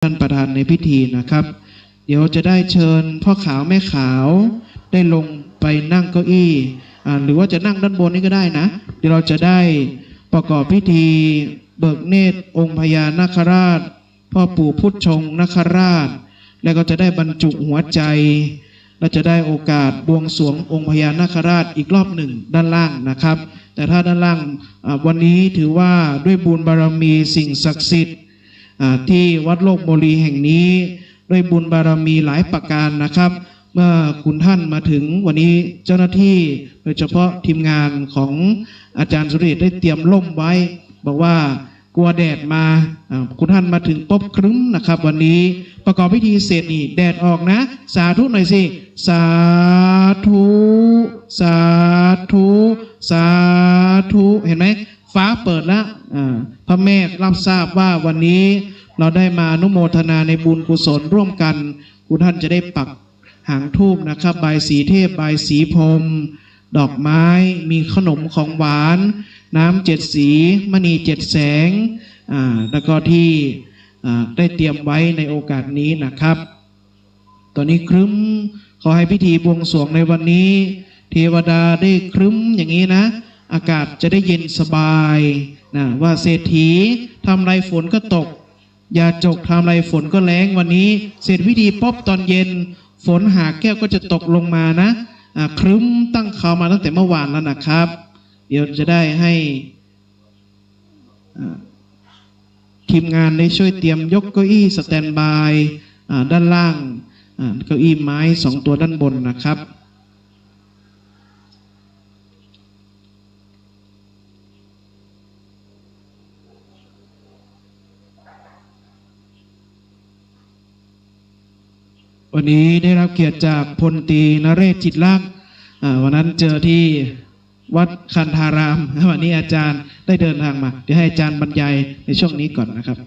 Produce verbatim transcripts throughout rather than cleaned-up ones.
ท่านประธานในพิธีนะครับ เดี๋ยวจะได้เชิญพ่อขาวแม่ขาวได้ลงไปนั่งเก้าอี้ อ่า หรือว่าจะนั่งด้านบนนี้ก็ได้นะ เดี๋ยวเราจะได้ประกอบพิธีเบิกเนตรองค์พญานาคราช พ่อปู่พุทธชงนาคราช แล้วก็จะได้บรรจุหัวใจ และจะได้โอกาสบวงสรวงองค์พญานาคราชอีกรอบหนึ่งด้านล่างนะครับ แต่ถ้าด้านล่าง อ่า วันนี้ถือว่าด้วยบุญบารมีสิ่งศักดิ์สิทธิ์ อ่า ที่วัดโลกโมลีแห่งนี้ ด้วยบุญบารมีหลายประการนะครับ เมื่อคุณท่านมาถึงวันนี้เจ้าหน้าที่ โดยเฉพาะทีมงานของอาจารย์สุรเดชได้เตรียมร่มไว้ บอกว่ากลัวแดดมา อ่า คุณท่านมาถึงปุ๊บครึ้มนะครับ วันนี้ประกอบพิธีเสร็จนี่แดดออกนะ สาธุหน่อยสิ สาธุ สาธุ สาธุ เห็นไหม ฟ้าเปิดแล้ว อ่า พระแม่รับทราบว่าวันนี้เราได้มาอนุโมทนาในบุญกุศลร่วมกัน คุณท่านจะได้ปักหางธูปนะครับ บายสีเทพ บายสีพรหม ดอกไม้ มีขนมของหวาน น้ำเจ็ดสี มณีเจ็ดแสง อ่า แล้วก็ที่ อ่า ได้เตรียมไว้ในโอกาสนี้นะครับ ตอนนี้ครึ้ม ขอให้พิธีบวงสรวงในวันนี้ เทวดาได้ครึ้มอย่างนี้นะ อากาศจะได้เย็นสบายนะ ว่าเศรษฐีทำไรฝนก็ตก ยาจกทำไรฝนก็แล้ง วันนี้เสร็จพิธีปุ๊บตอนเย็น ฝนหาแก้วก็จะตกลงมานะ อ่า ครึ้มตั้งเขามาตั้งแต่เมื่อวานแล้วนะครับ เดี๋ยวจะได้ให้ อ่า ทีมงานได้ช่วยเตรียมยกเก้าอี้สแตนด์บาย อ่า ด้านล่าง อ่า เก้าอี้ไม้สองตัวด้านบนนะครับ วันนี้ได้รับเกียรติจากพลตรีนเรศ จิตลักษณ์ อ่า วันนั้นเจอที่วัดคันธาราม วันนี้อาจารย์ได้เดินทางมา เดี๋ยวให้อาจารย์บรรยายในช่วงนี้ก่อนนะครับ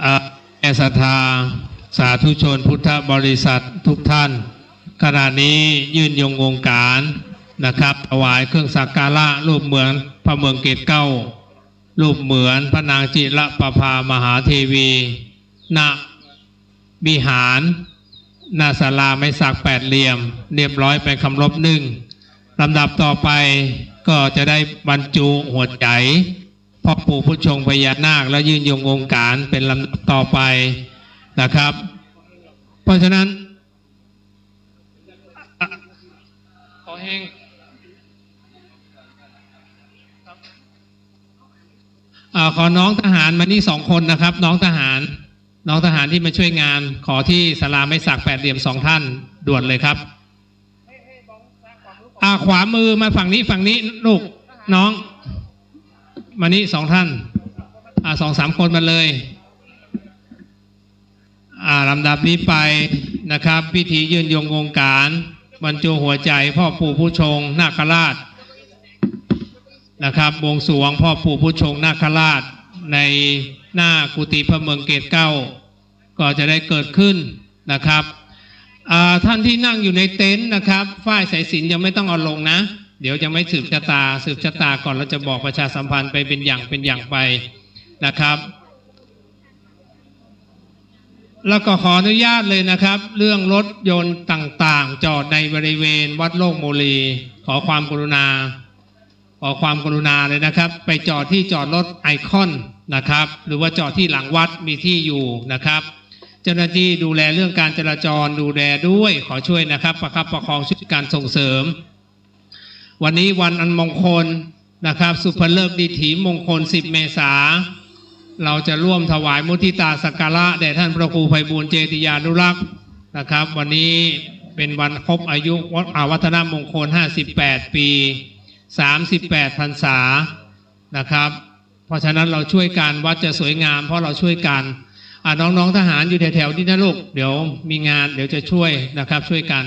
อ่า แม่ศรัทธาสาธุชนพุทธบริษัททุกท่าน ขณะนี้ยื่นยงองค์การนะครับ ถวายเครื่องสักการะรูปเหมือนพระเมืองเกศเก้า รูปเหมือนพระนางจิรประภามหาเทวี ณ วิหาร ณ ศาลาไม้สักแปดเหลี่ยม เรียบร้อยไปคำรบหนึ่ง ลำดับต่อไปก็จะได้บรรจุหัวใจ พ่อปู่ผู้ชงพญานาค และยื่นยงองค์การเป็นลำดับต่อไปนะครับ เพราะฉะนั้น ขอแห้ง อ่า ขอน้องทหารมานี่สองคนนะครับ น้องทหาร น้องทหารที่มาช่วยงาน ขอที่ศาลาไม้สักแปดเหลี่ยมสองท่านด่วนเลยครับ อ่า ขวามือมาฝั่งนี้ ฝั่งนี้ลูกน้อง มานี่สองท่าน อ่า สองสามคนมาเลย อ่า ลำดับนี้ไปนะครับ พิธียื่นยงองค์การ บรรจุหัวใจพ่อปู่ผู้ชงนาคราชนะครับ บวงสรวงพ่อปู่ผู้ชงนาคราช ในหน้ากุฏิพระเมืองเกศเก้า ก็จะได้เกิดขึ้นนะครับ อ่า ท่านที่นั่งอยู่ในเต็นท์นะครับ ฝ้ายสายสิญจน์ยังไม่ต้องเอาลงนะ เดี๋ยวยังไม่สืบชะตา สืบชะตาก่อน เราจะบอกประชาสัมพันธ์ไปเป็นอย่างเป็นอย่างไปนะครับ แล้วก็ขออนุญาตเลยนะครับ เรื่องรถยนต์ต่างๆ จอดในบริเวณวัดโลกโมลี ขอความกรุณา ขอความกรุณาเลยนะครับ ไปจอดที่จอดรถไอคอนนะครับ หรือว่าจอดที่หลังวัดมีที่อยู่นะครับ เจ้าหน้าที่ดูแลเรื่องการจราจรดูแลด้วย ขอช่วยนะครับ ประคับประคองช่วยการส่งเสริม วันนี้วันอันมงคลนะครับ สุภฤกษ์ดิถีมงคล สิบ เมษา เราจะร่วมถวายมุทิตาสักการะแด่ท่านพระครูไพบูลย์เจติยานุรักษ์นะครับ วันนี้ เป็นวันครบอายุวัฒนมงคล ห้าสิบแปด ปี สามสิบแปด พรรษานะครับ เพราะฉะนั้นเราช่วยกัน วัดจะสวยงามเพราะเราช่วยกัน อ่า น้องๆทหารอยู่แถวๆนี้นะลูก เดี๋ยวมีงาน เดี๋ยวจะช่วยนะครับ ช่วยกัน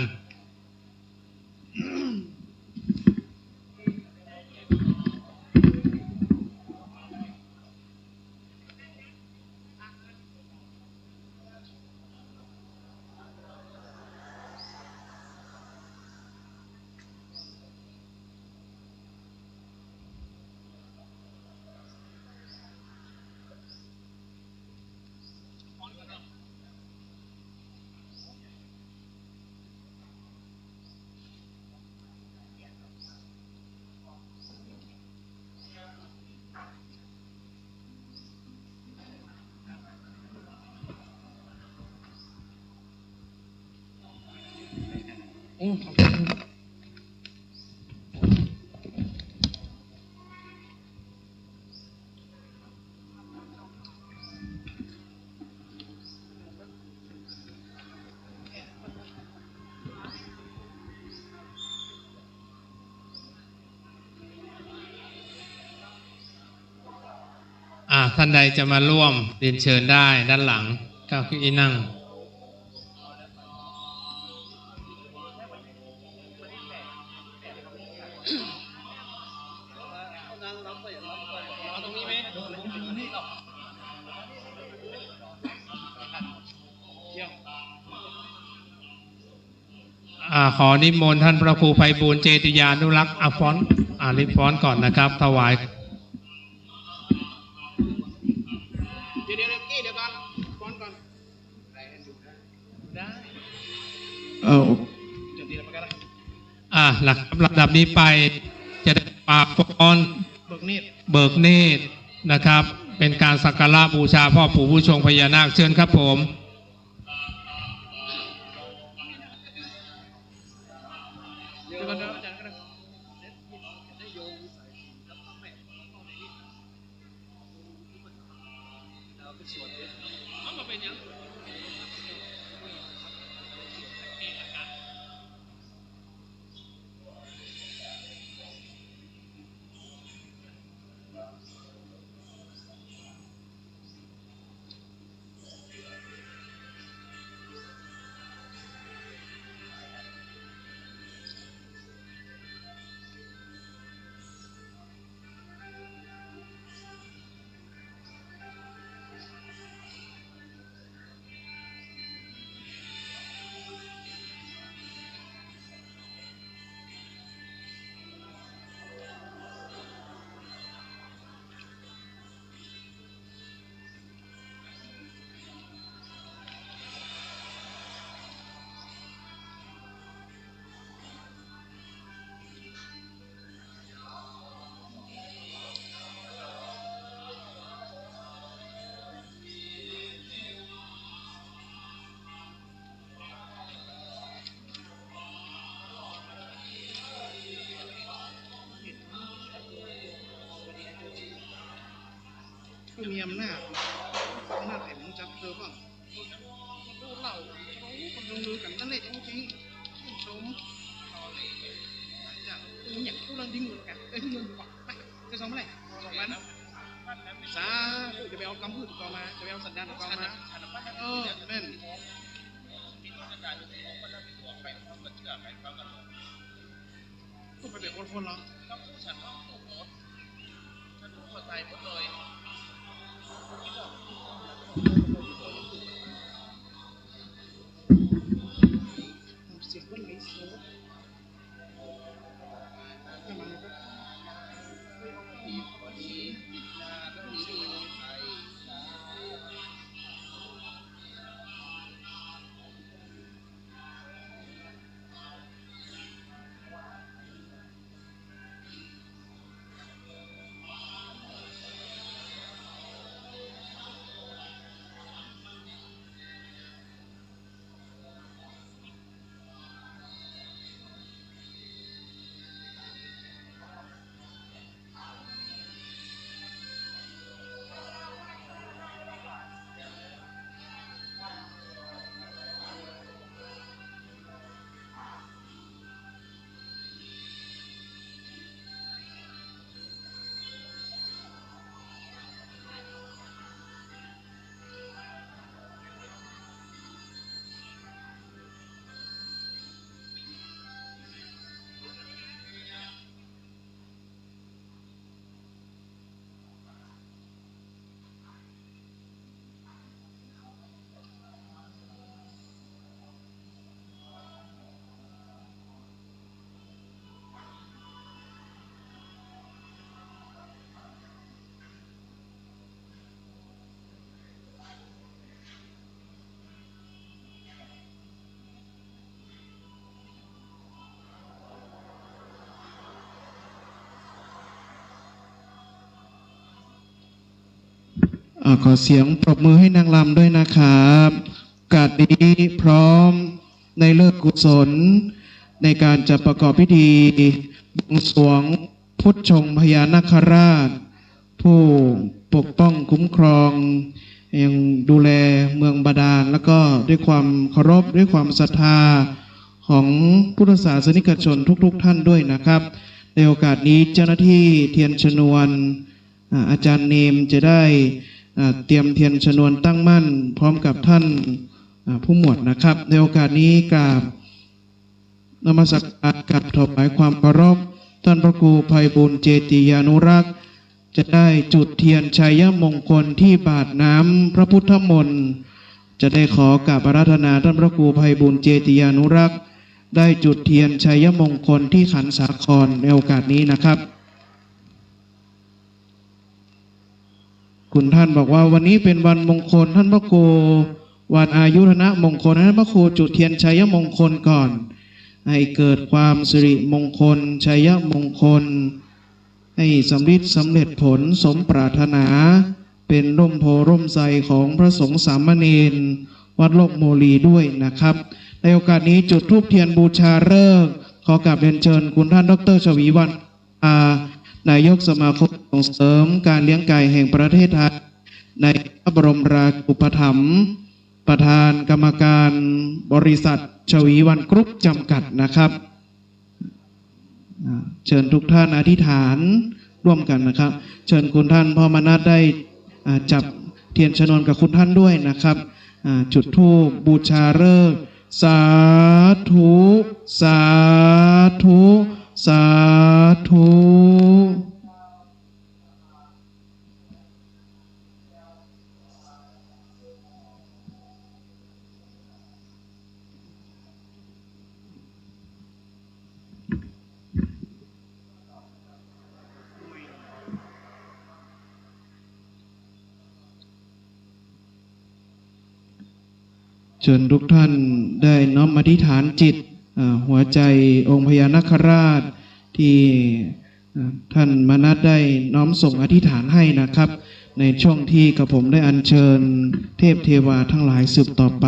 อ่า ท่านใดจะมาร่วมเรียนเชิญได้ด้านหลัง เก้าอี้นั่ง อ่า ขอนิมนต์ท่านพระครูไพบูลย์ เจติยานุรักษ์ อ่ะ ฟ้อน อ่า รีบฟ้อนก่อนนะครับ ถวาย เดี๋ยว เดี๋ยว เดี๋ยว กี้ เดี๋ยวก่อน ฟ้อนก่อน ได้ เอา จดทีละประการนะ อ่า หลัก ลำดับนี้ไป จะได้มาฟ้อน เบิกเนตร เบิกเนตรนะครับ เป็นการสักการะบูชาพ่อปู่ผู้ชงพญานาค เชิญครับผม เดี๋ยวก่อนนะ อาจารย์ก็ได้ ผู้มีอำนาจ อำนาจแห่งจับเธอบ้าง มันรู้เล่า เขาคนลงมือกันนั่นแหละจริงๆ ชื่นชม อยากพูดเรื่องดิ้งเหมือนกัน เอ้ย เรื่องดีกว่า ไป จะสองเมื่อไหร่ สองวัน สาธุ จะไปเอากำพืชก่อนมา จะไปเอาสันดานก่อนมา เออ แม่น ต้องไปเป็นคนๆเหรอ ต้องพูดฉันต้องถูกหมด ฉันรู้ว่าตายหมดเลย เสียงคนไหนเสียง เ อ่า ขอเสียงปรบมือให้นางรำด้วยนะครับ โอกาสนี้พร้อมในฤกษ์กุศล ในการจะประกอบพิธีบวงสรวงพุทธชงพญานาคราช ผู้ปกป้องคุ้มครอง ยังดูแลเมืองบาดาล แล้วก็ด้วยความเคารพ ด้วยความศรัทธาของพุทธศาสนิกชนทุกๆท่านด้วยนะครับ ในโอกาสนี้เจ้าหน้าที่เทียนชนวน อ่า อาจารย์เนมจะได้ อ่า เตรียมเทียนชนวนตั้งมั่นพร้อมกับท่าน อ่า ผู้หมวดนะครับ ในโอกาสนี้กราบนมัสการ กราบถวายความเคารพ ท่านพระครูไพบูลย์ เจติยานุรักษ์ จะได้จุดเทียนชัยมงคลที่บาตรน้ำพระพุทธมนต์ จะได้ขอกราบอาราธนาท่านพระครูไพบูลย์ เจติยานุรักษ์ ได้จุดเทียนชัยมงคลที่ขันสาครในโอกาสนี้นะครับ คุณท่านบอกว่าวันนี้เป็นวันมงคลท่านพระครู วันอายุรณมงคล ท่านพระครูจุดเทียนชัยมงคลก่อน ให้เกิดความสิริมงคล ชัยมงคล ให้สำลิดสำเร็จผลสมปรารถนา เป็นร่มโพธิ์ร่มไทรของพระสงฆ์สามเณรวัดโลกโมลีด้วยนะครับ ในโอกาสนี้จุดธูปเทียนบูชาฤกษ์ ขอกราบเรียนเชิญคุณท่านดอกเตอร์ ชวีวรรณ นายกสมาคมส่งเสริมการเลี้ยงไก่แห่งประเทศไทย ในพระบรมราชูปถัมภ์ ประธานกรรมการบริษัทชวีวันกรุ๊ปจำกัดนะครับ อ่า เชิญทุกท่านอธิษฐานร่วมกันนะครับ เชิญคุณท่านพ่อมนัสได้ อ่า จับเทียนชนวนกับคุณท่านด้วยนะครับ อ่า จุดธูปบูชาฤกษ์ สาธุ สาธุ สาธุ เชิญทุกท่านได้น้อมอธิษฐานจิต อ่า หัวใจองค์พญานาคราช ที่ อ่า ท่านมนัสได้น้อมส่งอธิษฐานให้นะครับ ในช่วงที่กระผมได้อัญเชิญเทพเทวาทั้งหลายสืบต่อไป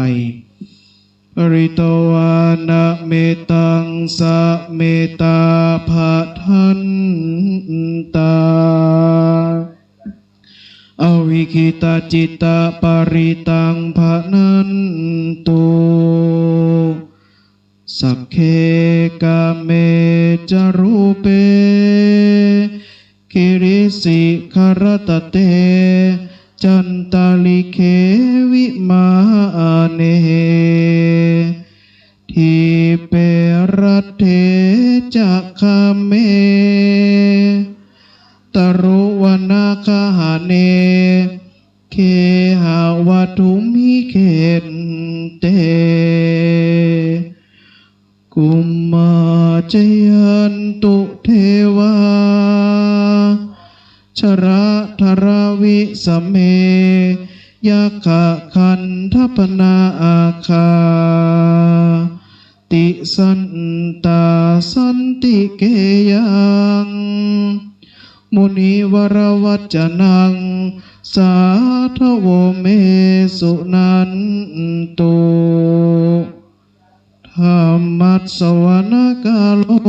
Pharitvāna mettaṃ samettā bhadantā, avikkhittacittā parittaṃ bhaṇantu. Sagge kāme ca rūpe girisikharataṭe cantalikkhe vimāne, dīpe raṭṭhe ca gāme taruvanagahane gehavatthumhi khette, bhummā cāyantu devā jalathalavisame yakkhagandhabbanāgā, tiṭṭhantā santike yaṃ munivaravacanaṃ sādhavo me suṇantu. Dhammassavanakālo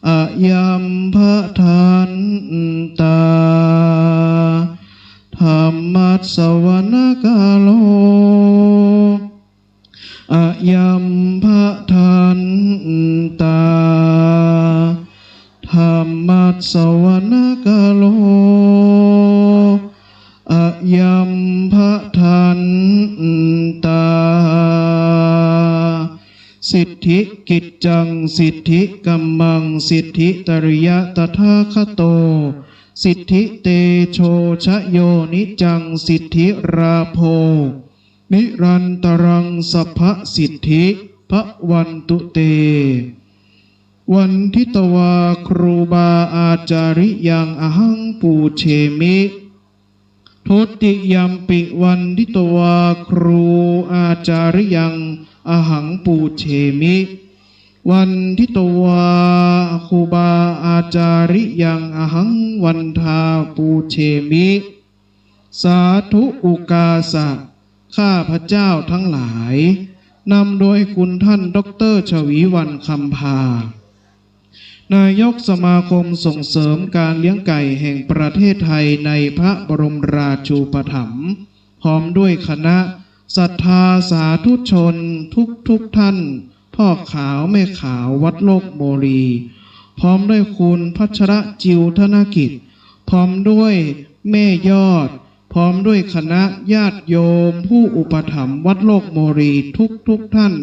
ayambhadantā. Dhammassavanakālo ayambhadantā. Dhammassavanakālo ayambhadantā. Siddhikiccaṃ siddhikammaṃ siddhitariya tathāgato siddhitejojayo niccaṃ siddhilābho nirantaraṃ sabbasiddhi bhavantu te. Vanditvā gurū ācariyaṃ ahaṃ pūjemi. Dutiyampi vanditvā gurū ācariyaṃ ahaṃ pūjemi. Vanditvā gurū ācariyaṃ ahaṃ vandā pūjemi. สาธุอุกาสะ ข้าพเจ้าทั้งหลาย นำโดยคุณท่านดอกเตอร์ ชวีวรรณ คำพา นายกสมาคมส่งเสริมการเลี้ยงไก่แห่งประเทศไทยในพระบรมราชูปถัมภ์ พร้อมด้วยคณะศรัทธาสาธุชนทุกๆท่าน พ่อขาวแม่ขาววัดโลกโมลี พร้อมด้วยคุณพัชรจิวธนกิจ พร้อมด้วยแม่ยอด พร้อมด้วยคณะญาติโยมผู้อุปถัมภ์วัดโลกโมลีทุกๆท่าน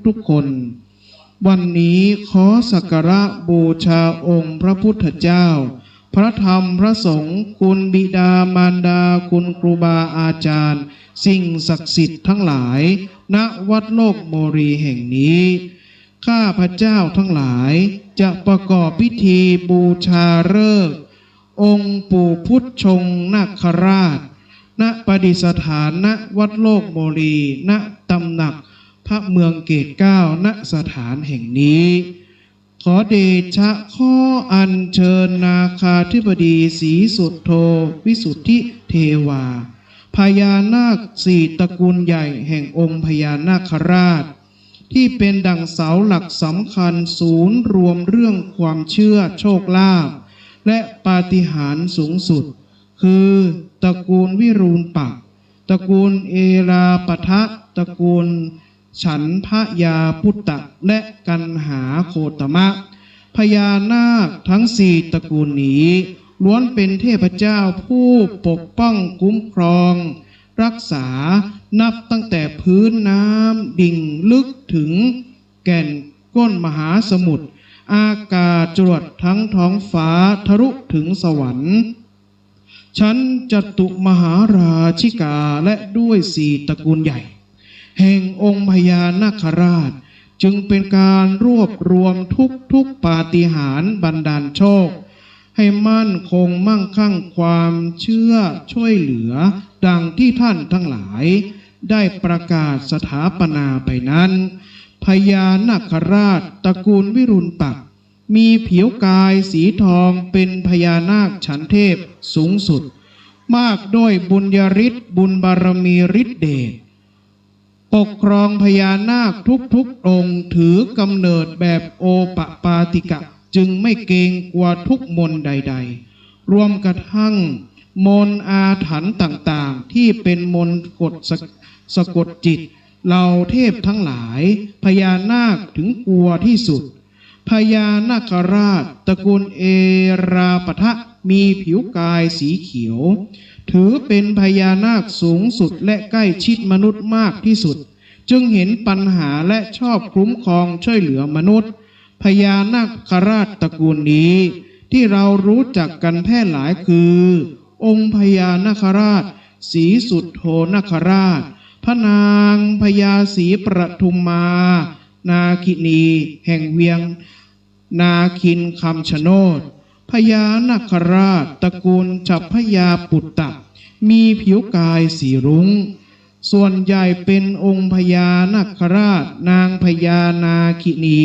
ทุกๆคน วันนี้ขอสักการะบูชาองค์พระพุทธเจ้า พระธรรมพระสงฆ์ คุณบิดามารดา คุณครูบาอาจารย์ สิ่งศักดิ์สิทธิ์ทั้งหลาย ณ วัดโลกโมลีแห่งนี้ ข้าพเจ้าทั้งหลายจะประกอบพิธีบูชาฤกษ์ องค์ปู่พุทธชงนาคราช ณ ประดิษฐาน ณ วัดโลกโมลี ณ ตำหนักพระเมืองเกตเกล้า ณ สถานแห่งนี้ ขอเดชะ ขออัญเชิญนาคาธิบดีศรีสุโธ วิสุทธิเทวา พญานาคสี่ตระกูลใหญ่แห่งองค์พญานาคราช ที่เป็นดั่งเสาหลักสำคัญศูนย์รวมเรื่องความเชื่อโชคลาภ และปาฏิหาริย์สูงสุด คือตระกูลวิรูปักษ์ ตระกูลเอราปทะ ตระกูลฉันพยาปุตตะ และกันหาโคตมะ พญานาคทั้งสี่ตระกูลนี้ ล้วนเป็นเทพเจ้าผู้ปกป้องคุ้มครอง รักษา นับตั้งแต่พื้นน้ำดิ่งลึกถึงแก่นก้นมหาสมุทร อากาศจรวดทั้งท้องฟ้าทะลุถึงสวรรค์ ชั้นจตุมหาราชิกา และด้วยสี่ตระกูลใหญ่ แห่งองค์พญานาคราช จึงเป็นการรวบรวมทุกๆปาฏิหาริย์บันดาลโชค ให้มั่นคงมั่งคั่งความเชื่อช่วยเหลือ ดังที่ท่านทั้งหลายได้ประกาศสถาปนาไปนั้น พญานาคราชตระกูลวิรุณปักษ์ มีผิวกายสีทองเป็นพญานาคฉันเทพสูงสุด มากด้วยบุญญาฤทธิ์บุญบารมีฤทธิเดช ปกครองพญานาคทุกๆองค์ ถือกำเนิดแบบโอปปาติกะ จึงไม่เกรงกลัวทุกข์มนต์ใดๆ รวมกระทั่งมนต์อาถรรพ์ต่างๆ ที่เป็นมนต์กดสะ สะกดจิตเหล่าเทพทั้งหลาย พญานาคถึงกลัวที่สุด พญานาคราชตระกูลเอราปทะ มีผิวกายสีเขียว ถือเป็นพญานาคสูงสุดและใกล้ชิดมนุษย์มากที่สุด จึงเห็นปัญหาและชอบคุ้มครองช่วยเหลือมนุษย์ พญานาคราชตระกูลนี้ ที่เรารู้จักกันแพร่หลายคือ องค์พญานาคราช สีสุโธนาคราช พระนางพญาศรีปทุมมา นาคินี แห่งเวียงนาคินคำชะโนด พญานาคราชตระกูลฉัพพยาปุตตะ มีผิวกายสีรุ้ง ส่วนใหญ่เป็นองค์พญานาคราช นางพญานาคินี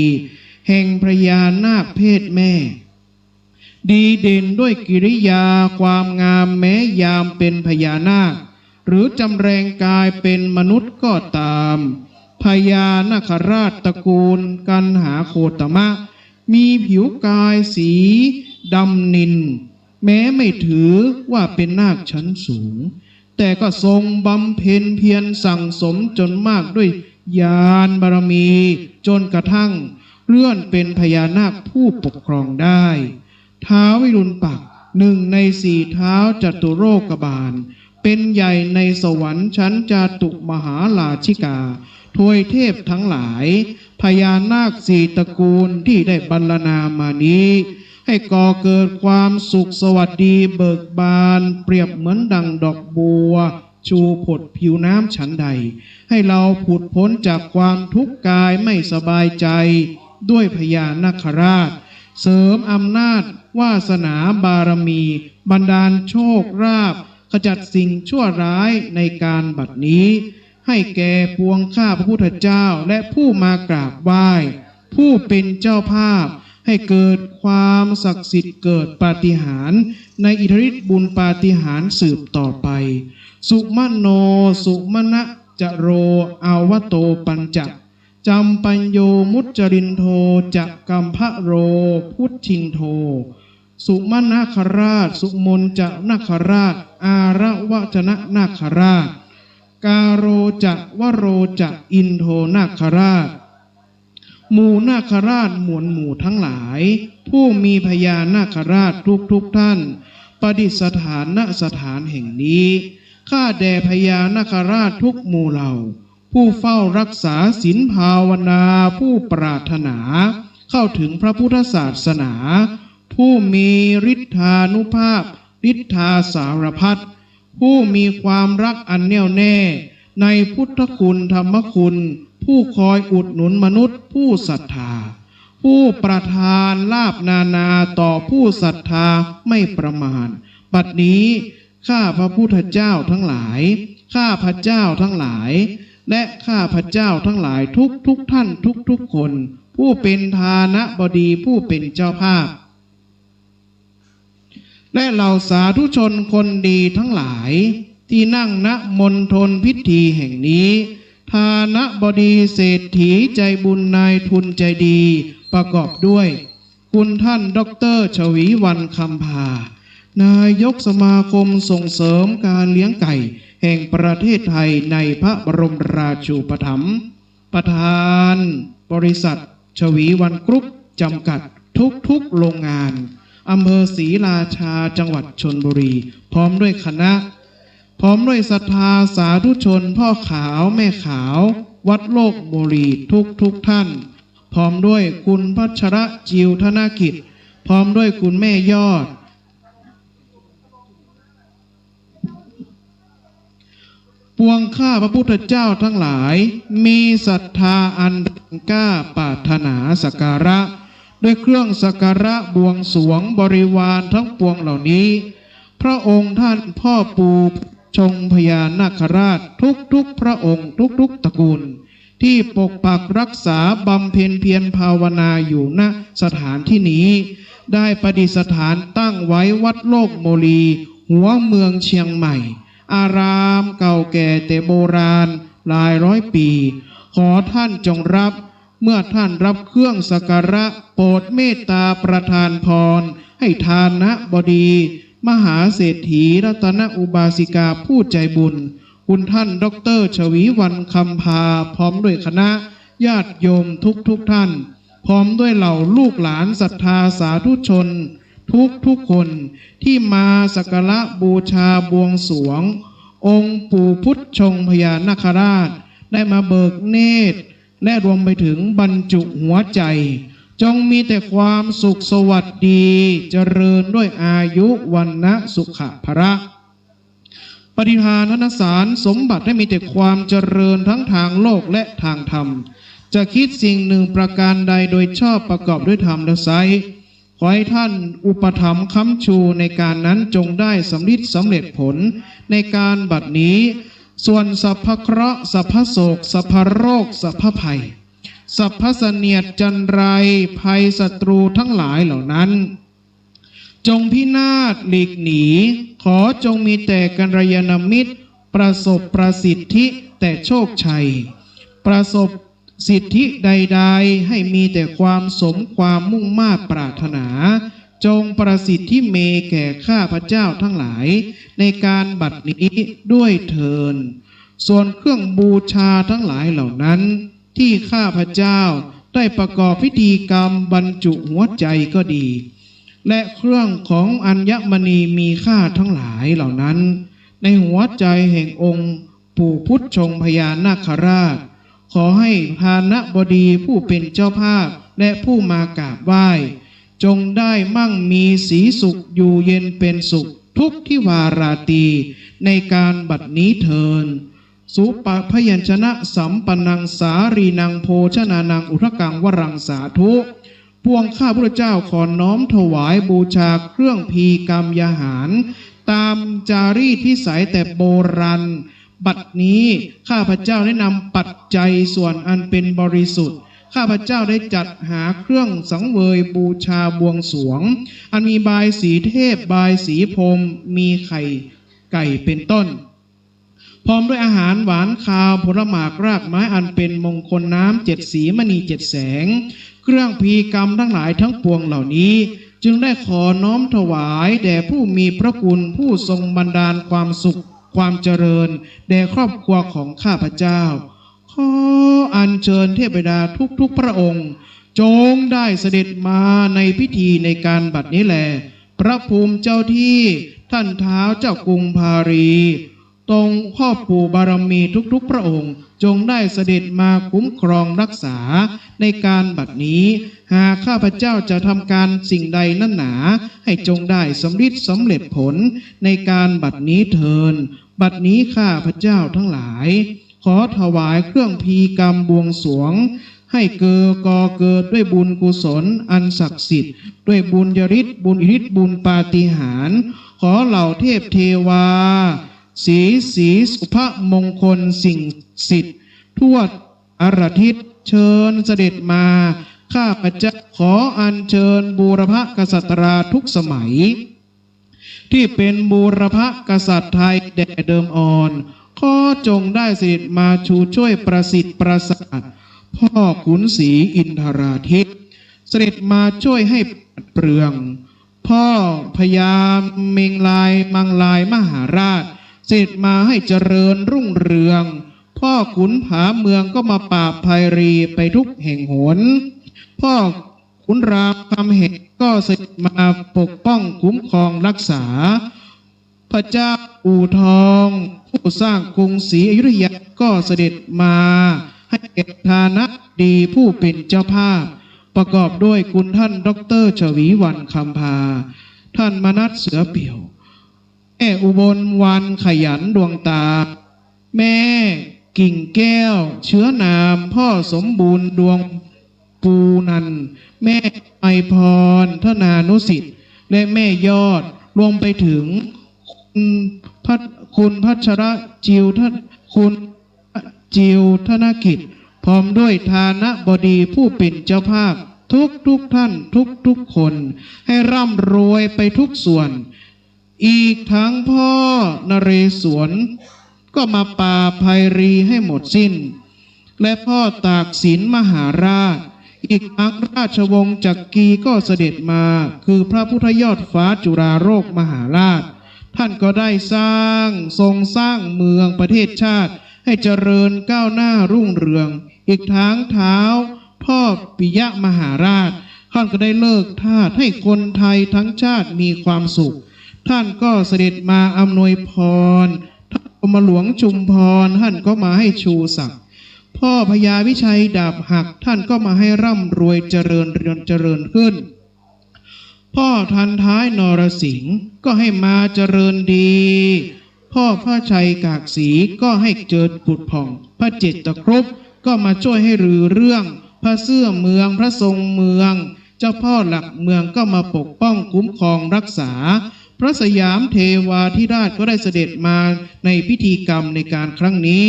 แห่งพญานาคเพศแม่ ดีเด่นด้วยกิริยาความงามแม้ยามเป็นพญานาค หรือจำแรงกายเป็นมนุษย์ก็ตาม พญานาคราชตระกูลกันหาโคตมะ มีผิวกายสีดำนิล แม้ไม่ถือว่าเป็นนาคชั้นสูง แต่ก็ทรงบำเพ็ญเพียรสั่งสมจนมากด้วยญาณบารมี จนกระทั่งเลื่อนเป็นพญานาคผู้ปกครองได้ ท้าววิรุณปักษ์ หนึ่งในสี่ท้าวจตุโลกบาล เป็นใหญ่ในสวรรค์ชั้นจาตุมหาราชิกา ทวยเทพทั้งหลาย พญานาคสี่ตระกูลที่ได้บรรณนามานี้ ให้ก่อเกิดความสุขสวัสดีเบิกบาน เปรียบเหมือนดั่งดอกบัว ชูผดผิวน้ำฉันใด ให้เราผุดพ้นจากความทุกข์กายไม่สบายใจ ด้วยพญานาคราช เสริมอำนาจวาสนาบารมี บันดาลโชคลาภ ขจัดสิ่งชั่วร้ายในการบัดนี้ ให้แก่ปวงข้าพระพุทธเจ้าและผู้มากราบไหว้ ผู้เป็นเจ้าภาพ ให้เกิดความศักดิ์สิทธิ์ เกิดปาฏิหาริย์ในอิทธิฤทธิ์บุญปาฏิหาริย์สืบต่อไป Sumano sumanaccaro āvato pañca, campañño muccilinto ca gambhīro pugginto. สุมาณนาคราช สุมนจะนาคราช อาระวะชนะนาคราช กาโรจะวโรจะ อินโทนาคราช หมู่นาคราชมวลหมู่ทั้งหลาย ผู้มีพญานาคราชทุกๆท่าน ประดิษฐาน ณ สถานแห่งนี้ ข้าแด่พญานาคราชทุกหมู่เหล่า ผู้เฝ้ารักษาศีลภาวนา ผู้ปรารถนาเข้าถึงพระพุทธศาสนา ผู้มีฤทธานุภาพ ฤทธาสารพัด ผู้มีความรักอันแน่วแน่ในพุทธคุณธรรมคุณ ผู้คอยอุดหนุนมนุษย์ผู้ศรัทธา ผู้ประทานลาภนานาต่อผู้ศรัทธาไม่ประมาณ บัดนี้ข้าพระพุทธเจ้าทั้งหลาย ข้าพระเจ้าทั้งหลาย และข้าพระเจ้าทั้งหลายทุกทุกๆท่านทุกๆคน ผู้เป็นทานบดีผู้เป็นเจ้าภาพ และเหล่าสาธุชนคนดีทั้งหลายที่นั่งณมณฑลพิธีแห่งนี้ ทานบดีเศรษฐีใจบุญนายทุนใจดี ประกอบด้วย คุณท่านด็อกเตอร์ชวีวรรณ คำพา นายกสมาคมส่งเสริมการเลี้ยงไก่แห่งประเทศไทยในพระบรมราชูปถัมภ์ ประธานบริษัทชวีวรรณกรุ๊ปจำกัดทุกๆโรงงาน อำเภอศรีราชา จังหวัดชลบุรี พร้อมด้วยคณะ พร้อมด้วยศรัทธาสาธุชนพ่อขาวแม่ขาว วัดโลกโมลีทุกทุกๆท่าน พร้อมด้วยคุณพัชระ จิวธนกิจ พร้อมด้วยคุณแม่ยอด ปวงข้าพระพุทธเจ้าทั้งหลาย มีศรัทธาอันแรงกล้าปรารถนาสักการะ ด้วยเครื่องสักการะบวงสรวงบริวารทั้งปวงเหล่านี้ พระองค์ท่านพ่อปู่ชงพญานาคราชทุกๆพระองค์ทุกๆตระกูล ที่ปกปักรักษาบำเพ็ญเพียรภาวนาอยู่ ณ สถานที่นี้ ได้ประดิษฐานตั้งไว้วัดโลกโมลี หัวเมืองเชียงใหม่ อารามเก่าแก่แต่โบราณหลายร้อยปี ขอท่านจงรับ เมื่อท่านรับเครื่องสักการะ โปรดเมตตาประทานพร ให้ทานบดี มหาเศรษฐีรัตนอุบาสิกาผู้ใจบุญ คุณท่านด็อกเตอร์ชวีวรรณ คำพา พร้อมด้วยคณะญาติโยมทุกทุกๆท่าน พร้อมด้วยเหล่าลูกหลานศรัทธาสาธุชนทุกทุกๆคน ที่มาสักการะบูชาบวงสรวง องค์ปู่พุทธชงพญานาคราช ได้มาเบิกเนตร และรวมไปถึงบรรจุหัวใจ จงมีแต่ความสุขสวัสดี เจริญด้วยอายุ วรรณะ สุขะ พละ ปฏิภาณธนสารสมบัติ ให้มีแต่ความเจริญทั้งทางโลกและทางธรรม จะคิดสิ่งหนึ่งประการใดโดยชอบประกอบด้วยธรรมแล้วไซร้ ขอให้ท่านอุปถัมภ์ค้ำชูในการนั้นจงได้สำลิดสำเร็จผล ในการบัดนี้ ส่วนสรรพเคราะห์ สรรพโศก สรรพโรค สรรพภัย สรรพเสนียดจัญไร ภัยศัตรูทั้งหลายเหล่านั้น จงพินาศหลีกหนี ขอจงมีแต่กัลยาณมิตร ประสบประสิทธิแต่โชคชัย ประสบสิทธิใดๆ ให้มีแต่ความสมความมุ่งมาดปรารถนา จงประสิทธิเมแก่ข้าพเจ้าทั้งหลาย ในการบัดนี้ด้วยเทอญ ส่วนเครื่องบูชาทั้งหลายเหล่านั้น ที่ข้าพเจ้าได้ประกอบพิธีกรรมบรรจุหัวใจก็ดี และเครื่องของอัญมณีมีค่าทั้งหลายเหล่านั้น ในหัวใจแห่งองค์ปู่พุทธชงพญานาคราช ขอให้ทานบดีผู้เป็นเจ้าภาพและผู้มากราบไหว้ จงได้มั่งมีสีสุขอยู่เย็นเป็นสุขทุกทิวาราตรี ในการบัดนี้เทอญ สุปพยัญชนะสัมปันนัง สาลีนัง โภชนานัง อุทกัง วรัง สาธุ ปวงข้าพุทธเจ้าขอน้อมถวายบูชาเครื่องพรีกรรมยาหาร ตามจารีตวิสัยแต่โบราณ บัดนี้ข้าพเจ้าได้นำปัจจัยส่วนอันเป็นบริสุทธิ์ ข้าพเจ้าได้จัดหาเครื่องสังเวยบูชาบวงสรวง อันมีบายสีเทพ บายสีพรหม มีไข่ไก่เป็นต้น พร้อมด้วยอาหารหวานคาว ผลหมากรากไม้อันเป็นมงคล น้ำเจ็ดสี มณีเจ็ดแสง เครื่องพลีกรรมทั้งหลายทั้งปวงเหล่านี้ จึงได้ขอน้อมถวายแด่ผู้มีพระคุณ ผู้ทรงบันดาลความสุขความเจริญแด่ครอบครัวของข้าพเจ้า ขออัญเชิญเทพดาทุกๆพระองค์ จงได้เสด็จมาในพิธีในการบัดนี้แล พระภูมิเจ้าที่ ท่านท้าวเจ้ากรุงพารี ทรงครอบปู่บารมีทุกๆพระองค์ จงได้เสด็จมาคุ้มครองรักษาในการบัดนี้ หากข้าพเจ้าจะทำการสิ่งใดนั้นหนา ให้จงได้สำเร็จสำเร็จผลในการบัดนี้เทิน บัดนี้ข้าพเจ้าทั้งหลาย ขอถวายเครื่องพลีกรรมบวงสรวง ให้เกิดก่อเกิดด้วยบุญกุศลอันศักดิ์สิทธิ์ ด้วยบุญญาฤทธิ์ บุญอิทธิฤทธิ์ บุญปาฏิหาริย์ ขอเหล่าเทพเทวา สีสีสุภมงคลสิ่งศักดิ์สิทธิ์ทั่วอาราทิศ เชิญเสด็จมา ข้าพเจ้าขออัญเชิญบูรพกษัตราทุกสมัย ที่เป็นบูรพกษัตริย์ไทยแด่เดิมอ่อน ขอจงได้เสด็จมาชูช่วยประสิทธิ์ประสาท พ่อขุนศรีอินทราทิตย์ เสด็จมาช่วยให้ปราดเปรื่อง พ่อพญาเมงลายมังลายมหาราช เสด็จมาให้เจริญรุ่งเรือง พ่อขุนผาเมืองก็มาปราบภัยรีไปทุกแห่งหน พ่อขุนรามคำแหงก็เสด็จมาปกป้องคุ้มครองรักษา พระเจ้าอู่ทอง ผู้สร้างกรุงศรีอยุธยาก็เสด็จมาให้แก่ทานะดีผู้เป็นเจ้าภาพ ประกอบด้วยคุณท่านด็อกเตอร์ฉวีวรรณคำพา ท่านมนัสเสือเปี่ยว แม่อุบลวรรณขยันดวงตา แม่กิ่งแก้วเชื้อนาม พ่อสมบูรณ์ดวงปูนันท์ แม่ไมพรธนานุสิทธิ์ และแม่ยอด รวมไปถึงคุณพัช- คุณพัชรจิวท- คุณจิวธนกิจ พร้อมด้วยทานะบดีผู้เป็นเจ้าภาพทุกทุกๆท่านทุกทุกๆคน ให้ร่ำรวยไปทุกส่วน อีกทั้งพ่อนเรศวรก็มาปราบภัยรีให้หมดสิ้น และพ่อตากสินมหาราช อีกทั้งราชวงศ์จักรีก็เสด็จมา คือพระพุทธยอดฟ้าจุฬาโลกมหาราช ท่านก็ได้สร้างทรงสร้างเมืองประเทศชาติให้เจริญก้าวหน้ารุ่งเรือง อีกทั้งท้าวพ่อปิยมหาราช ท่านก็ได้เลิกทาสให้คนไทยทั้งชาติมีความสุข ท่านก็เสด็จมาอำนวยพร ท่านกรมหลวงชุมพร ท่านก็มาให้ชูศักดิ์ พ่อพญาวิชัยดาบหัก ท่านก็มาให้ร่ำรวยเจริญเรือนเจริญขึ้น พ่อทันท้ายนรสิงห์ก็ให้มาเจริญดี พ่อพระชัยกากสีก็ให้เจริญผุดผ่อง พระเจตครุบก็มาช่วยให้รือเรื่อง พระเสื้อเมือง พระทรงเมือง เจ้าพ่อหลักเมืองก็มาปกป้องคุ้มครองรักษา พระสยามเทวาธิราชก็ได้เสด็จมาในพิธีกรรมในการครั้งนี้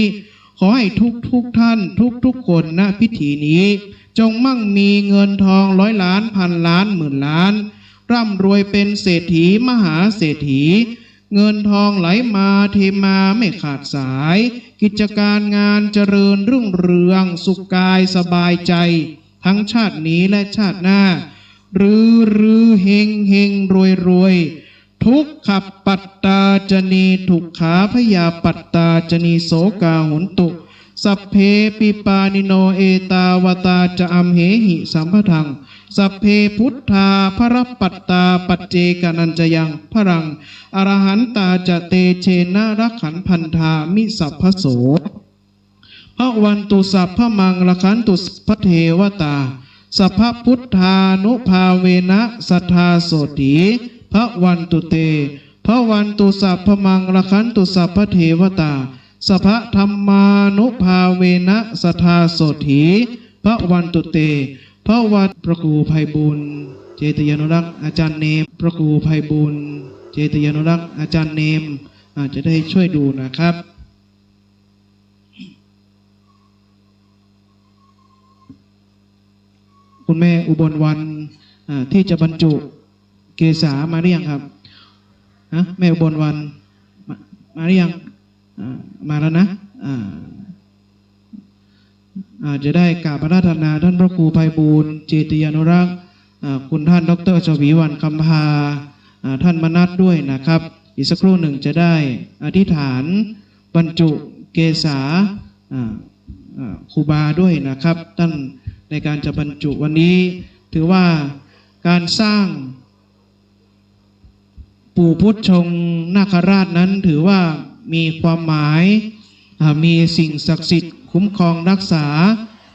ขอให้ทุกทุกๆท่านทุกทุกๆคน ณ พิธีนี้ จงมั่งมีเงินทองร้อยล้านพันล้านหมื่นล้าน ร่ำรวยเป็นเศรษฐีมหาเศรษฐี เงินทองไหลมาเทมาไม่ขาดสาย กิจการงานเจริญรุ่งเรือง สุขกายสบายใจ ทั้งชาตินี้และชาติหน้า รือรือเฮงเฮงรวยรวย ทุกขปัตตาจะนี ทุกขาพยาปัตตาจะนี โสกาโหนตุ สัพเพปิปานิโน เอตาวตาจะอัมเหหิสัมปทัง สัพเพพุทธาภรปัตตา ปัจเจกนัญจยังพลัง อรหันตาจะเตเชนะ รักขันพันธามิสัพพโส ภะวันตุสัพพะมัง รักขันตุสัพพะเทวตา สัพพะพุทธานุภาเวนะ สัทธาโสติ ภะวันตุเต ภะวันตุสัพพะมัง รักขันตุสัพพะเทวตา สัพพะธัมมานุภาเวนะ สัทธาโสติ ภะวันตุเต ภะวัน พระครูไพบูลย์ เจติยานุรักษ์ อาจารย์เนม พระครูไพบูลย์ เจติยานุรักษ์ อาจารย์เนม อาจจะได้ช่วยดูนะครับ คุณแม่อุบลวรรณ อ่า ที่จะบรรจุเกสามาหรือยังครับ ฮะ แม่อุบลวรรณ มา มาหรือยัง อ่ามาแล้วนะอ่าอาจจะได้กราบอาราธนาท่านพระครูไพบูลย์ เจติยานุรักษ์อ่าคุณท่านดอกเตอร์ ชวีวรรณคำพาอ่าท่านมนัสด้วยนะครับ อีกสักครู่หนึ่งจะได้อธิษฐานบรรจุเกสาอ่าอ่าครูบาด้วยนะครับ ท่านในการจะบรรจุวันนี้ ถือว่าการสร้าง ปู่พุทธชงนาคราชนั้นถือว่ามีความหมายอ่ามีสิ่งศักดิ์สิทธิ์คุ้มครองรักษา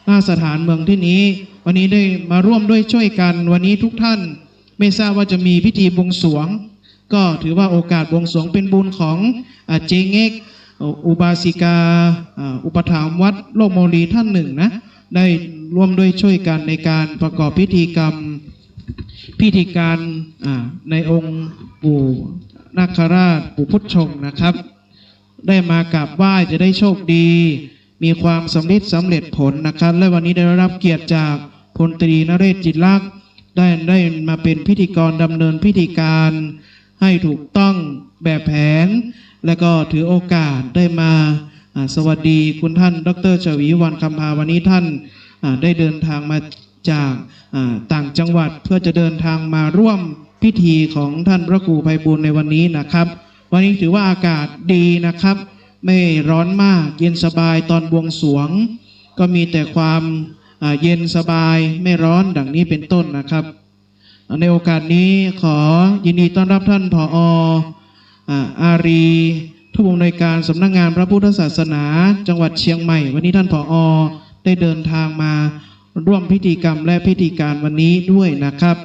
หน้าสถานเมืองที่นี้ วันนี้ได้มาร่วมด้วยช่วยกัน วันนี้ทุกท่านไม่ทราบว่าจะมีพิธีบวงสรวง ก็ถือว่าโอกาสบวงสรวงเป็นบุญของอ่าเจเง็กอุบาสิกาอ่าอุปถัมภ์วัดโลกโมลีท่านหนึ่งนะ ได้ร่วมด้วยช่วยกันในการประกอบพิธีกรรม พิธีการอ่าในองค์ปู่นาคราชปู่พุทธชงนะครับ ได้มากราบไหว้จะได้โชคดี มีความสำเร็จสำเร็จผลนะครับ และวันนี้ได้รับเกียรติจากพลตรีนเรศจิตลักษณ์ได้ได้มาเป็นพิธีกรดำเนินพิธีการให้ถูกต้องแบบแผน และก็ถือโอกาสได้มาอ่าสวัสดีคุณท่านดอกเตอร์ ชวีวรรณคำพา วันนี้ท่านอ่าได้เดินทางมา จากอ่าต่างจังหวัดเพื่อจะเดินทางมาร่วมพิธีของท่านพระครูไพบูลย์ในวันนี้นะครับ วันนี้ถือว่าอากาศดีนะครับ ไม่ร้อนมาก เย็นสบาย ตอนบวงสรวง ก็มีแต่ความอ่าเย็นสบายไม่ร้อนดังนี้เป็นต้นนะครับ ในโอกาสนี้ขอยินดีต้อนรับท่านผอ.อ่าอารี ผู้อำนวยการสำนักงานพระพุทธศาสนาจังหวัดเชียงใหม่ วันนี้ท่านผอ.ได้เดินทางมาร่วมพิธีกรรมและพิธีการวันนี้ด้วยนะครับ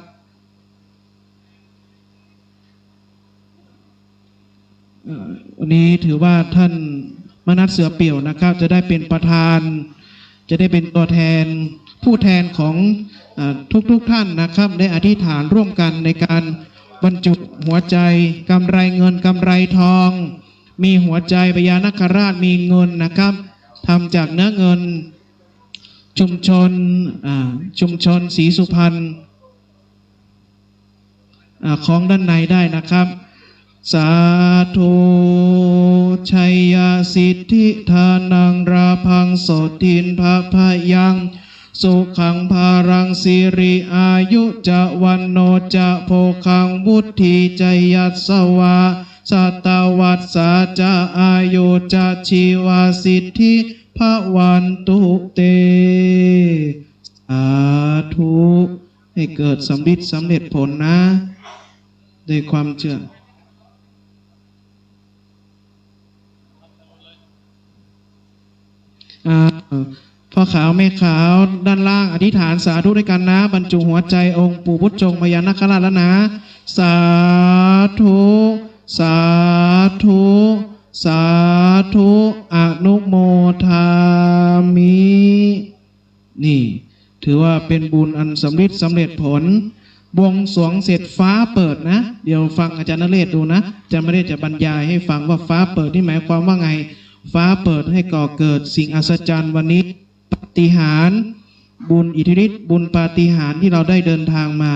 เอ่อวันนี้ถือว่าท่านมนัสเสือเปี่ยวนะครับ จะได้เป็นประธาน จะได้เป็นตัวแทนผู้แทนของเอ่อทุกๆท่านนะครับ ได้อธิษฐานร่วมกันในการบรรจุหัวใจกำไรเงินกำไรทอง มีหัวใจพญานาคราชมีเงินนะครับทำจากเนื้อเงินชุมชนอ่าชุมชนศรีสุพรรณ อ่าคล้องด้านในได้นะครับ สาธุ Jayasiddhi dhanaṃ lābhaṃ sotthi bhāgyaṃ sukhaṃ balaṃ siri āyu ca vaṇṇo ca bhogaṃ vuḍḍhī ca yasavā satavassā ca āyū ca jīvasiddhī bhavantu te. สาธุ ให้เกิดสำลิดสำเร็จผลนะ ด้วยความเชื่ออ่าพ่อขาวแม่ขาวด้านล่างอธิษฐานสาธุด้วยกันนะ บรรจุหัวใจองค์ปู่พุทธชงพญานาคราชแล้วนะ สาธุ สาธุ สาธุ อนุโมทามิ นี่ถือว่าเป็นบุญอันสำลิดสำเร็จผล บวงสรวงเสร็จฟ้าเปิดนะ เดี๋ยวฟังอาจารย์นเรศดูนะ อาจารย์นเรศจะบรรยายให้ฟังว่าฟ้าเปิดนี่หมายความว่าไง ฟ้าเปิดให้ก่อเกิดสิ่งอัศจรรย์วันนี้ปาฏิหาริย์บุญอิทธิฤทธิ์บุญปาฏิหาริย์ที่เราได้เดินทางมา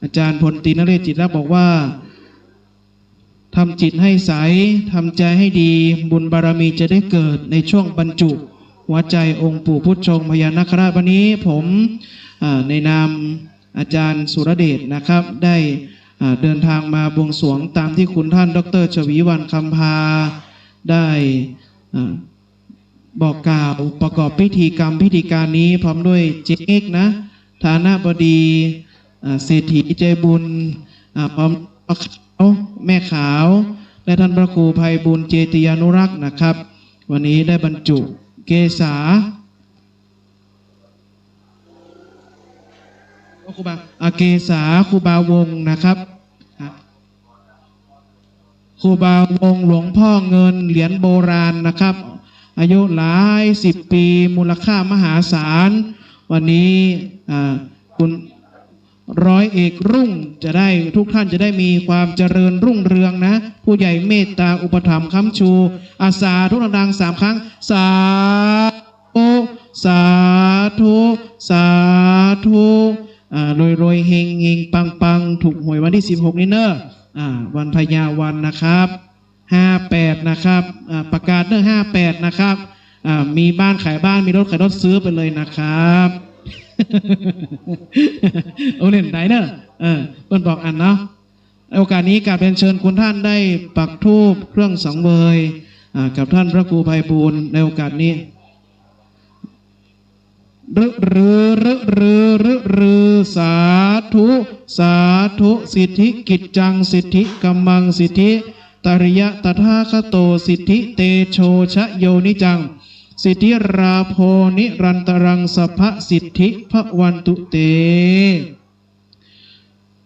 อาจารย์พลตรีนเรศจิตลักษณ์บอกว่า ทำจิตให้ใส ทำใจให้ดี บุญบารมีจะได้เกิดในช่วงบรรจุหัวใจองค์ปู่พุทธชงพญานาคราช วันนี้ผมอ่าในนามอาจารย์สุรเดชนะครับ ได้อ่าเดินทางมาบวงสรวงตามที่คุณท่านดอกเตอร์ ชวีวรรณคำพา ได้อ่า บอกกล่าวประกอบพิธีกรรมพิธีการนี้พร้อมด้วยเจ๊กนะ ฐานะบดีอ่าเศรษฐีใจบุญอ่าพร้อมพ่อขาวแม่ขาว และท่านพระครูไพบูลย์ เจติยานุรักษ์นะครับ วันนี้ได้บรรจุเกสา ครูบาอาเกสาครูบาวงศ์นะครับ ครูบาวงศ์หลวงพ่อเงินเหรียญโบราณนะครับ อายุหลายสิบปีมูลค่ามหาศาล วันนี้อ่าคุณร้อยเอกรุ่งจะได้ทุกท่านจะได้มีความเจริญรุ่งเรืองนะ ผู้ใหญ่เมตตาอุปถัมภ์ค้ำชูอาสาธุดังๆสามครั้ง สา ธุ สาธุ สาธุ อ่ารวยรวยเฮงเฮงปังปัง ถูกหวยวันที่สิบหกนี้เนอะ อ่า วันพญาวันนะครับ ห้าแปด นะครับอ่าประกาศเด้อ ห้าแปด นะครับอ่ามีบ้านขายบ้าน มีรถขายรถ ซื้อไปเลยนะครับ โอ้เล่นได้เนอะเออเปิ้นบอกอันเนาะ โอกาสนี้กราบเรียนเชิญคุณท่านได้ปักธูปเครื่องสังเวยอ่ากับท่านพระครูไพบูลย์ในโอกาสนี้ ฤฤฤฤฤฤฤ สาธุ สาธุ สิทธิกิจจัง สิทธิกัมมัง สิทธิตริยะตถาคโต สิทธิเตโชชโยนิจัง สิทธิราโภนิรันตรัง สัพพสิทธิภวันตุเต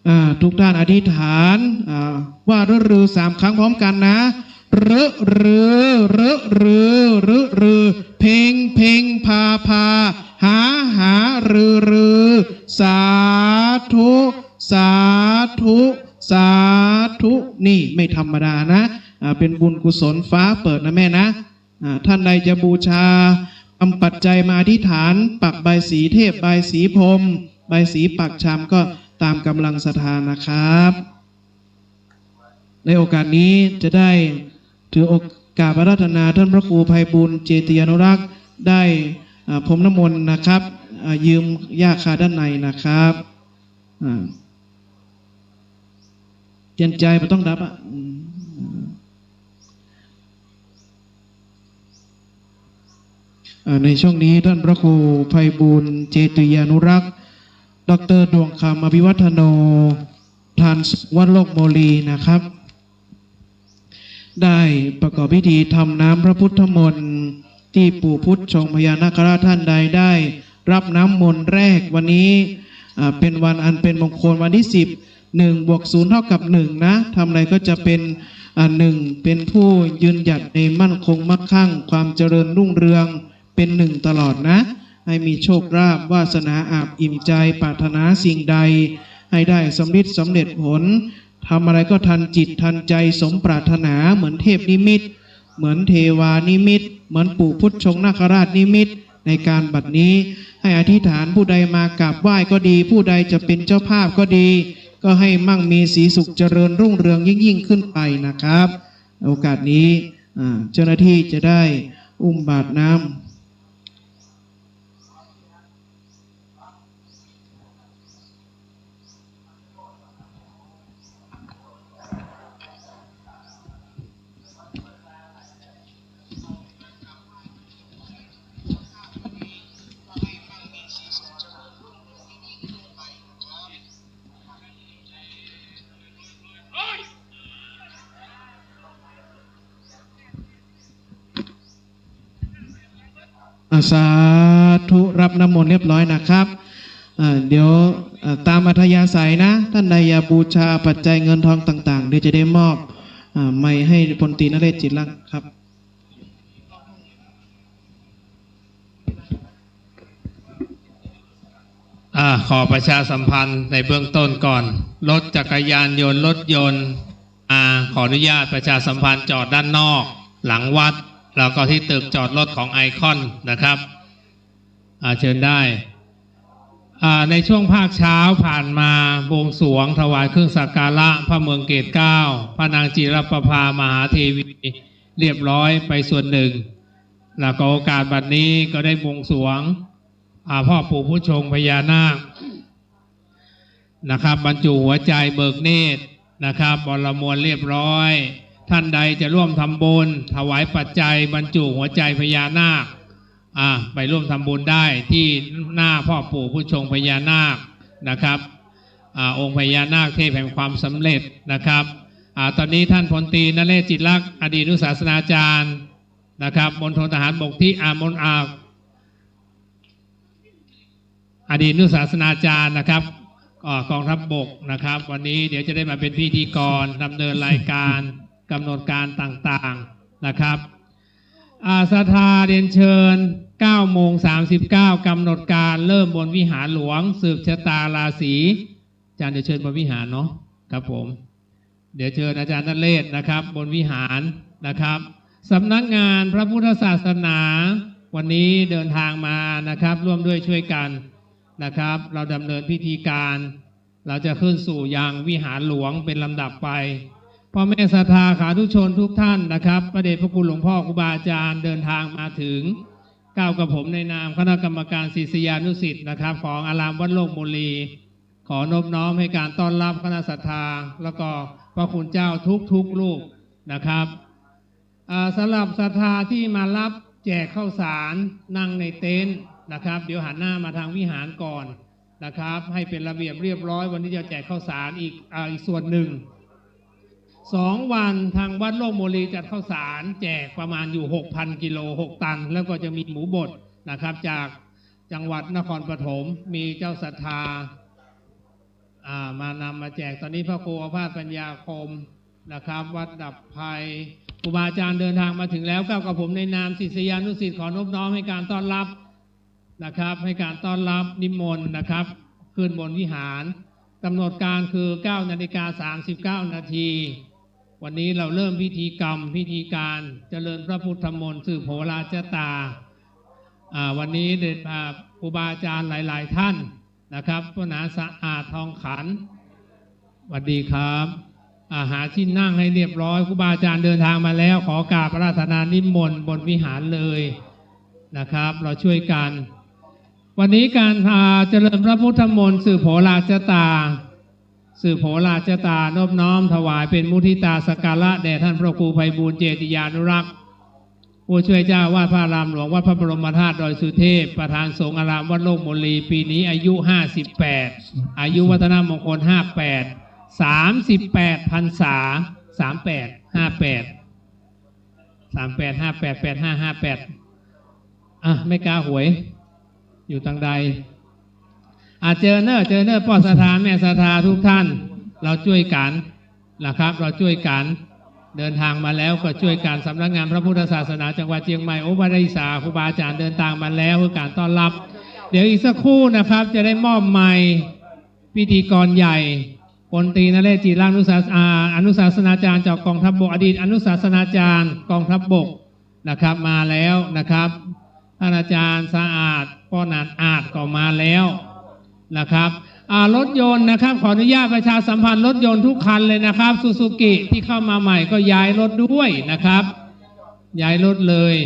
อ่าทุกท่านอธิษฐานอ่าว่าฤฤสามครั้งพร้อมกันนะฤฤฤฤฤฤฤ เพ็งเพ็งพาพา หาหาฤฤ สาธุ สาธุ สาธุ นี่ไม่ธรรมดานะอ่าเป็นบุญกุศลฟ้าเปิดนะแม่นะ อ่าท่านใดจะบูชาทำปัจจัยมาอธิษฐาน ปักบายสีเทพ บายสีพรหม บายสีปักชามก็ตามกำลังศรัทธานะครับ ในโอกาสนี้จะได้ถือโอกาสอาราธนาท่านพระครูไพบูลย์เจติยานุรักษ์ ได้อ่าพรมน้ำมนต์นะครับอ่ายืมย่าคาด้านในนะครับอ่าเตียนใจไม่ต้องดับอ่ะอืม อ่าในช่วงนี้ท่านพระครูไพบูลย์เจติยานุรักษ์ ดอกเตอร์ ดวงคำ อภิวัฒโน ทรานส์วัดโลกโมลีนะครับ ได้ประกอบพิธีทำน้ำพระพุทธมนต์ที่ปู่พุทธชงพญานาคราชท่านใดได้รับน้ำมนต์แรกวันนี้อ่าเป็นวันอันเป็นมงคลวันที่สิบ หนึ่งบวกศูนย์เท่ากับหนึ่งนะทำอะไรก็จะเป็นอ่าหนึ่งเป็นผู้ยืนหยัดในมั่นคงมั่งคั่งความเจริญรุ่งเรืองเป็นหนึ่งตลอดนะ ให้มีโชคลาภวาสนาอาบอิ่มใจปรารถนาสิ่งใด ให้ได้สำลิดสำเร็จผลทำอะไรก็ทันจิตทันใจสมปรารถนาเหมือนเทพนิมิต เหมือนเทวานิมิต เหมือนปู่พุทธชงนาคราชนิมิต ในการบัดนี้ ให้อธิษฐานผู้ใดมากราบไหว้ก็ดี ผู้ใดจะเป็นเจ้าภาพก็ดี ก็ให้มั่งมีสีสุขเจริญรุ่งเรืองยิ่งๆขึ้นไปนะครับ โอกาสนี้อ่าเจ้าหน้าที่จะได้อุ้มบาตรน้ำ อ่าสาธุรับน้ำมนต์เรียบร้อยนะครับอ่าเดี๋ยวอ่าตามอัธยาศัยนะ ท่านใดอยากบูชาปัจจัยเงินทองต่างๆ เดี๋ยวจะได้มอบอ่าไมค์ให้พลตรีนเรศจิตลักษณ์ครับ อ่าขอประชาสัมพันธ์ในเบื้องต้นก่อน รถจักรยานยนต์รถยนต์อ่าขออนุญาตประชาสัมพันธ์จอดด้านนอก หลังวัด แล้วก็ที่ตึกจอดรถของไอคอนนะครับอ่าเชิญได้อ่าในช่วงภาคเช้าผ่านมาบวงสรวงถวายเครื่องสักการะพระเมืองเกตเกล้าพระนางจิรประภามหาเทวี เรียบร้อยไปส่วนหนึ่ง แล้วก็โอกาสบัดนี้ก็ได้บวงสรวงอ่าพ่อปู่ผู้ชงพญานาคนะครับ บรรจุหัวใจเบิกเนตรนะครับบรมวลเรียบร้อย ท่านใดจะร่วมทำบุญถวายปัจจัยบรรจุหัวใจพญานาคอ่าไปร่วมทำบุญได้ที่หน้าพ่อปู่ผู้ชงพญานาคนะครับอ่าองค์พญานาคเทพแห่งความสำเร็จนะครับอ่าตอนนี้ท่านพลตรีนเรศจิตลักษณ์อดีตอนุศาสนาจารย์ นะครับมณฑลทหารบกที่อามนอาอดีตอนุศาสนาจารย์นะครับอ่ากองทัพบกนะครับ วันนี้เดี๋ยวจะได้มาเป็นพิธีกรดำเนินรายการกำหนดการต่างๆนะครับอ่าศรัทธาเรียนเชิญเก้าโมงสามสิบเก้ากำหนดการเริ่มบนวิหารหลวง สืบชะตาราศีอาจารย์จะเชิญบนวิหารเนาะครับผม เดี๋ยวเชิญอาจารย์นเรศนะครับบนวิหารนะครับสำนักงานพระพุทธศาสนา วันนี้เดินทางมานะครับร่วมด้วยช่วยกันนะครับ เราดำเนินพิธีการ เราจะขึ้นสู่ยังวิหารหลวงเป็นลำดับไป พ่อแม่ศรัทธาสาธุชนทุกท่านนะครับ พระเดชพระคุณหลวงพ่อครูบาอาจารย์เดินทางมาถึง กล่าวกับผมในนามคณะกรรมการศิษยานุศิษย์นะครับ ของอารามวัดโลกบุรี ขอนอบน้อมให้การต้อนรับคณะศรัทธา แล้วก็พระคุณเจ้าทุกๆรูปนะครับ อ่า สำหรับศรัทธาที่มารับแจกข้าวสารนั่งในเต็นท์นะครับ เดี๋ยวหันหน้ามาทางวิหารก่อนนะครับ ให้เป็นระเบียบเรียบร้อย วันนี้จะแจกข้าวสารอีก อ่า อีกส่วนหนึ่ง สองวันทางวัดโลกบุรีจัดข้าวสารแจกประมาณอยู่ หกพันกิโล หกตัน แล้วก็จะมีหมูบดนะครับ จากจังหวัดนครปฐม มีเจ้าศรัทธา อ่า มานำมาแจก ตอนนี้พระครูโอภาสปัญญาคมนะครับ วัดดับภัย ครูบาอาจารย์เดินทางมาถึงแล้ว กล่าวกับผมในนามศิษยานุศิษย์ขอนอบน้อมให้การต้อนรับนะครับ ให้การต้อนรับนิมนต์นะครับ ขึ้นบนวิหาร กำหนดการคือ เก้านาฬิกาสามสิบเก้านาที วันนี้เราเริ่มพิธีกรรม พิธีการเจริญพระพุทธมนต์สืบโหราชะตา อ่า วันนี้เดช อ่า ครูบาอาจารย์หลายๆท่านนะครับ พระมหาสะอาดทองขัน สวัสดีครับ อ่า หาที่นั่งให้เรียบร้อย ครูบาอาจารย์เดินทางมาแล้ว ขอกราบอาราธนานิมนต์บนวิหารเลยนะครับ เราช่วยกัน วันนี้การ อ่า เจริญพระพุทธมนต์สืบโหราชะตา สืบโหราชะตานอบน้อมถวายเป็นมุทิตาสักการะแด่ท่านพระครูไพบูลย์เจติยานุรักษ์ ผู้ช่วยเจ้าอาวาสพระอารามหลวงวัดพระบรมธาตุดอยสุเทพ ประธานสงฆ์อารามวัดโลกบุรี ปีนี้อายุ ห้าสิบแปด อายุวัฒนมงคล ห้าแปด สามสิบแปดพรรษา สามแปด ห้าแปด สามแปด ห้าแปด แปดห้า ห้าแปด อ่ะ ไม่กล้าหวย อยู่ทางใด อ่ะ เจอเนอะ เจอเนอะ พ่อศรัทธา แม่ศรัทธาทุกท่าน เราช่วยกันนะครับ เราช่วยกัน เดินทางมาแล้วก็ช่วยกัน สำนักงานพระพุทธศาสนาจังหวัดเชียงใหม่ โอภาสอิสา ครูบาอาจารย์เดินทางมาแล้ว คือการต้อนรับ เดี๋ยวอีกสักครู่นะครับ จะได้มอบไมค์พิธีกรใหญ่ พลตรีนเรศ จิรานุศาส- อ่า อนุศาสนาจารย์จากกองทัพบก อดีตอนุศาสนาจารย์กองทัพบกนะครับ มาแล้วนะครับ ท่านอาจารย์สะอาด ป้อหนาดอาดก็มาแล้วนะครับ อ่า รถยนต์นะครับ ขออนุญาตประชาสัมพันธ์รถยนต์ทุกคันเลยนะครับ ซูซูกิที่เข้ามาใหม่ก็ย้ายรถด้วยนะครับ ย้ายรถเลย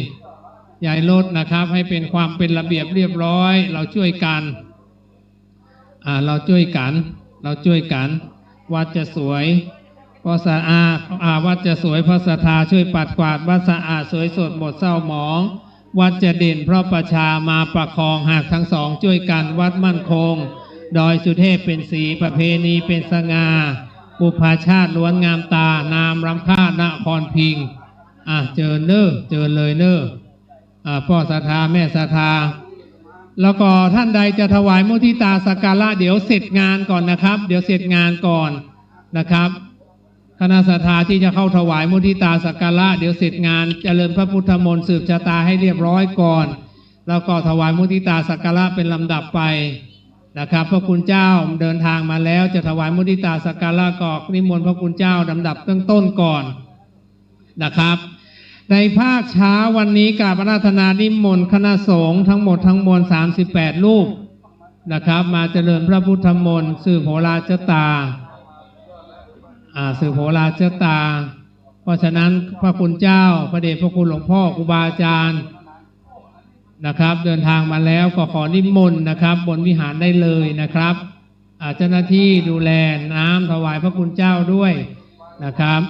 ย้ายรถนะครับ ให้เป็นความเป็นระเบียบเรียบร้อย เราช่วยกัน อ่า เราช่วยกัน เราช่วยกัน วัดจะสวย เพราะสะอาด อ่า วัดจะสวย เพราะศรัทธาช่วยปัดกวาด วัดสะอาดสวยสดหมดเศร้าหมอง วัดจะเด่น เพราะประชามาประคอง หากทั้งสองช่วยกัน วัดมั่นคง ดอยสุเทพเป็นสี ประเพณีเป็นสง่า บุพชาติล้วนงามตา นามล้ำค่านครพิงค์ อ่ะ เจิญเน้อ เจิญเลยเน้อ อ่า พ่อศรัทธา แม่ศรัทธา แล้วก็ท่านใดจะถวายมุทิตาสักการะ เดี๋ยวเสร็จงานก่อนนะครับ เดี๋ยวเสร็จงานก่อนนะครับ คณะศรัทธาที่จะเข้าถวายมุทิตาสักการะ เดี๋ยวเสร็จงานเจริญพระพุทธมนต์สืบชะตาให้เรียบร้อยก่อน แล้วก็ถวายมุทิตาสักการะเป็นลำดับไปนะครับ พระคุณเจ้าเดินทางมาแล้ว จะถวายมุทิตาสักการะ ก็นิมนต์พระคุณเจ้าลำดับเบื้องต้นก่อนนะครับ ในภาคเช้าวันนี้กราบอาราธนานิมนต์คณะสงฆ์ทั้งหมดทั้งมวล สามสิบแปดรูปนะครับ มาเจริญพระพุทธมนต์สืบโหราชะตา อ่า สืบโหราชะตา เพราะฉะนั้นพระคุณเจ้า พระเดชพระคุณหลวงพ่อ ครูบาอาจารย์นะครับ เดินทางมาแล้วก็ขอนิมนต์นะครับ บนวิหารได้เลยนะครับ อ่า เจ้าหน้าที่ดูแลน้ำถวายพระคุณเจ้าด้วยนะครับ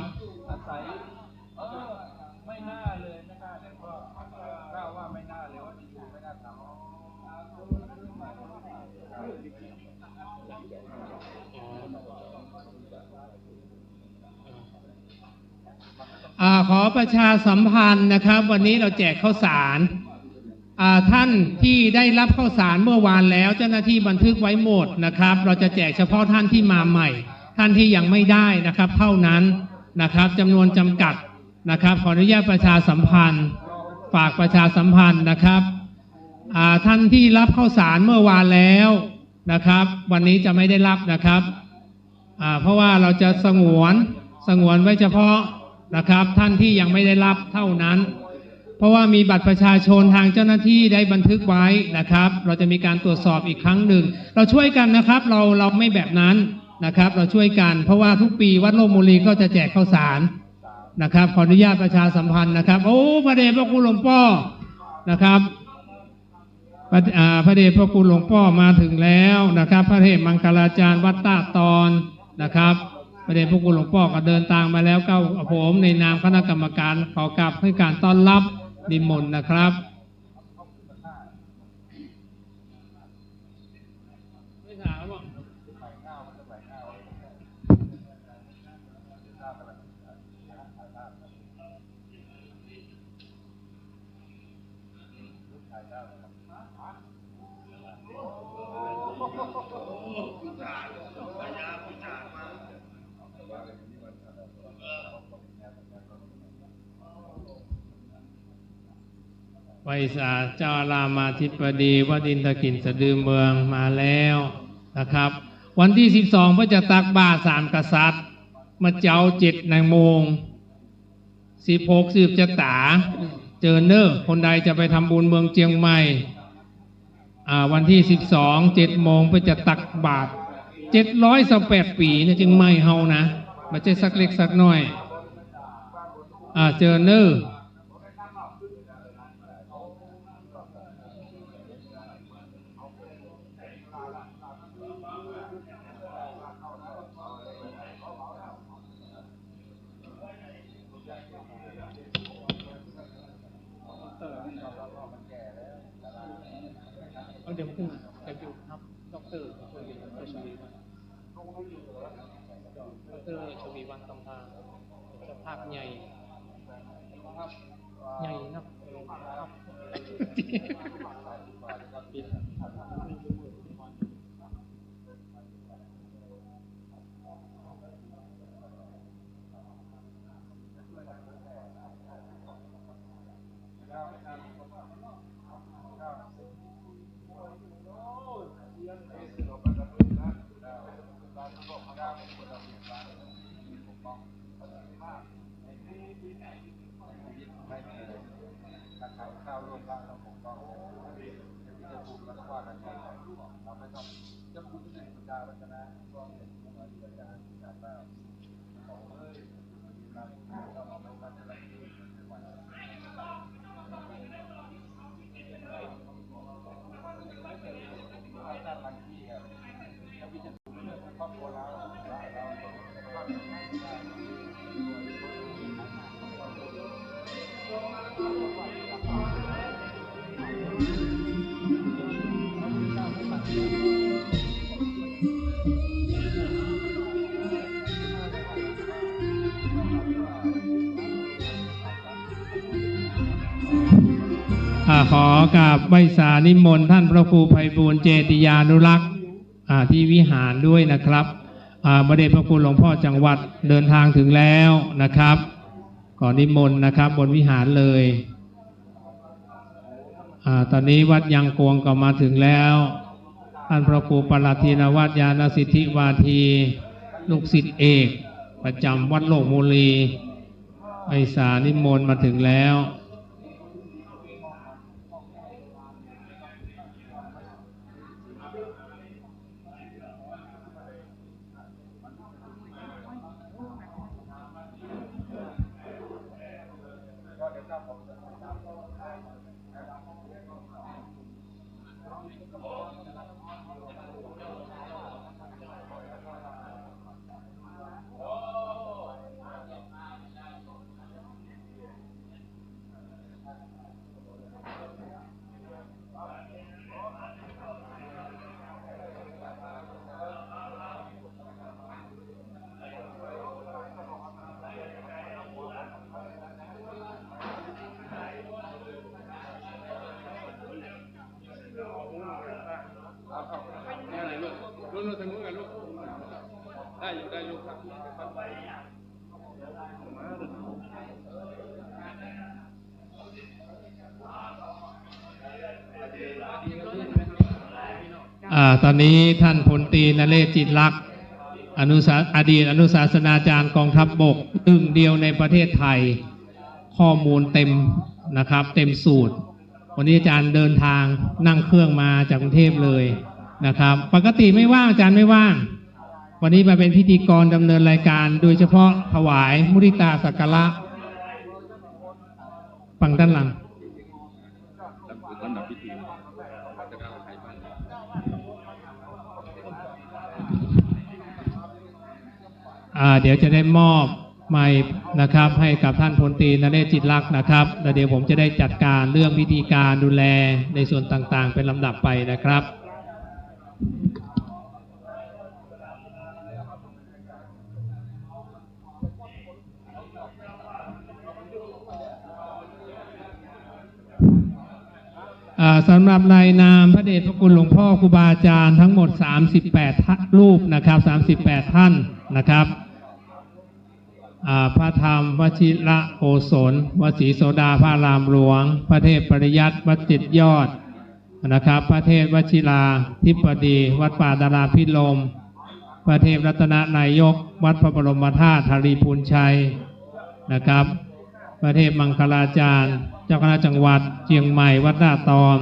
อ่า ขอประชาสัมพันธ์นะครับ วันนี้เราแจกข้าวสาร อ่า ท่านที่ได้รับข้าวสารเมื่อวานแล้ว เจ้าหน้าที่บันทึกไว้หมดนะครับ เราจะแจกเฉพาะท่านที่มาใหม่ ท่านที่ยังไม่ได้นะครับ เท่านั้นนะครับ จำนวนจำกัดนะครับ ขออนุญาตประชาสัมพันธ์ ฝากประชาสัมพันธ์นะครับ อ่า ท่านที่รับข้าวสารเมื่อวานแล้วนะครับ วันนี้จะไม่ได้รับนะครับ อ่า เพราะว่าเราจะสงวน สงวนไว้เฉพาะนะครับ ท่านที่ยังไม่ได้รับเท่านั้น เพราะว่ามีบัตรประชาชนทางเจ้าหน้าที่ได้บันทึกไว้นะครับ เราจะมีการตรวจสอบอีกครั้งหนึ่ง เราช่วยกันนะครับ เรา เราไม่แบบนั้น นะครับ เราช่วยกัน เพราะว่าทุกปีวัดโลกโมลีก็จะแจกข้าวสารนะครับ ขออนุญาตประชาสัมพันธ์นะครับ โอ้ พระเดชพระคุณหลวงป้อนะครับ พระอ่าพระเดชพระคุณหลวงป้อมาถึงแล้วนะครับ พระเดชมังคลาจารย์วัดต้าตอนนะครับ พระเดชพระคุณหลวงป้อก็เดินตางมาแล้ว ก็ผมในนามคณะกรรมการขอกราบให้การต้อนรับ นิมนต์นะครับ ไหว้สาเจ้าอารามอธิบดีวัดอินทขิลสะดือเมืองมาแล้วนะครับ วันที่ สิบสอง เพิ่นจะตักบาตรสามกษัตริย์ มาเจ๊า เจ็ดโมง สิบหก สืบชะตา เจิญเน้อ คนใดจะไปทำบุญเมืองเจียงใหม่ อ่า วันที่ สิบสอง เจ็ดโมง เพิ่นจะตักบาตร เจ็ดร้อยยี่สิบแปด ปีเนี่ย เจียงใหม่เฮานะ บ่ใช่สักเล็กสักน้อย อ่า เจิญเน้อ เอาเดี๋ยวขึ้นมา เดี๋ยวอยู่ครับ ดอกเตอร์ ดอกเตอร์ชวีวัน ดอกเตอร์ชวีวัน ตำรา เจ้าภาพใหญ่ ใหญ่นัก ครับ อ่า ขอกราบไหว้สานิมนต์ท่านพระครูไพบูลย์เจติยานุรักษ์ อ่า ที่วิหารด้วยนะครับ อ่า พระเดชพระคุณหลวงพ่อจังหวัดเดินทางถึงแล้วนะครับ ขอนิมนต์นะครับ บนวิหารเลย อ่า ตอนนี้วัดยังกวงก็มาถึงแล้ว ท่านพระครูปรัตทินวัฒน์ ญาณสิทธิวาที ลูกศิษย์เอก ประจำวัดโลกโมลี ไหว้สานิมนต์มาถึงแล้ว เอาเข้าแนวไหนลูก ลูกๆ ทางนู้นกันลูก ได้อยู่ ได้อยู่ครับ อ่า ตอนนี้ท่านพลตรีนเรศ จิตลักษณ์ อนุสา- อดีตอนุศาสนาจารย์กองทัพบก หนึ่งเดียวในประเทศไทย ข้อมูลเต็มนะครับ เต็มสูตร วันนี้อาจารย์เดินทางนั่งเครื่องมาจากกรุงเทพเลยนะครับ ปกติไม่ว่าง อาจารย์ไม่ว่าง วันนี้มาเป็นพิธีกรดำเนินรายการ โดยเฉพาะถวายมุทิตาสักการะ ฟังด้านหลัง อ่า เดี๋ยวจะได้มอบไมค์นะครับ ให้กับท่านพลตรีนเรศ จิตลักษณ์นะครับ แล้วเดี๋ยวผมจะได้จัดการเรื่องพิธีการดูแลในส่วนต่างๆ เป็นลำดับไปนะครับ อ่า สำหรับรายนามพระเดชพระคุณหลวงพ่อครูบาอาจารย์ทั้งหมด สามสิบแปด ท่าน รูปนะครับ สามสิบแปด ท่านนะครับ อ่า พระธรรมวชิระโกศล วัดศรีโสดาพระอารามหลวง พระเทพปริยัติวัดเจ็ดยอดนะครับ พระเทพวชิราธิปดีวัดป่าดาราพิรมย์ พระเทพรัตนนายกวัดพระบรมธาตุหารีพูนชัยนะครับ พระเทพมังคลาจารย์เจ้าคณะจังหวัดเชียงใหม่วัดหน้าตอม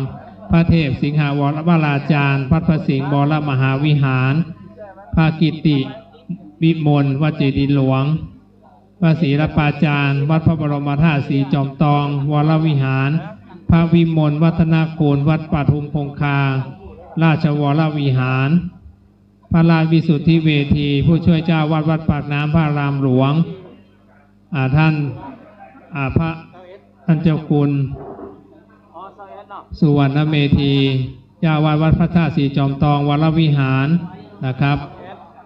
พระเทพสิงหวรวราจารย์วัดพระสิงห์วรมหาวิหาร พระกิติวิมลวัดเจดีย์หลวง พระศิลปาจารย์วัดพระบรมธาตุศรีจอมทองวรวิหาร พระวิมลวัฒนกุลวัดปทุมคงคาราชวรวิหาร พระราชวิสุทธิเวที ผู้ช่วยเจ้าวัดวัดปากน้ำพระอารามหลวง อ่า ท่าน อ่า พระ ท่านเจ้าคุณ สุวรรณเมธี เจ้าวัดวัดพระธาตุศรีจอมทองวรวิหารนะครับ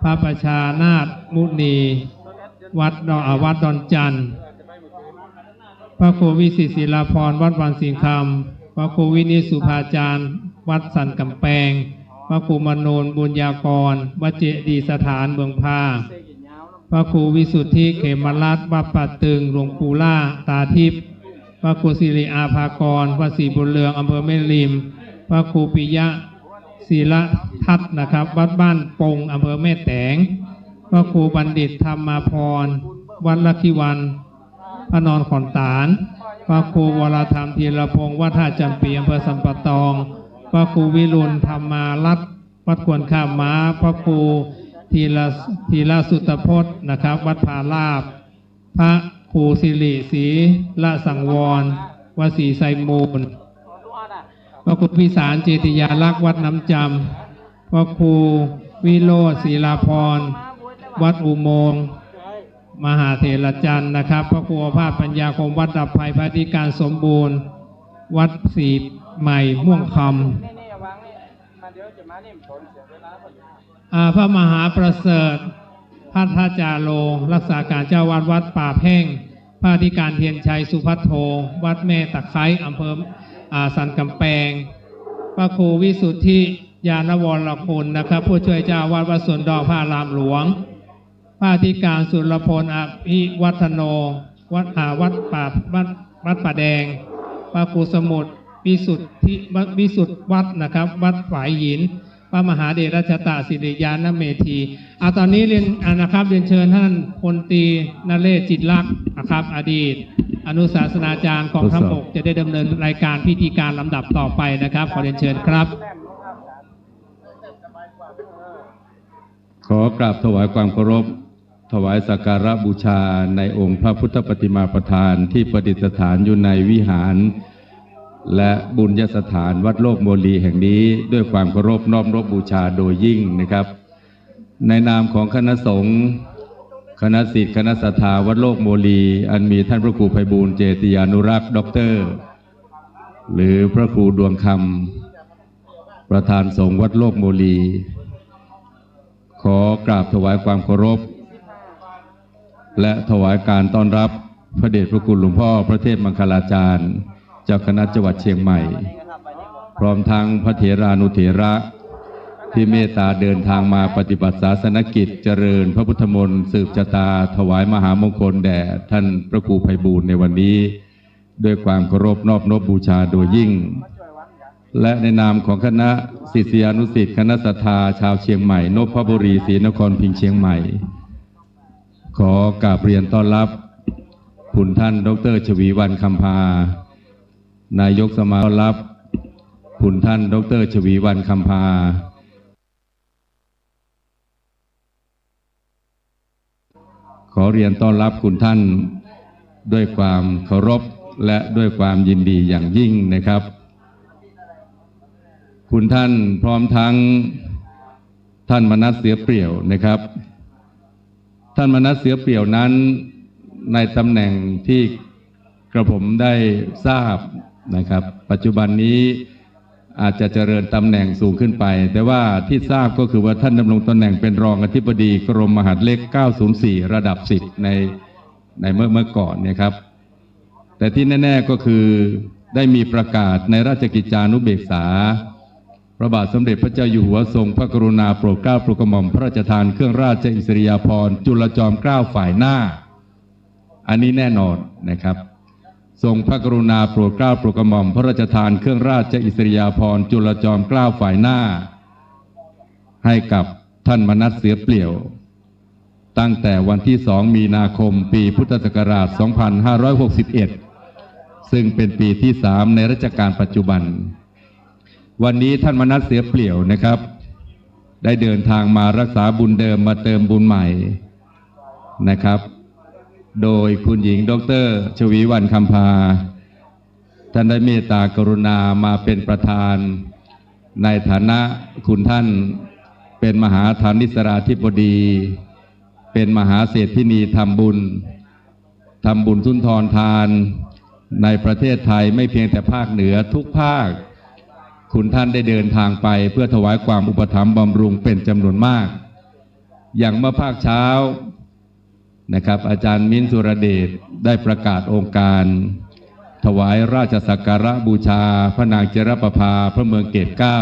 พระประชานาถมุนี วัดดอน อ่า วัดดอนจันทน์ พระครูวิสิตศิลาพร วัดวังสิงห์คำ พระครูวินิจสุภาจารย์ วัดสันกำแพง พระครูมนูนบุญญากร วัดเจดีย์สถานเมืองพา พระครูวิสุทธิเขมรัตน์ วัดป่าตึง หลวงปู่ล่าตาทิพย์ พระครูสิริอาภากร วัดศรีบุญเรือง อำเภอแม่ริม พระครูปิยะศิลทัศน์นะครับ วัดบ้านปง อำเภอแม่แตง พระครูบัณฑิตธรรมาภรณ์ วัดลักขิวัน พระนอนขอนตาล พระครูวรธรรมธีรพงศ์ วัดท่าจำปี อำเภอสันป่าตอง พระครูวิรุณธรรมารัตน์ วัดควรข้ามม้า พระครูธีระ ธีระสุตพจน์นะครับ วัดผาลาด พระครูสิริศรีละสังวร วัดศรีไซมูล พระครูพิสารเจติยารักษ์ วัดน้ำจำ พระครูวิโรจน์ศิลาพร วัดอุโมงค์มหาเถรจันทร์นะครับ พระครูอาภาสปัญญาคม วัดดับภัย พระอธิการสมบูรณ์ วัดศรีใหม่ม่วงคำ อ่า พระมหาประเสริฐ ภัททจาโร รักษาการเจ้าวัดวัดป่าแพ่ง พระอธิการเทียนชัย สุภัทโท วัดแม่ตะไคร้ อำเภอ อ่า สันกำแพง พระครูวิสุทธิญาณวรคุณนะครับ ผู้ช่วยเจ้าวัดวัดสวนดอกพระอารามหลวง พระอธิการสุรพล อภิวัฒโน วัด อ่า วัดป่า วัด วัดป่าแดง พระครูสมุทรวิสุทธิ วิสุทธิวัฒน์นะครับ วัดฝายหิน พระมหาเถรรัชตะสิริญาณเมธี อ่า ตอนนี้เรียน อ่า นะครับ เรียนเชิญท่านพลตรีนเรศ จิตลักษณ์นะครับ อดีตอนุศาสนาจารย์กองทัพบก จะได้ดำเนินรายการพิธีการลำดับต่อไปนะครับ ขอเรียนเชิญครับ ขอกราบถวายความเคารพ ถวายสักการะบูชาในองค์พระพุทธปฏิมาประธานที่ประดิษฐานอยู่ในวิหาร และบุญญสถานวัดโลกโมลีแห่งนี้ ด้วยความเคารพน้อมนบบูชาโดยยิ่งนะครับ ในนามของคณะสงฆ์ คณะศิษย์ คณะศรัทธาวัดโลกโมลี อันมีท่านพระครูไพบูลย์ เจติยานุรักษ์ ด็อกเตอร์ หรือพระครูดวงคำ ประธานสงฆ์วัดโลกโมลี ขอกราบถวายความเคารพ และถวายการต้อนรับพระเดชพระคุณหลวงพ่อพระเทพมังคลาจารย์ เจ้าคณะจังหวัดเชียงใหม่ พร้อมทั้งพระเถรานุเถระ ที่เมตตาเดินทางมาปฏิบัติศาสนกิจเจริญพระพุทธมนต์สืบชะตาถวายมหามงคลแด่ท่านพระครูไพบูลย์ในวันนี้ ด้วยความเคารพนอบนบบูชาโดยยิ่ง และในนามของคณะศิษยานุศิษย์คณะศรัทธาชาวเชียงใหม่ นพบุรี ศรีนครพิงค์ เชียงใหม่ ขอกราบเรียนต้อนรับคุณท่านดอกเตอร์ ชวีวรรณ คำพา นายกสมาคม ต้อนรับคุณท่านดอกเตอร์ ชวีวรรณ คำพา ข ขอเรียนต้อนรับคุณท่านด้วยความเคารพและด้วยความยินดีอย่างยิ่งนะครับ คุณท่านพร้อมทั้งท่านมนัสเสือเปลี่ยวนะครับ ท่านมนัสเสือเปลี่ยวนั้นในตำแหน่งที่กระผมได้ทราบนะครับ ปัจจุบันนี้อาจจะเจริญตำแหน่งสูงขึ้นไป แต่ว่าที่ทราบก็คือว่าท่านดำรงตำแหน่งเป็นรองอธิบดีกรมมหาดเล็ก เก้าศูนย์สี่ ระดับ สิบ ในในเมื่อเมื่อก่อนเนี่ยครับ แต่ที่แน่ๆก็คือได้มีประกาศในราชกิจจานุเบกษา พระบาทสมเด็จพระเจ้าอยู่หัวทรงพระกรุณาโปรดเกล้าโปรดกระหม่อมพระราชทานเครื่องราชอิสริยาภรณ์จุลจอมเกล้าฝ่ายหน้า อันนี้แน่นอนนะครับ ทรงพระกรุณาโปรดเกล้าโปรดกระหม่อมพระราชทานเครื่องราชอิสริยาภรณ์จุลจอมเกล้าฝ่ายหน้า ให้กับท่านมนัสเสือเปลี่ยว ตั้งแต่วันที่ สอง มีนาคม ปีพุทธศักราช สองพันห้าร้อยหกสิบเอ็ด ซึ่งเป็นปีที่ สาม ในรัชกาลปัจจุบัน วันนี้ท่านมนัสเสือเปลี่ยวนะครับ ได้เดินทางมารักษาบุญเดิมมาเติมบุญใหม่นะครับ โดยคุณหญิงดอกเตอร์ชวีวรรณคำภา ท่านได้เมตตากรุณามาเป็นประธาน ในฐานะคุณท่านเป็นมหาฐานิสราธิบดี เป็นมหาเศรษฐินีทำบุญ ทำบุญสุนทรทาน ในประเทศไทยไม่เพียงแต่ภาคเหนือทุกภาค คุณท่านได้เดินทางไปเพื่อถวายความอุปถัมภ์บำรุงเป็นจำนวนมาก อย่างเมื่อภาคเช้านะครับ อาจารย์มิ้นท์ สุรเดช ได้ประกาศองค์การ ถวายราชสักการะบูชาพระนางจิรประภา พระเมืองเกตเกล้า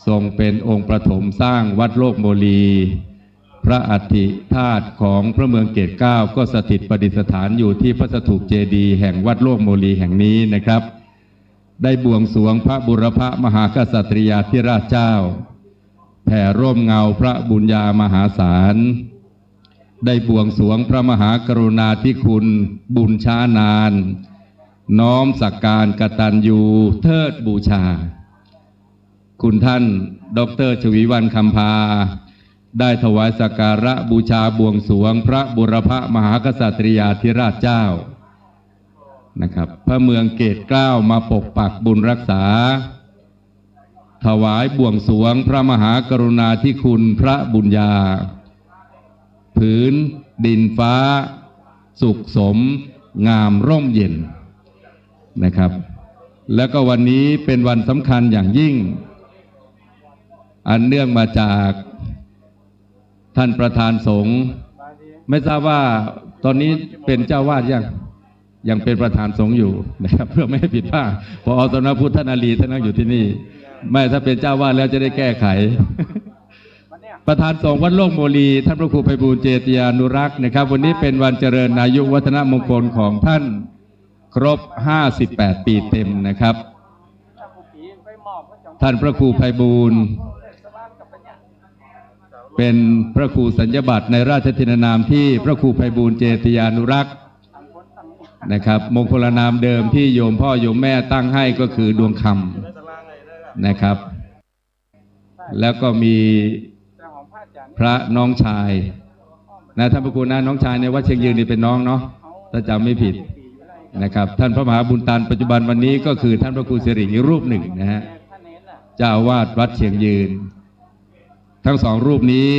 ทรงเป็นองค์ประถมสร้างวัดโลกโมลี พระอัฐิธาตุของพระเมืองเกตเกล้าก็สถิตประดิษฐานอยู่ที่พระสถูปเจดีย์แห่งวัดโลกโมลีแห่งนี้นะครับ ได้บวงสรวงพระบุรพมหากษัตริยาธิราชเจ้า แผ่ร่มเงาพระบุญญามหาศาล ได้บวงสรวงพระมหากรุณาธิคุณบุญช้านาน น้อมสักการกตัญญูเทิดบูชา คุณท่านดอกเตอร์ชวีวรรณคำภา ได้ถวายสักการะบูชาบวงสรวงพระบุรพมหากษัตริยาธิราชเจ้านะครับ พระเมืองเกตเกล้ามาปกปักบุญรักษา ถวายบวงสรวงพระมหากรุณาธิคุณพระบุญญา ผืนดินฟ้า สุขสม งามร่มเย็นนะครับ แล้วก็วันนี้เป็นวันสำคัญอย่างยิ่ง อันเนื่องมาจากท่านประธานสงฆ์ ไม่ทราบว่าตอนนี้เป็นเจ้าวาดยัง ยังเป็นประธานสงฆ์อยู่นะครับ เพื่อไม่ให้ผิดพลาด ผอ.สำนักพุทธนารีย์ท่านนั่งอยู่ที่นี่ ไม่ ถ้าเป็นเจ้าวาดแล้วจะได้แก้ไข ประธานสงฆ์วัดโลกโมลี ท่านพระครูไพบูลย์ เจติยานุรักษ์นะครับ วันนี้เป็นวันเจริญอายุวัฒนมงคลของท่านครบ ห้าสิบแปด ปีเต็มนะครับ ท่านพระครูไพบูลย์ เป็นพระครูสัญญบัตรในราชทินนามที่พระครูไพบูลย์ เจติยานุรักษ์นะครับ มงคลนามเดิมที่โยมพ่อโยมแม่ตั้งให้ก็คือดวงคำนะครับ แล้วก็มีพระน้องชายนะ ท่านพระครูนะ น้องชายในวัดเชียงยืนนี่เป็นน้องเนาะ ถ้าจำไม่ผิดนะครับ ท่านพระมหาบุญตัน ปัจจุบันวันนี้ก็คือท่านพระครูสิริอีกรูปหนึ่งนะฮะ เจ้าอาวาสวัดเชียงยืน ทั้งสองรูปนี้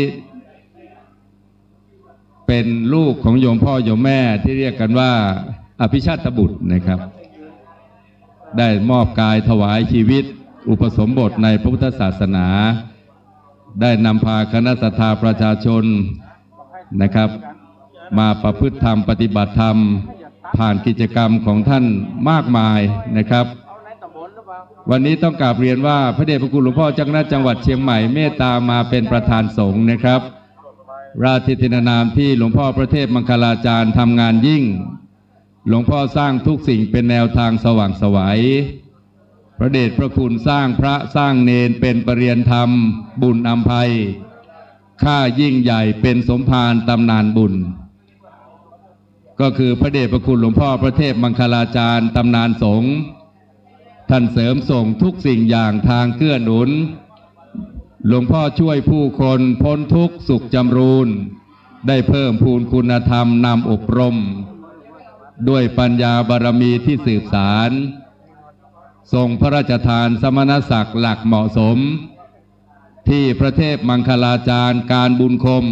เป็นลูกของโยมพ่อโยมแม่ที่เรียกกันว่าอภิชาตบุตรนะครับ ได้มอบกายถวายชีวิตอุปสมบทในพระพุทธศาสนา ได้นำพาคณะศรัทธาประชาชนนะครับ มาประพฤติธรรมปฏิบัติธรรม ผ่านกิจกรรมของท่านมากมายนะครับ วันนี้ต้องกราบเรียนว่าพระเดชพระคุณหลวงพ่อเจ้าคณะจังหวัดเชียงใหม่เมตตามาเป็นประธานสงฆ์นะครับ ราชทินนามที่หลวงพ่อพระเทพมังคลาจารย์ทำงานยิ่ง หลวงพ่อสร้างทุกสิ่งเป็นแนวทางสว่างไสว พระเดชพระคุณสร้างพระสร้างเณรเป็นประเรียนธรรม บุญอำไพ ค่ายิ่งใหญ่เป็นสมภารตำนานบุญ ก็คือพระเดชพระคุณหลวงพ่อพระเทพมังคลาจารย์ตำนานสงฆ์ ท่านเสริมส่งทุกสิ่งอย่างทางเกื้อหนุน หลวงพ่อช่วยผู้คนพ้นทุกข์สุขจำรูน ได้เพิ่มพูนคุณธรรมนำอบรม ด้วยปัญญาบารมีที่สืบสาน ทรงพระราชทานสมณศักดิ์หลักเหมาะสม ที่พระเทพมังคลาจารย์การบุญคม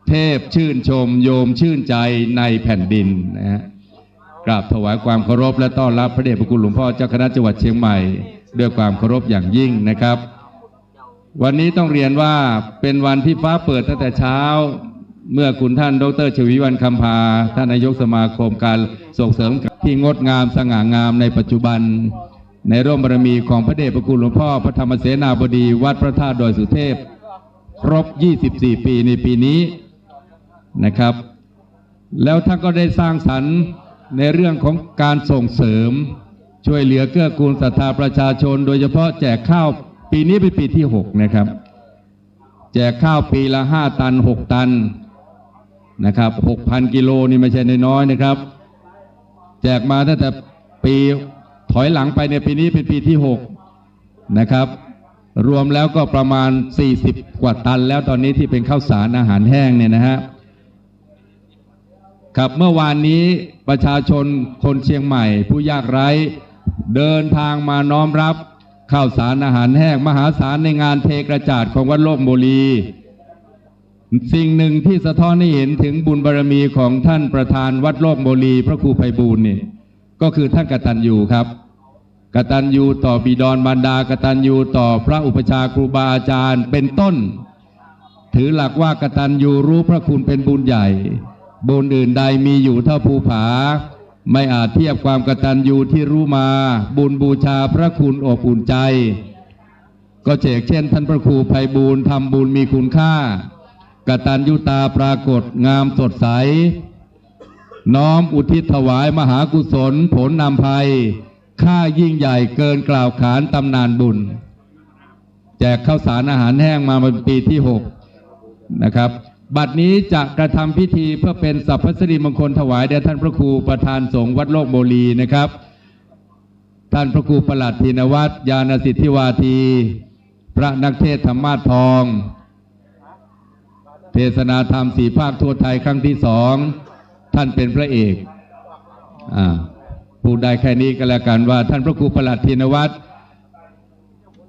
เทพชื่นชมโยมชื่นใจในแผ่นดินนะฮะ กราบถวายความเคารพและต้อนรับพระเดชพระคุณหลวงพ่อเจ้าคณะจังหวัดเชียงใหม่ ด้วยความเคารพอย่างยิ่งนะครับ วันนี้ต้องเรียนว่าเป็นวันที่ฟ้าเปิดตั้งแต่เช้า เมื่อคุณท่านดอกเตอร ชวีวันคำพา ท่านนายกสมาคมการส่งเสริมที่งดงามสง่างามในปัจจุบัน ในร่มบารมีของพระเดชพระคุณหลวงพ่อพระธรรมเสนาบดีวัดพระธาตุดอยสุเทพ ครบ ยี่สิบสี่ ปีในปีนี้นะครับ แล้วท่านก็ได้สร้างสรรค์ในเรื่องของการส่งเสริม ช่วยเหลือเกื้อกูลศรัทธาประชาชน โดยเฉพาะแจกข้าว ปีนี้เป็นปีที่ หก นะครับ แจกข้าวปีละ ห้า ตัน หก ตันนะครับ หกพัน กิโลนี่ไม่ใช่น้อยๆนะครับ แจกมาตั้งแต่ปีถอยหลังไปในย ปีนี้เป็นปีที่ หก นะครับ รวมแล้วก็ประมาณ สี่สิบ กว่าตันแล้วตอนนี้ที่เป็นข้าวสารอาหารแห้งเนี่ยนะฮะ ครับ เมื่อวานนี้ประชาชนคนเชียงใหม่ผู้ยากไร้ เดินทางมาน้อมรับข้าวสารอาหารแห้งมหาศาลในงานเทกระจาดของวัดโลกโมลี สิ่งหนึ่งที่สะท้อนให้เห็นถึงบุญบารมีของท่านประธานวัดโลกโมลี พระครูไพบูลย์นี่ ก็คือท่านกตัญญูครับ กตัญญูต่อบิดรมารดา กตัญญูต่อพระอุปัชฌาย์ครูบาอาจารย์เป็นต้น ถือหลักว่ากตัญญูรู้พระคุณเป็นบุญใหญ่ บุญอื่นใดมีอยู่เท่าภูผา ไม่อาจเทียบความกตัญญูที่รู้มา บุญบูชาพระคุณอบอุ่นใจ ก็เฉกเช่นท่านพระครูไพบูลย์ทำบุญมีคุณค่า กตัญญูตาปรากฏงามสดใส น้อมอุทิศถวายมหากุศลผลนำภัย ค่ายิ่งใหญ่เกินกล่าวขานตำนานบุญ แจกข้าวสารอาหารแห้งมาเป็นปีที่ หก นะครับ บัดนี้จะกระทำพิธีเพื่อเป็นสัพพสิริมงคลถวายแด่ท่านพระครูประธานสงฆ์วัดโลกโมลีนะครับ ท่านพระครูประหลัดธินวัตร ญาณสิทธิวาที พระนักเทศน์ธรรมาสน์ทอง เทศนาธรรมสี่ภาคทั่วไทยครั้งที่สอง ท่านเป็นพระเอก อ่า พูดได้แค่นี้ก็แล้วกันว่าท่านพระครูประหลัดธินวัตร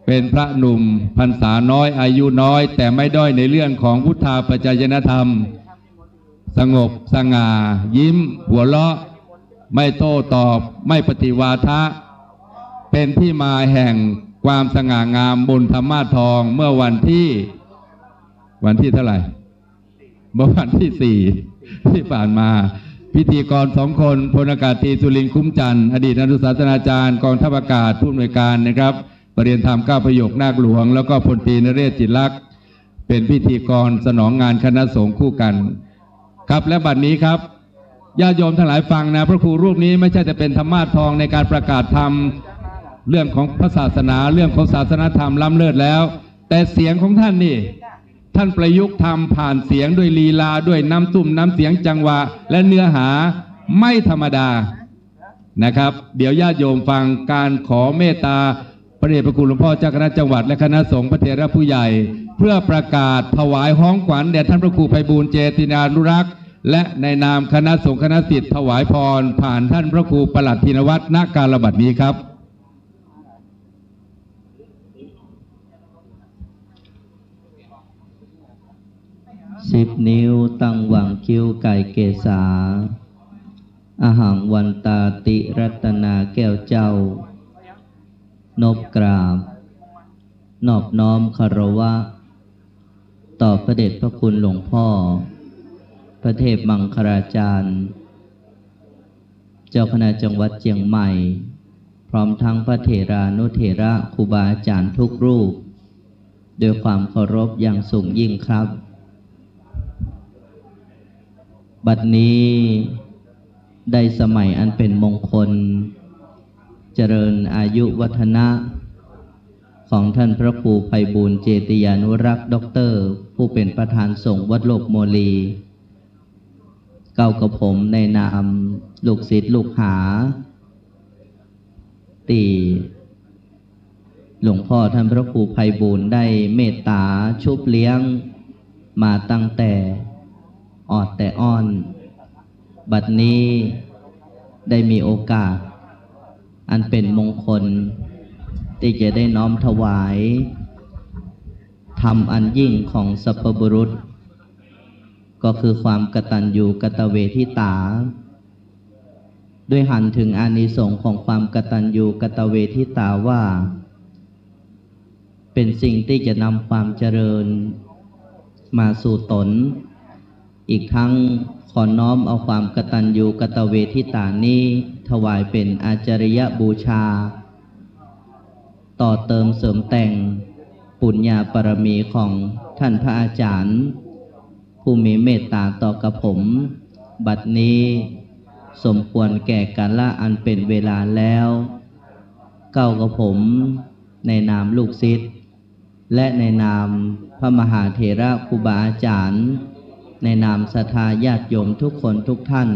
เป็นพระหนุ่มพรรษาน้อยอายุน้อย แต่ไม่ด้อยในเรื่องของวุฒาปัจจยนธรรม สงบสง่า ยิ้ม หัวเราะ ไม่โต้ตอบ ไม่ปฏิวาทะ เป็นที่มาแห่งความสง่างามบนธรรมาสน์ทองเมื่อวันที่ วันที่เท่าไหร่ เมื่อวันที่ สี่ ที่ผ่านมา พิธีกรสองคน พลอากาศตรีสุรินทร์ คุ้มจันทร์ อดีตอนุศาสนาจารย์กองทัพอากาศ ผู้อำนวยการนะครับ ประเรียนธรรมเก้าประโยคนาคหลวง แล้วก็พลตรีนเรศ จิตรลักษณ์ เป็นพิธีกรสนองงานคณะสงฆ์คู่กัน ครับ และบัดนี้ครับ ญาติโยมทั้งหลายฟังนะ พระครูรูปนี้ไม่ใช่แต่เป็นธรรมาสน์ทองในการประกาศธรรม เรื่องของพระศาสนา เรื่องของศาสนธรรมล้ำเลิศแล้ว แต่เสียงของท่านนี่ ท่านประยุกต์ธรรมผ่านเสียงด้วยลีลา ด้วยน้ำตุ้มน้ำเสียง จังหวะ และเนื้อหาไม่ธรรมดานะครับ เดี๋ยวญาติโยมฟังการขอเมตตาพระเดชพระคุณหลวงพ่อเจ้าคณะจังหวัดและคณะสงฆ์พระเถรผู้ใหญ่ เพื่อประกาศถวายฮ้องขวัญแด่ท่านพระครูไพบูลย์ เจติยานุรักษ์ และในนามคณะสงฆ์คณะสิทธิ์ถวายพรผ่านท่านพระครูประหลัดธินวัตร ณ กาลบัดนี้ครับ สิบ นิ้วตั้งหว่างคิ้วไก่เกษา อะหัง วันตาติ รัตนาแก้วเจ้า นบกราบ นอบน้อมคารวะ ต่อพระเดชพระคุณหลวงพ่อ พระเทพมังคลาจารย์ เจ้าคณะจังหวัดเชียงใหม่ พร้อมทั้งพระเถรานุเถระครูบาอาจารย์ทุกรูป ด้วยความเคารพอย่างสูงยิ่งครับ บัดนี้ได้สมัยอันเป็นมงคล เจริญอายุวัฒนะ ของท่านพระครูไพบูลย์ เจติยานุรักษ์ ด็อกเตอร์ ผู้เป็นประธานสงฆ์วัดโลกโมลี เก้ากับผมในนามลูกศิษย์ลูกหา ที่หลวงพ่อท่านพระครูไพบูลย์ได้เมตตาชุบเลี้ยงมาตั้งแต่ ออดแต่อ้อน บัดนี้ได้มีโอกาส อันเป็นมงคล ที่จะได้น้อมถวาย ธรรมอันยิ่งของสัพพบุรุษ ก็คือความกตัญญูกตเวทิตา ด้วยหันถึงอานิสงส์ของความกตัญญูกตเวทิตาว่า เป็นสิ่งที่จะนำความเจริญมาสู่ตน อีกทั้งขอน้อมเอาความกตัญญูกตเวทิตานี้ถวายเป็นอาจาริยบูชา ต่อเติมเสริมแต่งปุญญาบารมีของท่านพระอาจารย์ ผู้มีเมตตาต่อกระผม บัดนี้สมควรแก่กาละอันเป็นเวลาแล้ว เก้ากระผมในนามลูกศิษย์ และในนามพระมหาเถระครูบาอาจารย์ ในนามศรัทธาญาติโยมทุกคนทุกท่าน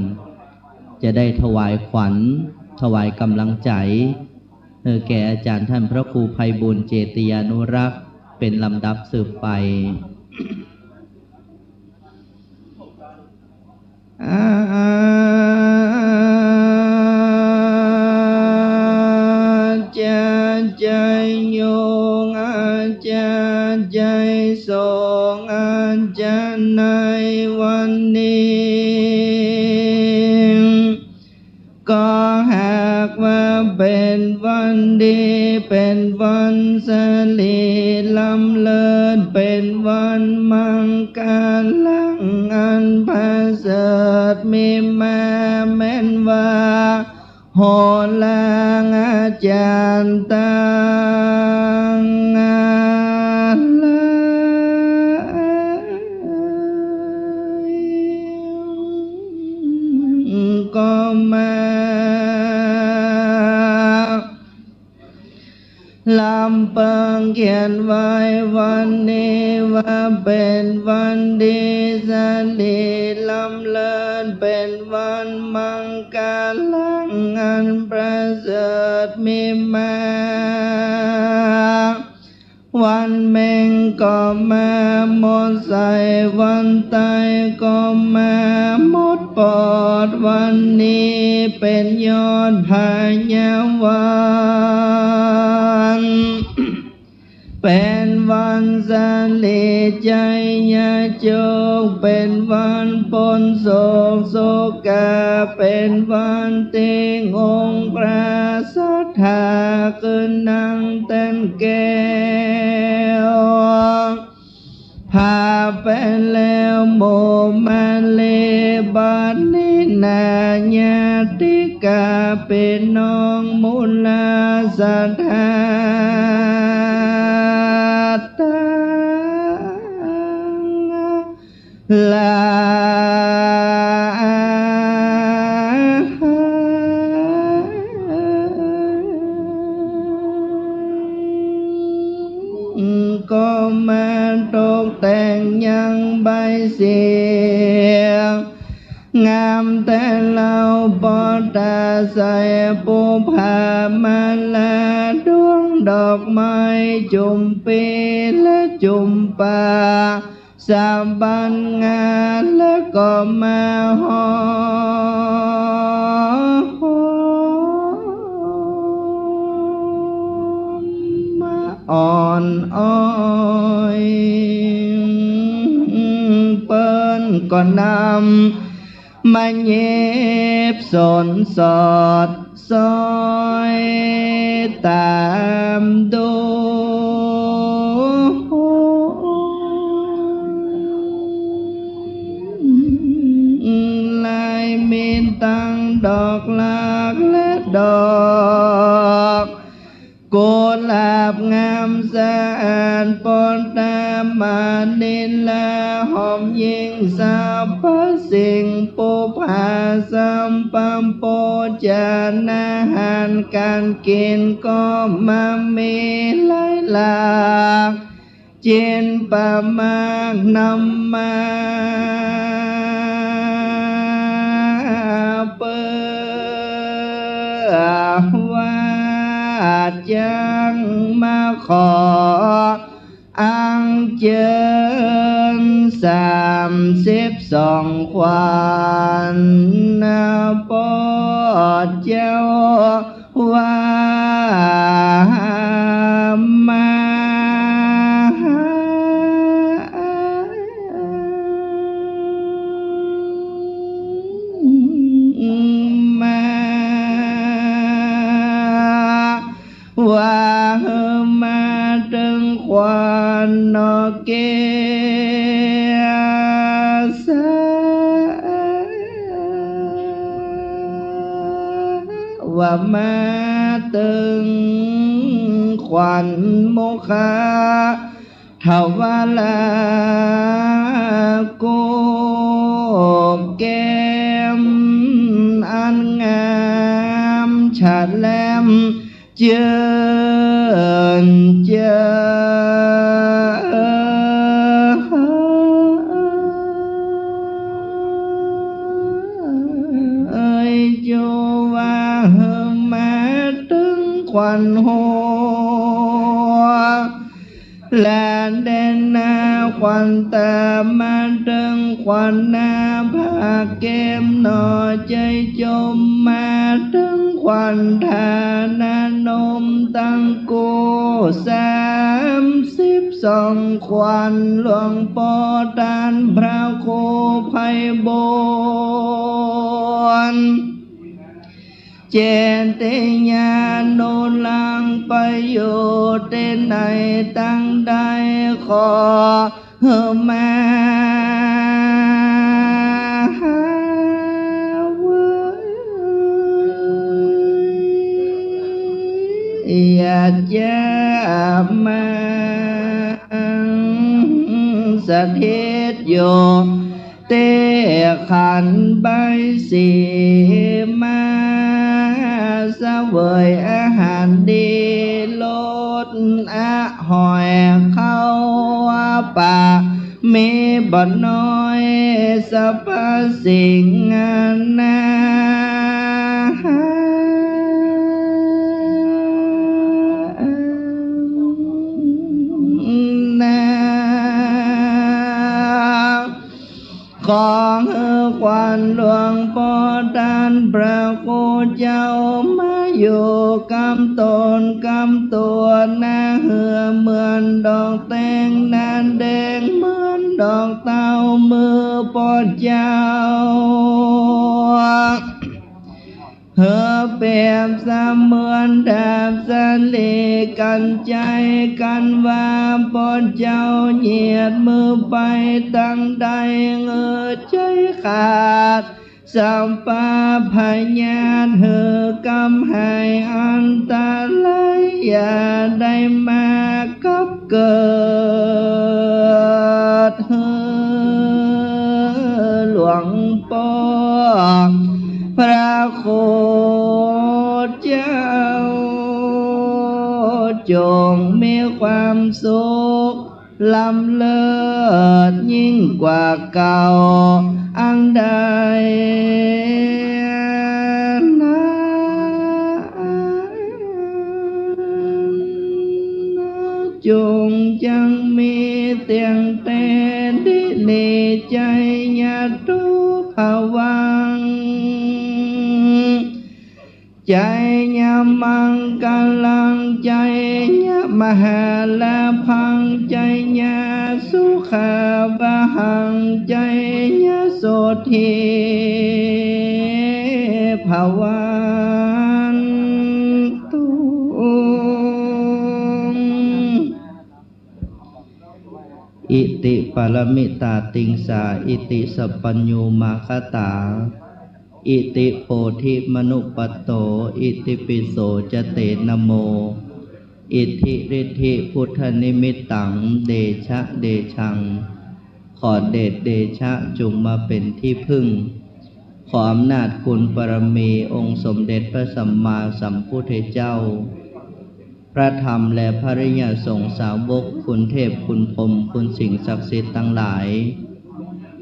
จะได้ถวายขวัญ ถวายกำลังใจ เออ แก่อาจารย์ท่านพระครูไพบูลย์เจติยานุรักษ์ เป็นลำดับสืบไป อาจารย์ใจโยง อาจารย์ใจส่ง อาจารย์ในวันนี้ ก็หากว่าเป็นวันดี เป็นวันสิริล้ำเลิศ เป็นวันมังคลังอันประเสริฐ มีมาแม่นว่า โหราอาจารย์ตังหลาย ก็มา ลำเปิงเขียนไว้วันนี้ว่าเป็นวันดีสิริล้ำเลิศ เป็นวันมังคลังอันประเสริฐ มีมา วันเพ็ญก็มาหมดไส้ วันตายก็มาหมดปอด วันนี้เป็นยอดพญาวัน เป็นวันสิริชัยโชค เป็นวันพ้นโศกโศกา เป็นวันที่องค์พระศรัทธาคือหนังแท่นแก้ว พาไปแล้วหมู่มะเล บัดนี้นาญาติกาพี่น้องหมู่ลาศรัทธาตังหลาย ก็มาตกแต่งยังใบายสี งามแท้เล่า ปอตาใส ปุพพามาลา ดวงดอกไม้จุ่มปีและจุ่มปา สะบัดงาแล้วก็มาหอมมาอ่อนอ้อย เปิ้นก็นำมาเย็บสนสอด ซอยตามดู ลายมีทั้งดอกหลากและดอก กุหลาบงามสะอาด ปอตามานิลา หอมยิ่งสรรพสิ่ง ปุพพาสัมปโภชนาหารการกินก็มามีหลายหลาก จินปะมากนำมาเปื้อว่าจังมาขออัญเชิญ สามสิบสองขวัญ นะ พ่อเจ้า ว่ามา มา ว่ามาเถิงขวัญนอกเกศา ว่ามาเถิงขวัญโมคคา ทวารา โกแก้มอันงามฉ่ำแหลมเจินเจิน เอ่ยโยว่ามาเถิงขวัญหัว และเด่นหน้าขวัญตา มาเถิงขวัญหน้าผากแก้มหน่อ เจ้ยโยมมาเถิงขวัญฐานนมตังกู้ สามสิบสองขวัญหลวงพ่อท่านพระครูไพบูลย์ เจติยานุรักษ์ ไปอยู่ที่ไหนทางใด ขอมาหาเวยญาติมาสถิตอยู่ ที่ขันใบสี มาเสวยอาหารดี รสอร่อยเข้าปาก มีบ่น้อยสรรพสิ่งนานา ขอหื้อขวัญหลวงพ่อท่านพระครูเจ้า มาอยู่กับตนกับตัว หน้าเหือเหมือนดอกแตง หน้าแดงเหมือนดอกเต้า มือพ่อเจ้า หื้อเปรียบเสมือนดาบสาลี กันไกรกันว่า พ่อเจ้าเหยียดมือไปทางใด หื้อใจขาด สัพพะพยาธิ หื้อกำหายอันตราย อย่าได้มา กับเกิด หื้อหลวงพ่อพระครูเจ้า จงมีความสุขล้ำเลิศยิ่งกว่าเก่าอันใด นั้น จงยังมีเตียงเตดิเล ชัยยะ ทุ ภะวัง ชัยยะ มังคะลัง ชัยยะ มหาลาภัง ชัยยะ สุขะ วะหัง ชัยยะ โสตถี ภะวันตุ อิติปะระมิตาติงสา อิติสัพพัญญูมาคตา อิติโพธิมนุปปัตโต อิติปิโสจะเตนะโม อิทธิฤทธิพุทธนิมิตตัง เดชะเดชัง ขอเดชเดชะจงมาเป็นที่พึ่ง ขออำนาจคุณบารมีองค์สมเด็จพระสัมมาสัมพุทธเจ้า พระธรรมและพระอริยสงฆ์สาวก คุณเทพคุณพรหม คุณสิ่งศักดิ์สิทธิ์ทั้งหลาย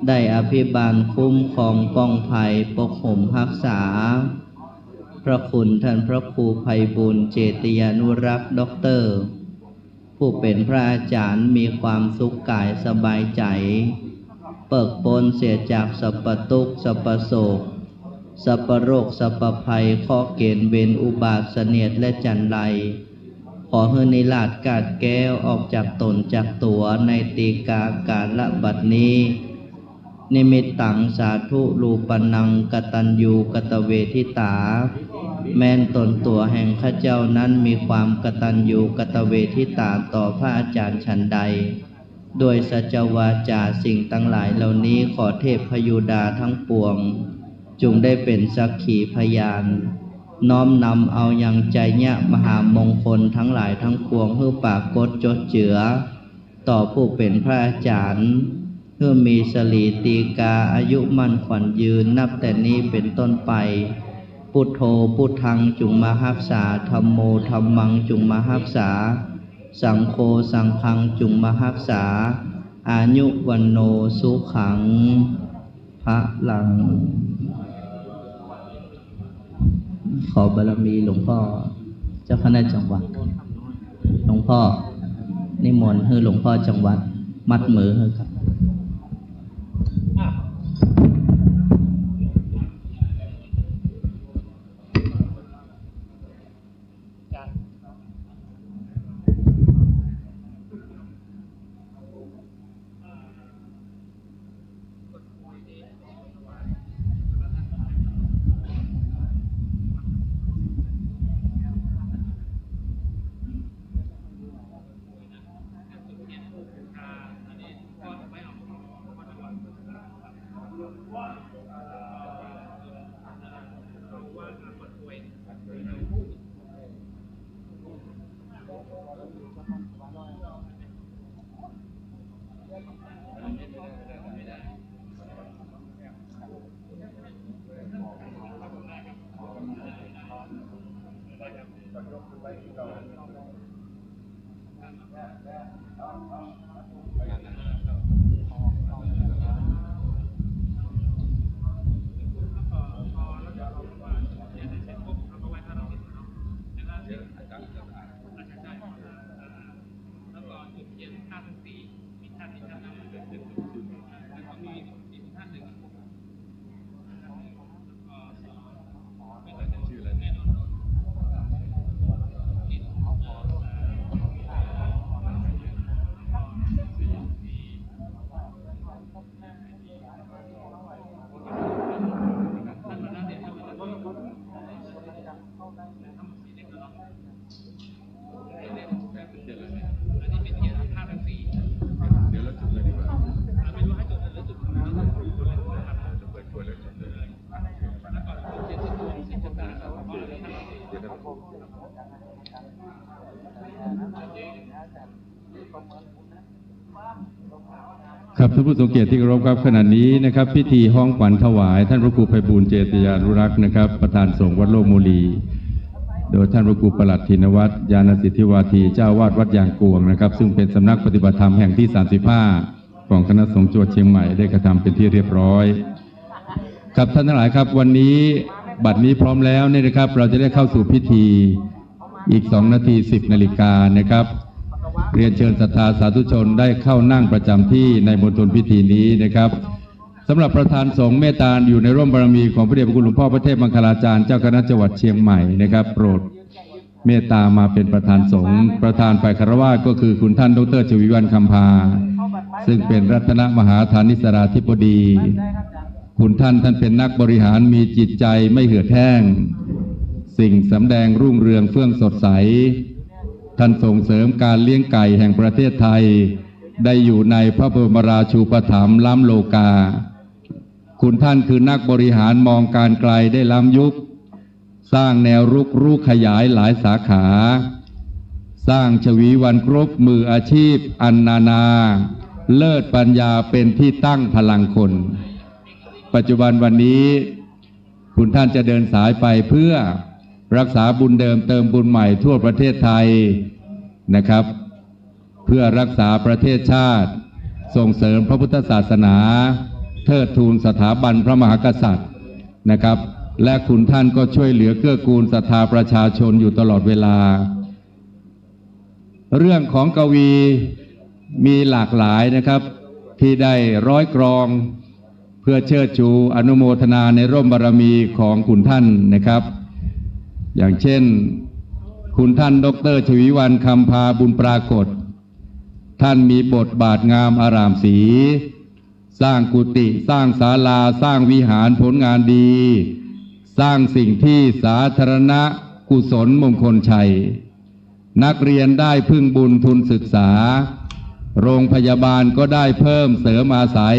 ได้อภิบาลคุ้มครองป้องภัยปกห่มรักษา พระคุณท่านพระครูไพบูลย์ เจติยานุรักษ์ ด็อกเตอร์ ผู้เป็นพระอาจารย์มีความสุขกายสบายใจ เปิกปนเสียจากสัพพทุกข์สัพพโศก สัพพโรคสัพพภัย เคราะห์เกณฑ์เวรอุบาทเสนียดและจัญไร ขอหื้อนิราศกาดแก้วออกจากตนจากตั๋วในตีฆากาละบัดนี้ Nimittaṃ sādhu rūpānaṃ kataññukataveditā. แม้นตนตั๋วแห่งข้าเจ้านั้นมีความกตัญญูกตเวทิตาต่อพระอาจารย์ฉันใด ด้วยสัจจวาจาสิ่งทั้งหลายเหล่านี้ขอเทพพยูดาทั้งปวง จงได้เป็นสักขีพยาน น้อมนำเอายังไชยมหามงคลทั้งหลายทั้งปวงหื้อปรากฏจดเจือ ต่อผู้เป็นพระอาจารย์ หื้อมีสรีตีกาอายุมั่นขวัญยืนนับแต่นี้เป็นต้นไป Buddho buddhaṃ จุงมาฮักษา Dhammo dhammaṃ จุงมาฮักษา Saṅgho saṅghaṃ จุงมาฮักษา Āyu vaṇṇo sukhaṃ balaṃ. ขอบารมีหลวงพ่อเจ้าคณะจังหวัด หลวงพ่อนิมนต์ให้หลวงพ่อจังหวัดมัดมือให้ครับ แล้วก็จุดเทียนธาตุทั้งสี่ มีธาตุดินธาตุน้ำ แล้วก็มี มีธาตุหนึ่ง ครับ ท่านผู้ทรงเกียรติที่เคารพครับ ขณะนี้นะครับ พิธีฮ้องขวัญถวายท่านพระครูไพบูลย์ เจติยานุรักษ์นะครับ ประธานสงฆ์วัดโลกโมลี โดยท่านพระครูประหลัดถินวัฒน์ ญาณสิทธิวาที เจ้าอาวาสวัดยางกวงนะครับ ซึ่งเป็นสำนักปฏิบัติธรรมแห่งที่ สามสิบห้า ของคณะสงฆ์จังหวัดเชียงใหม่ได้กระทำเป็นที่เรียบร้อย ครับ ท่านทั้งหลายครับ วันนี้บัดนี้พร้อมแล้วเนี่ยนะครับ เราจะได้เข้าสู่พิธีอีก สอง นาที สิบ นาฬิกานะครับ เรียนเชิญศรัทธาสาธุชนได้เข้านั่งประจำที่ในมณฑลพิธีนี้นะครับ สำหรับประธานสงฆ์เมตตาอยู่ในร่มบารมีของพระเดชพระคุณหลวงพ่อพระเทพมังคลาจารย์เจ้าคณะจังหวัดเชียงใหม่นะครับ โปรดเมตตามาเป็นประธานสงฆ์ ประธานฝ่ายคฤหัสถ์ก็คือคุณท่านดอกเตอร์ ชวีวัน คำพา ซึ่งเป็นรัตนมหาธานิสราธิบดี คุณท่านท่านเป็นนักบริหารมีจิตใจไม่เหือดแห้ง สิ่งสำแดงรุ่งเรืองเฟื่องสดใส ท่านส่งเสริมการเลี้ยงไก่แห่งประเทศไทย ได้อยู่ในพระบรมราชูปถัมภ์ล้ำโลกา คุณท่านคือนักบริหารมองการไกลได้ล้ำยุค สร้างแนวรุกรู้ขยายหลายสาขา สร้างชวีวันกรุ๊ปมืออาชีพอันนานา เลิศปัญญาเป็นที่ตั้งพลังคน ปัจจุบันวันนี้ คุณท่านจะเดินสายไปเพื่อรักษาบุญเดิมเติมบุญใหม่ทั่วประเทศไทยนะครับ เพื่อรักษาประเทศชาติ ส่งเสริมพระพุทธศาสนา เทิดทูนสถาบันพระมหากษัตริย์นะครับ และคุณท่านก็ช่วยเหลือเกื้อกูลศรัทธาประชาชนอยู่ตลอดเวลา เรื่องของกวีมีหลากหลายนะครับ ที่ได้ร้อยกลอง เพื่อเชิดชูอนุโมทนาในร่มบารมีของคุณท่านนะครับ อย่างเช่น คุณท่านดอกเตอร์ชวีวันคำพาบุญปรากฏ ท่านมีบทบาทงามอารามศรี สร้างกุฏิ สร้างศาลา สร้างวิหาร ผลงานดี สร้างสิ่งที่สาธารณกุศลมงคลชัย นักเรียนได้พึ่งบุญทุนศึกษา โรงพยาบาลก็ได้เพิ่มเสริมอาศัย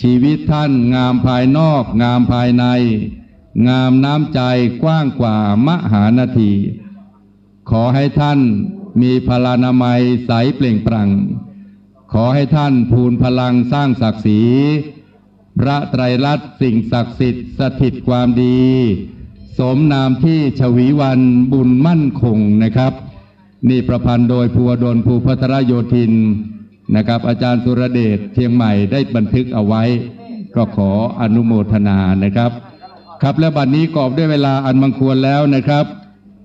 ชีวิตท่านงามภายนอก งามภายใน งามน้ำใจกว้างกว่ามหานาที ขอให้ท่านมีพลานามัยใสเปล่งปลั่ง ขอให้ท่านพูนพลังสร้างศักดิ์ศรี พระไตรรัตน์สิ่งศักดิ์สิทธิ์สถิตความดี สมนามที่ชวีวันบุญมั่นคงนะครับ นี่ประพันธ์โดยภูวดล ภูพัทรโยธินนะครับ อาจารย์สุรเดชเชียงใหม่ได้บันทึกเอาไว้ ก็ขออนุโมทนานะครับ ครับ และบัดนี้กอบด้วยเวลาอันบังควรแล้วนะครับ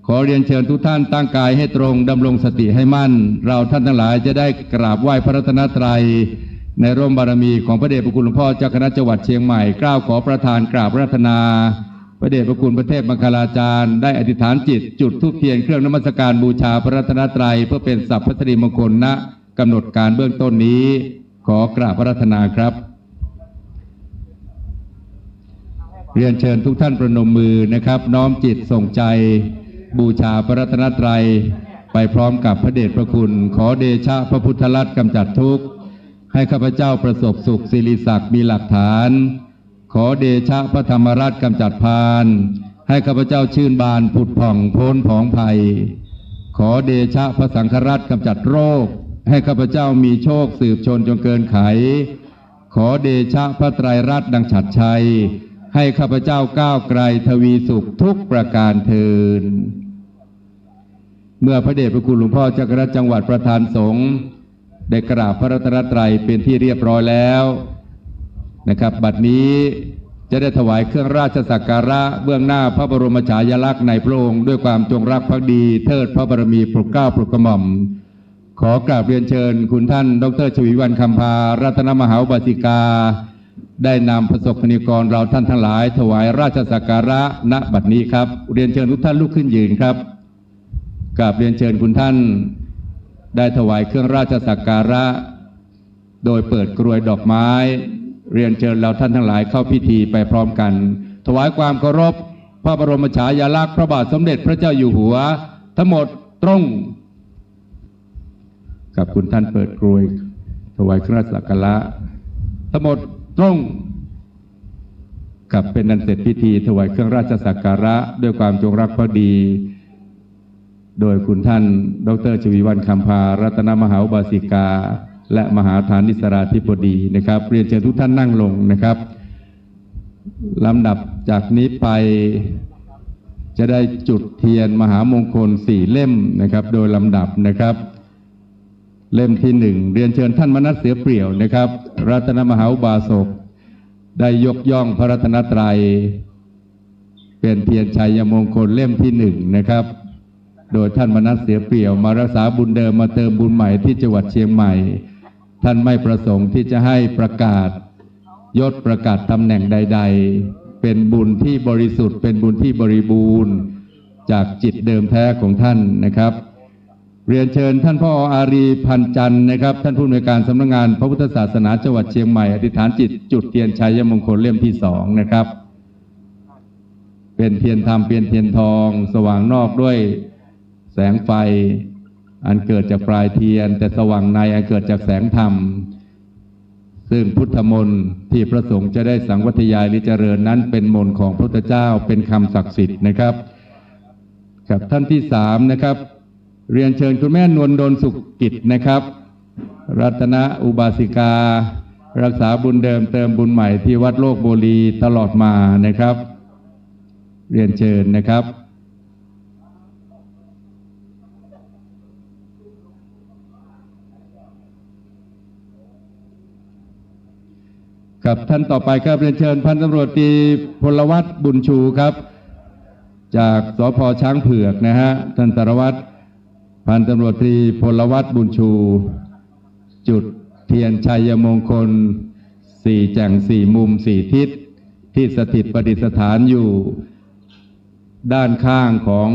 ขอเรียนเชิญทุกท่านตั้งกายให้ตรง ดำรงสติให้มั่น เราท่านทั้งหลายจะได้กราบไหว้พระรัตนตรัย ในร่มบารมีของพระเดชพระคุณหลวงพ่อเจ้าคณะจังหวัดเชียงใหม่ เกล้าขอประทานกราบอาราธนา พระเดชพระคุณพระเทพมังคลาจารย์ ได้อธิษฐานจิต จุดธูปเทียนเครื่องนมัสการบูชาพระรัตนตรัย เพื่อเป็นสัพพสิริมงคล ณ กำหนดการเบื้องต้นนี้ ขอกราบอาราธนาครับ เรียนเชิญทุกท่านประนมมือนะครับ น้อมจิตส่งใจบูชาพระรัตนตรัย ไปพร้อมกับพระเดชพระคุณ ขอเดชะพระพุทธรัตน์กำจัดทุกข์ ให้ข้าพเจ้าประสบสุขสิริศักดิ์มีหลักฐาน ขอเดชะพระธรรมรัตน์กำจัดพาล ให้ข้าพเจ้าชื่นบานผุดผ่องพ้นผองภัย ขอเดชะพระสังฆรัตน์กำจัดโรค ให้ข้าพเจ้ามีโชคสืบชนจนเกินไข ขอเดชะพระไตรรัตน์ดังฉัตรชัย ให้ข้าพเจ้าก้าวไกลทวีสุขทุกประการเทอญ เมื่อพระเดชพระคุณหลวงพ่อเจ้าคณะจังหวัดประธานสงฆ์ได้กราบพระรัตนตรัยเป็นที่เรียบร้อยแล้วนะครับ บัดนี้จะได้ถวายเครื่องราชสักการะเบื้องหน้าพระบรมฉายาลักษณ์ในพระองค์ ด้วยความจงรักภักดีเทิดพระบารมีโปรดเกล้าโปรดกระหม่อม ขอกราบเรียนเชิญคุณท่านดอกเตอร์ชวีวันคำพา รัตนมหาอุบาสิกา ได้นำประสบกรณิกรเราท่านทั้งหลาย ถวายราชสักการะ ณ บัดนี้ครับ เรียนเชิญทุกท่านลุกขึ้นยืนครับ กราบเรียนเชิญคุณท่าน ได้ถวายเครื่องราชสักการะ โดยเปิดกรวยดอกไม้ เรียนเชิญเราท่านทั้งหลายเข้าพิธีไปพร้อมกัน ถวายความเคารพพระบรมฉายาลักษณ์พระบาทสมเด็จพระเจ้าอยู่หัว ทั้งหมดตรง ครับ คุณท่านเปิดกรวย ถวายเครื่องราชสักการะ ทั้งหมดตรง ครับ เป็นอันเสร็จพิธีถวายเครื่องราชสักการะ ด้วยความจงรักภักดี โดยคุณท่านดอกเตอร์ชวีวันคำพา รัตนมหาอุบาสิกา และมหาฐานิสราธิบดีนะครับ เรียนเชิญทุกท่านนั่งลงนะครับ ลำดับจากนี้ไป จะได้จุดเทียนมหามงคลสี่เล่มนะครับ โดยลำดับนะครับ เล่มที่หนึ่ง เรียนเชิญท่านมนัสเสือเปรี่ยวนะครับ รัตนมหาอุบาสก ได้ยกย่องพระรัตนตรัย เป็นเทียนชัยมงคลเล่มที่หนึ่งนะครับ โดยท่านมนัสเสือเปรี่ยว มารักษาบุญเดิม มาเติมบุญใหม่ที่จังหวัดเชียงใหม่ ท่านไม่ประสงค์ที่จะให้ประกาศยศประกาศตำแหน่งใดๆ เป็นบุญที่บริสุทธิ์ เป็นบุญที่บริบูรณ์ จากจิตเดิมแท้ของท่านนะครับ เรียนเชิญท่านผอ.อารี พันจันทร์นะครับ ท่านผู้อำนวยการสำนักงานพระพุทธศาสนาจังหวัดเชียงใหม่ อธิษฐานจิตจุดเทียนชัยมงคลเล่มที่สองนะครับ เป็นเทียนธรรม เป็นเทียนทอง สว่างนอกด้วยแสงไฟ อันเกิดจากปลายเทียน แต่สว่างในอันเกิดจากแสงธรรม ซึ่งพุทธมนต์ที่พระสงฆ์จะได้สังวัตยายหรือเจริญนั้นเป็นมนต์ของพระพุทธเจ้า เป็นคำศักดิ์สิทธิ์นะครับ ครับ ท่านที่สามนะครับ เรียนเชิญคุณแม่นวลดลสุขกิจนะครับ รัตนอุบาสิกา รักษาบุญเดิมเติมบุญใหม่ที่วัดโลกโบรีตลอดมานะครับ เรียนเชิญนะครับ ครับ ท่านต่อไปครับ เรียนเชิญพันตำรวจตรีพลวัตรบุญชูครับ จากสภ.ช้างเผือกนะฮะ ท่านสารวัตร พันตำรวจตรีพลวัตรบุญชู จุดเ เทียนชัยมงคล สี่แจ่งสี่มุมสี่ทิศ ที่สถิตประดิษฐานอยู่ ด้านข้างของ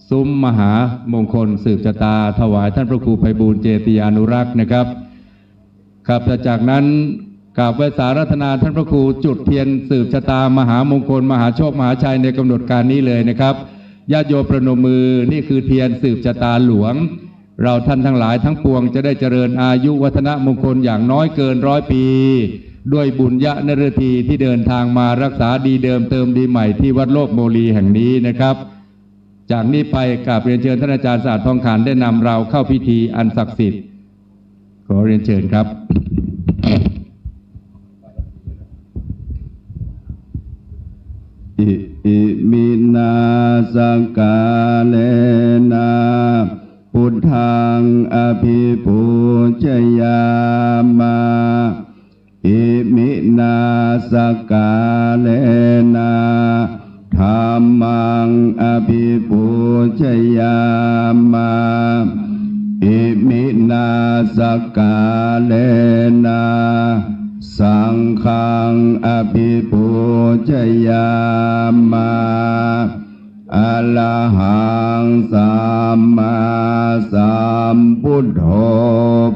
ซุ้มมหามงคลสืบชะตา ถวายท่านพระครูไพบูลย์เจติยานุรักษ์นะครับ ครับ แต่จากนั้นกราบไหว้สาอาราธนาท่านพระครูจุดเทียนสืบชะตามหามงคลมหาโชคมหาชัยในกำหนดการนี้เลยนะครับ ญาติโยมประนมมือ นี่คือเทียนสืบชะตาหลวง เราท่านทั้งหลายทั้งปวงจะได้เจริญอายุวัฒนมงคลอย่างน้อยเกินร้อยปี ด้วยบุญญะนฤทีที่เดินทางมารักษาดีเดิมเติมดีใหม่ที่วัดโลกโมลีแห่งนี้นะครับ จากนี้ไปกราบเรียนเชิญท่านอาจารย์สะอาดทองขันได้นำเราเข้าพิธีอันศักดิ์สิทธิ์ ขอเรียนเชิญครับ I- iminā sakkārena buddhaṃ abhipūjayāma. Iminā sakkārena dhammaṃ abhipūjayāma. Iminā sakkārena saṅghaṃ abhipūjayāma. Arahaṃ sammāsambuddho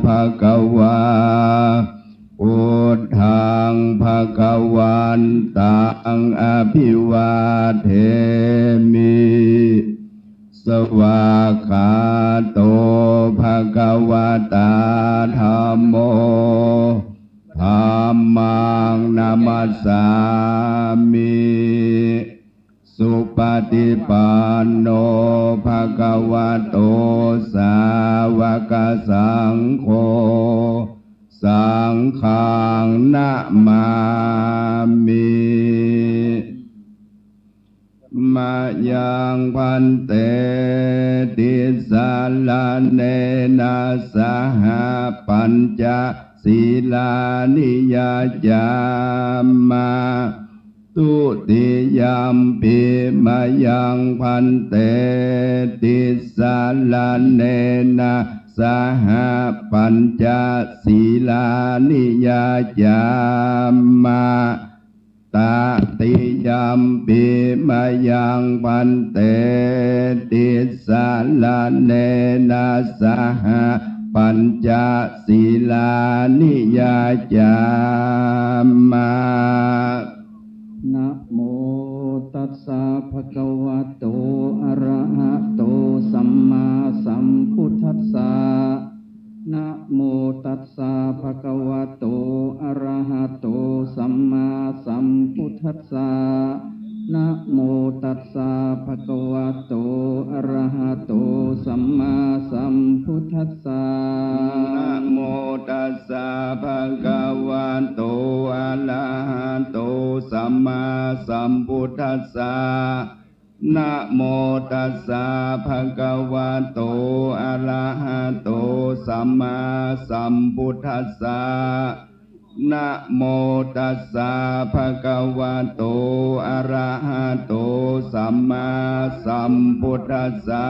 bhagavā. Buddhaṃ bhagavantaṃ abhivādemi. Svākkhāto bhagavatā dhammo. Dhammaṃ namassāmi. Supaṭipanno bhagavato sāvakasaṅgho. Saṅghaṃ namāmi. Mayaṃ bhante tisaraṇena saha pañca sīlāni yācāma. Dutiyampi mayaṃ bhante tisaraṇena saha pañca sīlāni yācāma. Tatiyampi mayaṃ bhante tisaraṇena saha pañca sīlāni yācāma. Namo tassa bhagavato arahato sammāsambuddhassa. Namo tassa bhagavato arahato sammāsambuddhassa. Namo tassa bhagavato arahato sammāsambuddhassa. Namo tassa bhagavato arahato sammāsambuddhassa. Namo tassa bhagavato arahato sammāsambuddhassa. Namo tassa bhagavato arahato sammāsambuddhassa.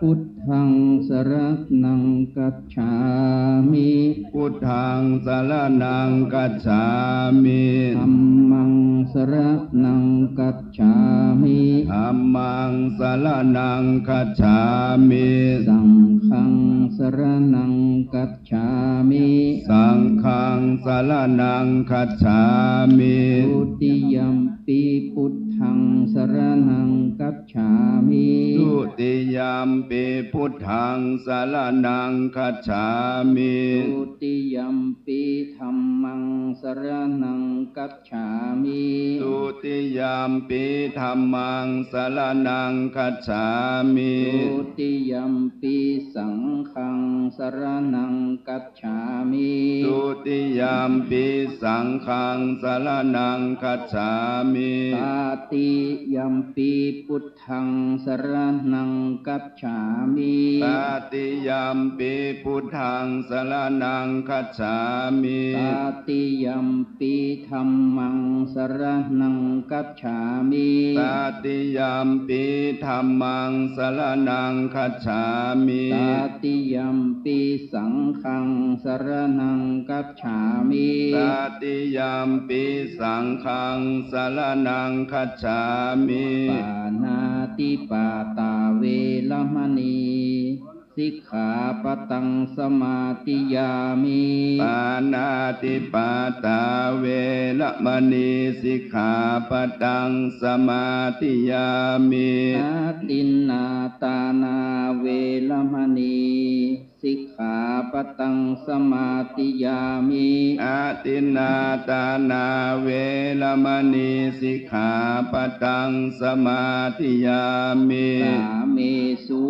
Buddhaṃ saraṇaṃ gacchāmi. Buddhaṃ saraṇaṃ gacchāmi. Dhammaṃ saraṇaṃ gacchāmi. Dhammaṃ saraṇaṃ gacchāmi. Saṅghaṃ saraṇaṃ gacchāmi. Saṅghaṃ saraṇaṃ gacchāmi. Dutiyampi buddhaṃ saraṇaṃ gacchāmi. Dutiyampi buddhaṃ saraṇaṃ gacchāmi. Dutiyampi dhammaṃ saraṇaṃ gacchāmi. Dutiyampi dhammaṃ saraṇaṃ gacchāmi. Dutiyampi saṅghaṃ saraṇaṃ gacchāmi. Dutiyampi saṅghaṃ saraṇaṃ gacchāmi. Tatiyampi buddhaṃ saraṇaṃ gacchāmi. Tatiyampi buddhaṃ saraṇaṃ gacchāmi. Tatiyampi dhammaṃ saraṇaṃ gacchāmi. Tatiyampi dhammaṃ saraṇaṃ gacchāmi. Tatiyampi saṅghaṃ saraṇaṃ gacchāmi. Tatiyampi saṅghaṃ saraṇaṃ gacchāmi. Pāṇātipātā veramaṇī sikkhāpadaṃ samādiyāmi. Pāṇātipātā veramaṇī sikkhāpadaṃ samādiyāmi. Adinnādānā veramaṇī sikkhāpadaṃ samādiyāmi. Adinnādānā veramaṇī sikkhāpadaṃ samādiyāmi. Kāmesu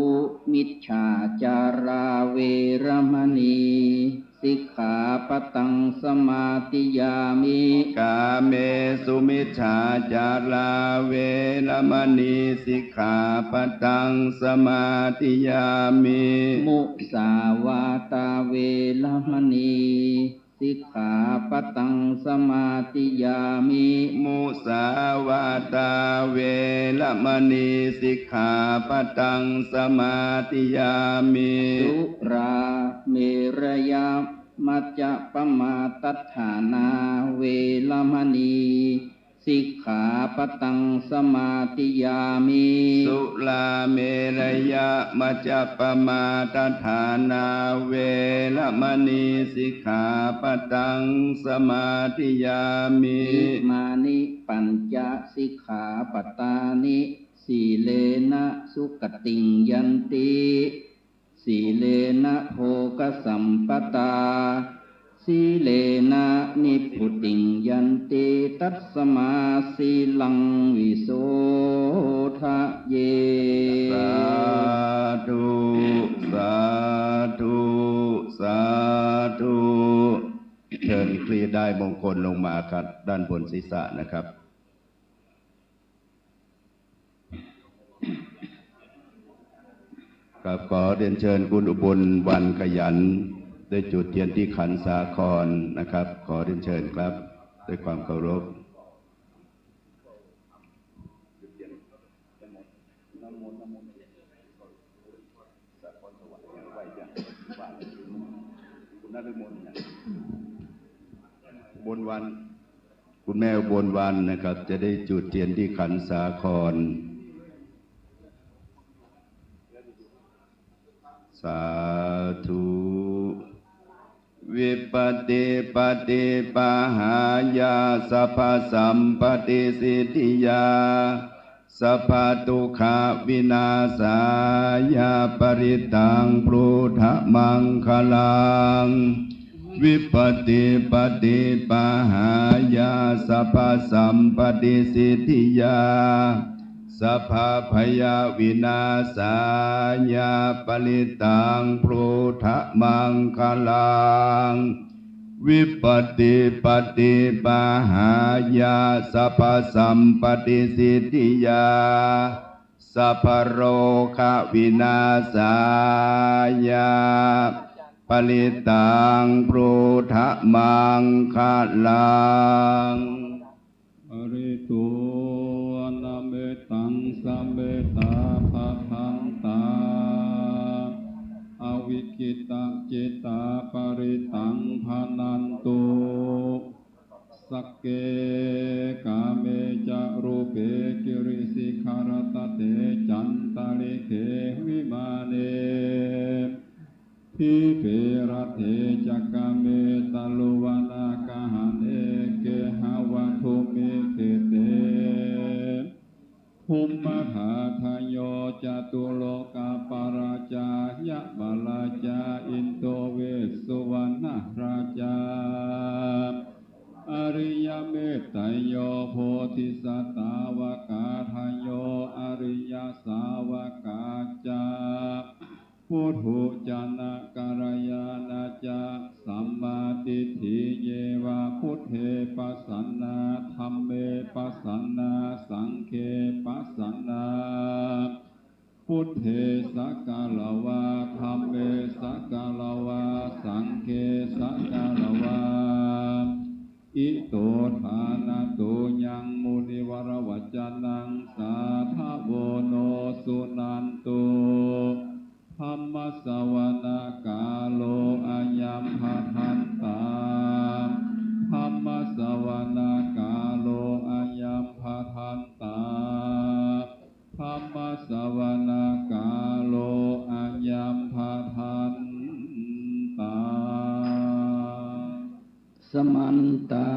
micchācārā veramaṇī sikkhāpadaṃ samādiyāmi. Kāmesu micchācārā veramaṇī sikkhāpadaṃ samādiyāmi. Musāvādā veramaṇī sikkhāpadaṃ samādiyāmi. Musāvādā veramaṇī sikkhāpadaṃ samādiyāmi. Surāmerayamajjapamādaṭṭhānā veramaṇī sikkhāpadaṃ samādiyāmi. Surāmerayamajjapamādaṭṭhānā veramaṇī sikkhāpadaṃ samādiyāmi. Imāni pañca sikkhāpadāni. Sīlena sugatiṃ yanti, sīlena bhogasampadā, sīlena nibbutiṃ yanti, tasmā sīlaṃ visodhaye. Sādhu, sādhu, sādhu. เชิญคลีได้มงคลลงมาครับ ด้านบนศีรษะนะครับ ครับ ขอเรียนเชิญคุณอุบลวรรณขยัน ได้จุดเทียนที่ขันสาครนะครับ ขอเรียนเชิญครับ ด้วยความเคารพ บนวัน คุณแม่อุบลวรรณนะครับ จะได้จุดเทียนที่ขันสาคร สาธุ Vipattipaṭibāhāya sabbasampattisiddhiyā sabbadukkhavināsāya parittaṃ brūtha maṅgalaṃ. Vipattipaṭibāhāya sabbasampattisiddhiyā sabbabhayavināsāya parittaṃ brūtha maṅgalaṃ. Vipattipaṭibāhāya sabbasampattisiddhiyā sabbarogavināsāya parittaṃ brūtha maṅgalaṃ. Pharitvāna mettaṃ samettā bhadantā avikkhittacittā parittaṃ bhaṇantu. Sagge kāme ca rūpe girisikharataṭe cantalikkhe vimāne dīpe raṭṭhe ca gāme taruvanagahane gehavatthumhi khette bhummaraṭṭhayo catulokapālā ca yamarājā indo vessuvaṇṇarājā ariyametteyyo bodhisattāvakāṭayo ariyasāvakā ca puthujjanakalyāṇā ca sammādiṭṭhi ye va buddhe pasannā dhamme pasannā saṅghe pasannā. Buddhe sakkāravā dhamme sakkāravā saṅghe sakkāravā. Ito dānato yaṃ munivaravacanaṃ sādhavo no suṇantu. Dhammassavanakālo ayam bhadantā. Dhammassavanakālo ayam bhadantā. Dhammassavanakālo ayam bhadantā. Samantā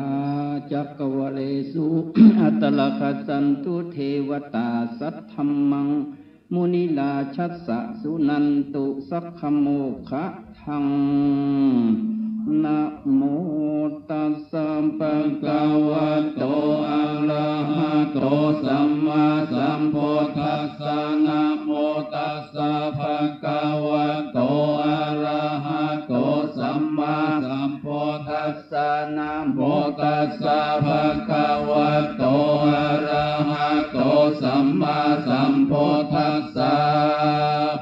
cakkavāḷesu atrāgacchantu devatā, saddhammaṃ munirājassa suṇantu saggamokkhadaṃ. Namo tassa bhagavato arahato sammāsambuddhassa. Namo tassa bhagavato arahato sammāsambuddhassa. Namo tassa bhagavato arahato sammāsambuddhassa.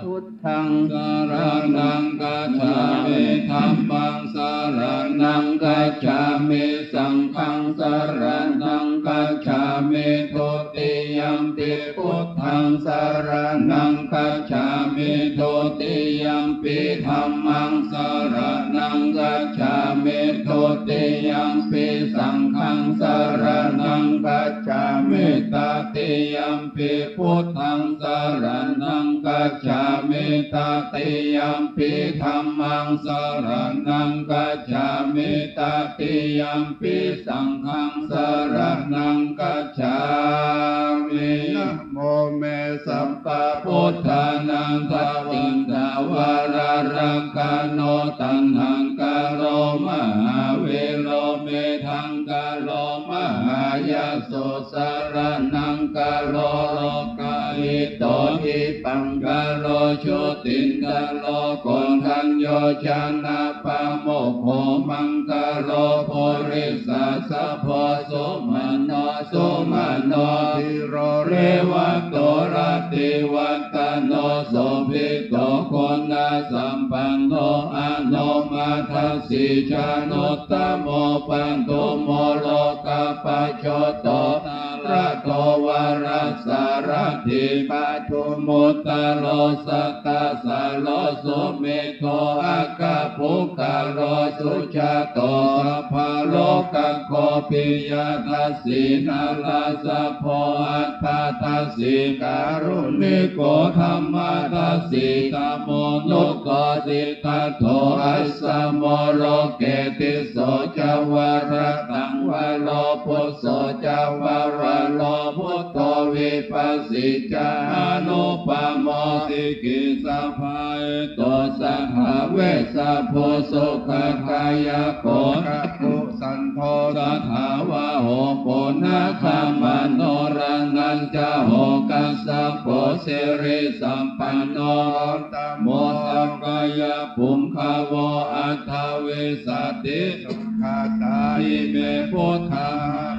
Buddhaṃ saraṇaṃ gacchāmi. Dhammaṃ saraṇaṃ gacchāmi. Saṅghaṃ saraṇaṃ gacchāmi. Dutiyampi buddhaṃ saraṇaṃ gacchāmi. Dutiyampi dhammaṃ saraṇaṃ gacchāmi. Dutiyampi saṅghaṃ saraṇaṃ gacchāmi. Tatiyampi buddhaṃ saraṇaṃ gacchāmi. Tatiyampi dhammaṃ saraṇaṃ gacchāmi. Tatiyampi saṅghaṃ saraṇaṃ gacchāmi. Namo me sabbabuddhānaṃ dvāratthitvārarakkhaṇo, taṇhaṅkaro mahāvīro medhaṅkaro mahāyaso, saraṇaṅkaro lokahito dipaṅkaro jutiṅkaro koṇḍañño janapāmokkho maṅgalo purisāsabho sumano sumano dhīro revato rativaḍḍhano sobhito guṇasampanno anomadassī januttamo padumo lokapajjoto nārado varasārathī padumu taro sattasāro sumedho akkhapuggalā sujāto sabbalokaggo piyadassī narāsabho atthadassī kāruṇiko dhammadassī tamonuko siddhattho asamo loke tisso ca varataṃ varo phusso ca vavaro buddho vipassī ca anupamo sikhī sabbahito sattha vessabhū sukhadāyako kakusandho satthavāho puṇṇagamano raṇañjaho kassapo sirisampanno gottamo akāyapuṅgavo aṭṭhavīsati. Sugatā ime buddhā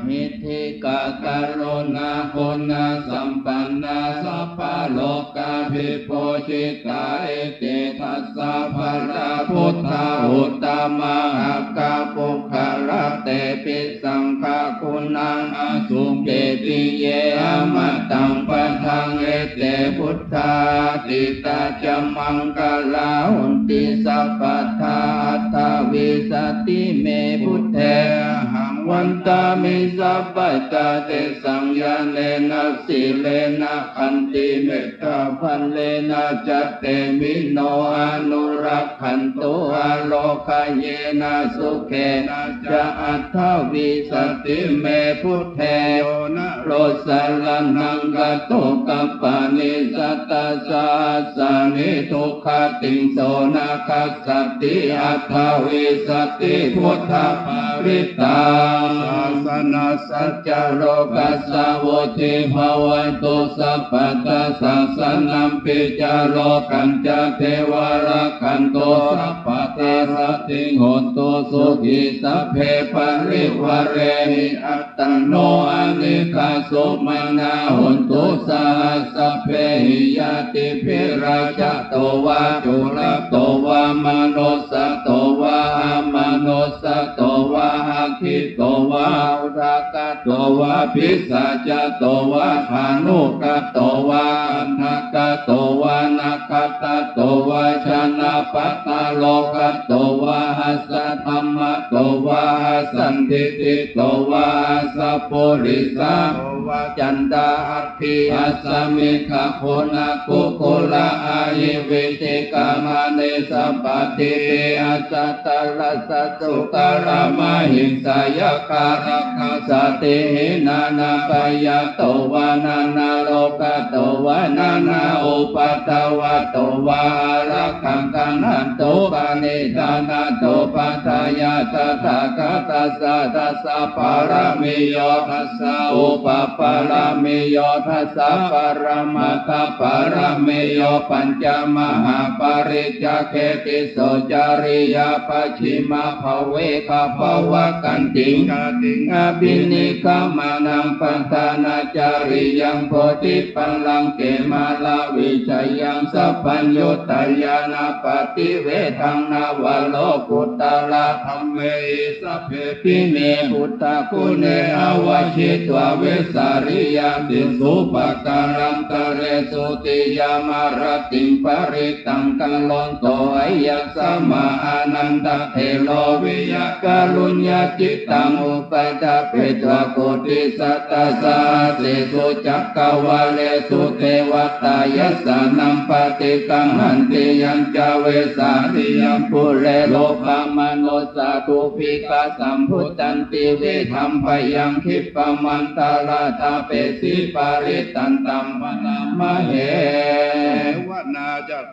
mahiddhikā karuṇāguṇasampannā sabbalokavibhūjitā etedassa balā buddhā uttamā aggapuggalā tepi saṅghaguṇaṃ asuṃ piti ye amataṃ padaṃ ete buddhā atītā ca maṅgalā honti sabbadā aṭṭhavīsati me buddhe ahaṃ vandāmi sabbadā tesaṃ ñāṇena sīlena khantimettābalena ca tevino anurakkhantu ārogyena sukhena ca aṭṭhavīsati me buddhe yo naro saraṇaṃ gato kappāni satasahassāni duggatiṃ so na gac chati aṭṭhavīsati buddhaparittaṃ. Sāsanassa ca lokassa vuḍḍhī bhavatu sabbadā sāsanampi ca lokañca devā rakkhantu sabbadā sotthī hontu sukhī sabbe parivārehi attano anīghā sumanā hontu saha sabbehi ñātibhi rājāto vā culato vā manussato vā Amanussato vā aggito vā udakato vā pisācato vā khāṇukato vā kaṇṭakato vā nakkhattato vā janapadarogato vā asaddhammato vā asandiṭṭhito vā asappurisato vā caṇḍa aggī āsamikkhagoṇakukkuraahivicchikamaṇisappadīpi ajjhattaracchasūkaramahiṃsayakkharakkhasādīhi nānābhayato vā nānārogato vā nānāupaddavato vā ārakkhaṃ gaṇhantu paṇidhānato. Paṭṭhāya tathāgatassa dasa pāramiyo dasa upapāramiyo dasa paramatthapāramiyo pañca mahāpariccāge tisso cariyā pacchimabhave gabbhāvakkantiṃ jātiṃ abhinikkhamanaṃ padhānacariyaṃ bodhipallaṅke māravijayaṃ sabbaññutañāṇappaṭivedhaṃ navalokuttaradhammehi sabbepime buddhaguṇe āvajjitvā vesāliyā tīsu pākārantaresu tiyāmarattiṃ parittaṃ karonto āyasmā ānandatthero viya kāruññacittaṃ upaṭṭhapetvā koṭisatasahassesu cakkavāḷesu devatā yassāṇaṃ paṭiggaṇhanti yañca vesāliyaṃ pure rogāmanussadubbhikkhasambhūtantividhaṃ bhayaṃ khippamantaraṭṭhāpesi parittaṃ taṃ bhaṇāma he.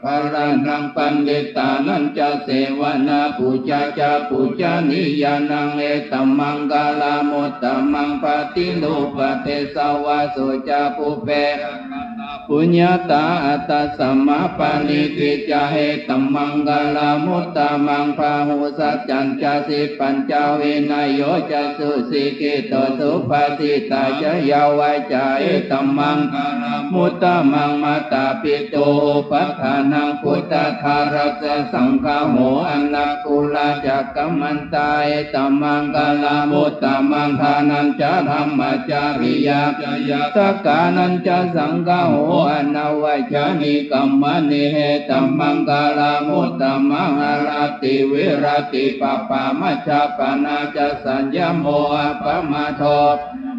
Bālānaṃ paṇḍitānañca sevanā pūjā ca pūjanīyānaṃ etammaṅgalamuttamaṃ. Paṭirūpadesavāso ca pubbe puññatā attasammāpaṇidhi ca etammaṅgalamuttamaṃ. Bāhusaccañca sippañca vinayo ca susikkhito subhāsitā ca yā vācā etammaṅgalamuttamaṃ. Mātāpituupaṭṭhānaṃ puttadārassa saṅgaho anākulā ca kammantā etammaṅgalamuttamaṃ. Dānañca dhammacariyā ca ñātakānañca saṅgaho anavajjāni kammāni etammaṅgalamuttamaṃ. Āratī viratī pāpā majjapānā ca saññamo appamādo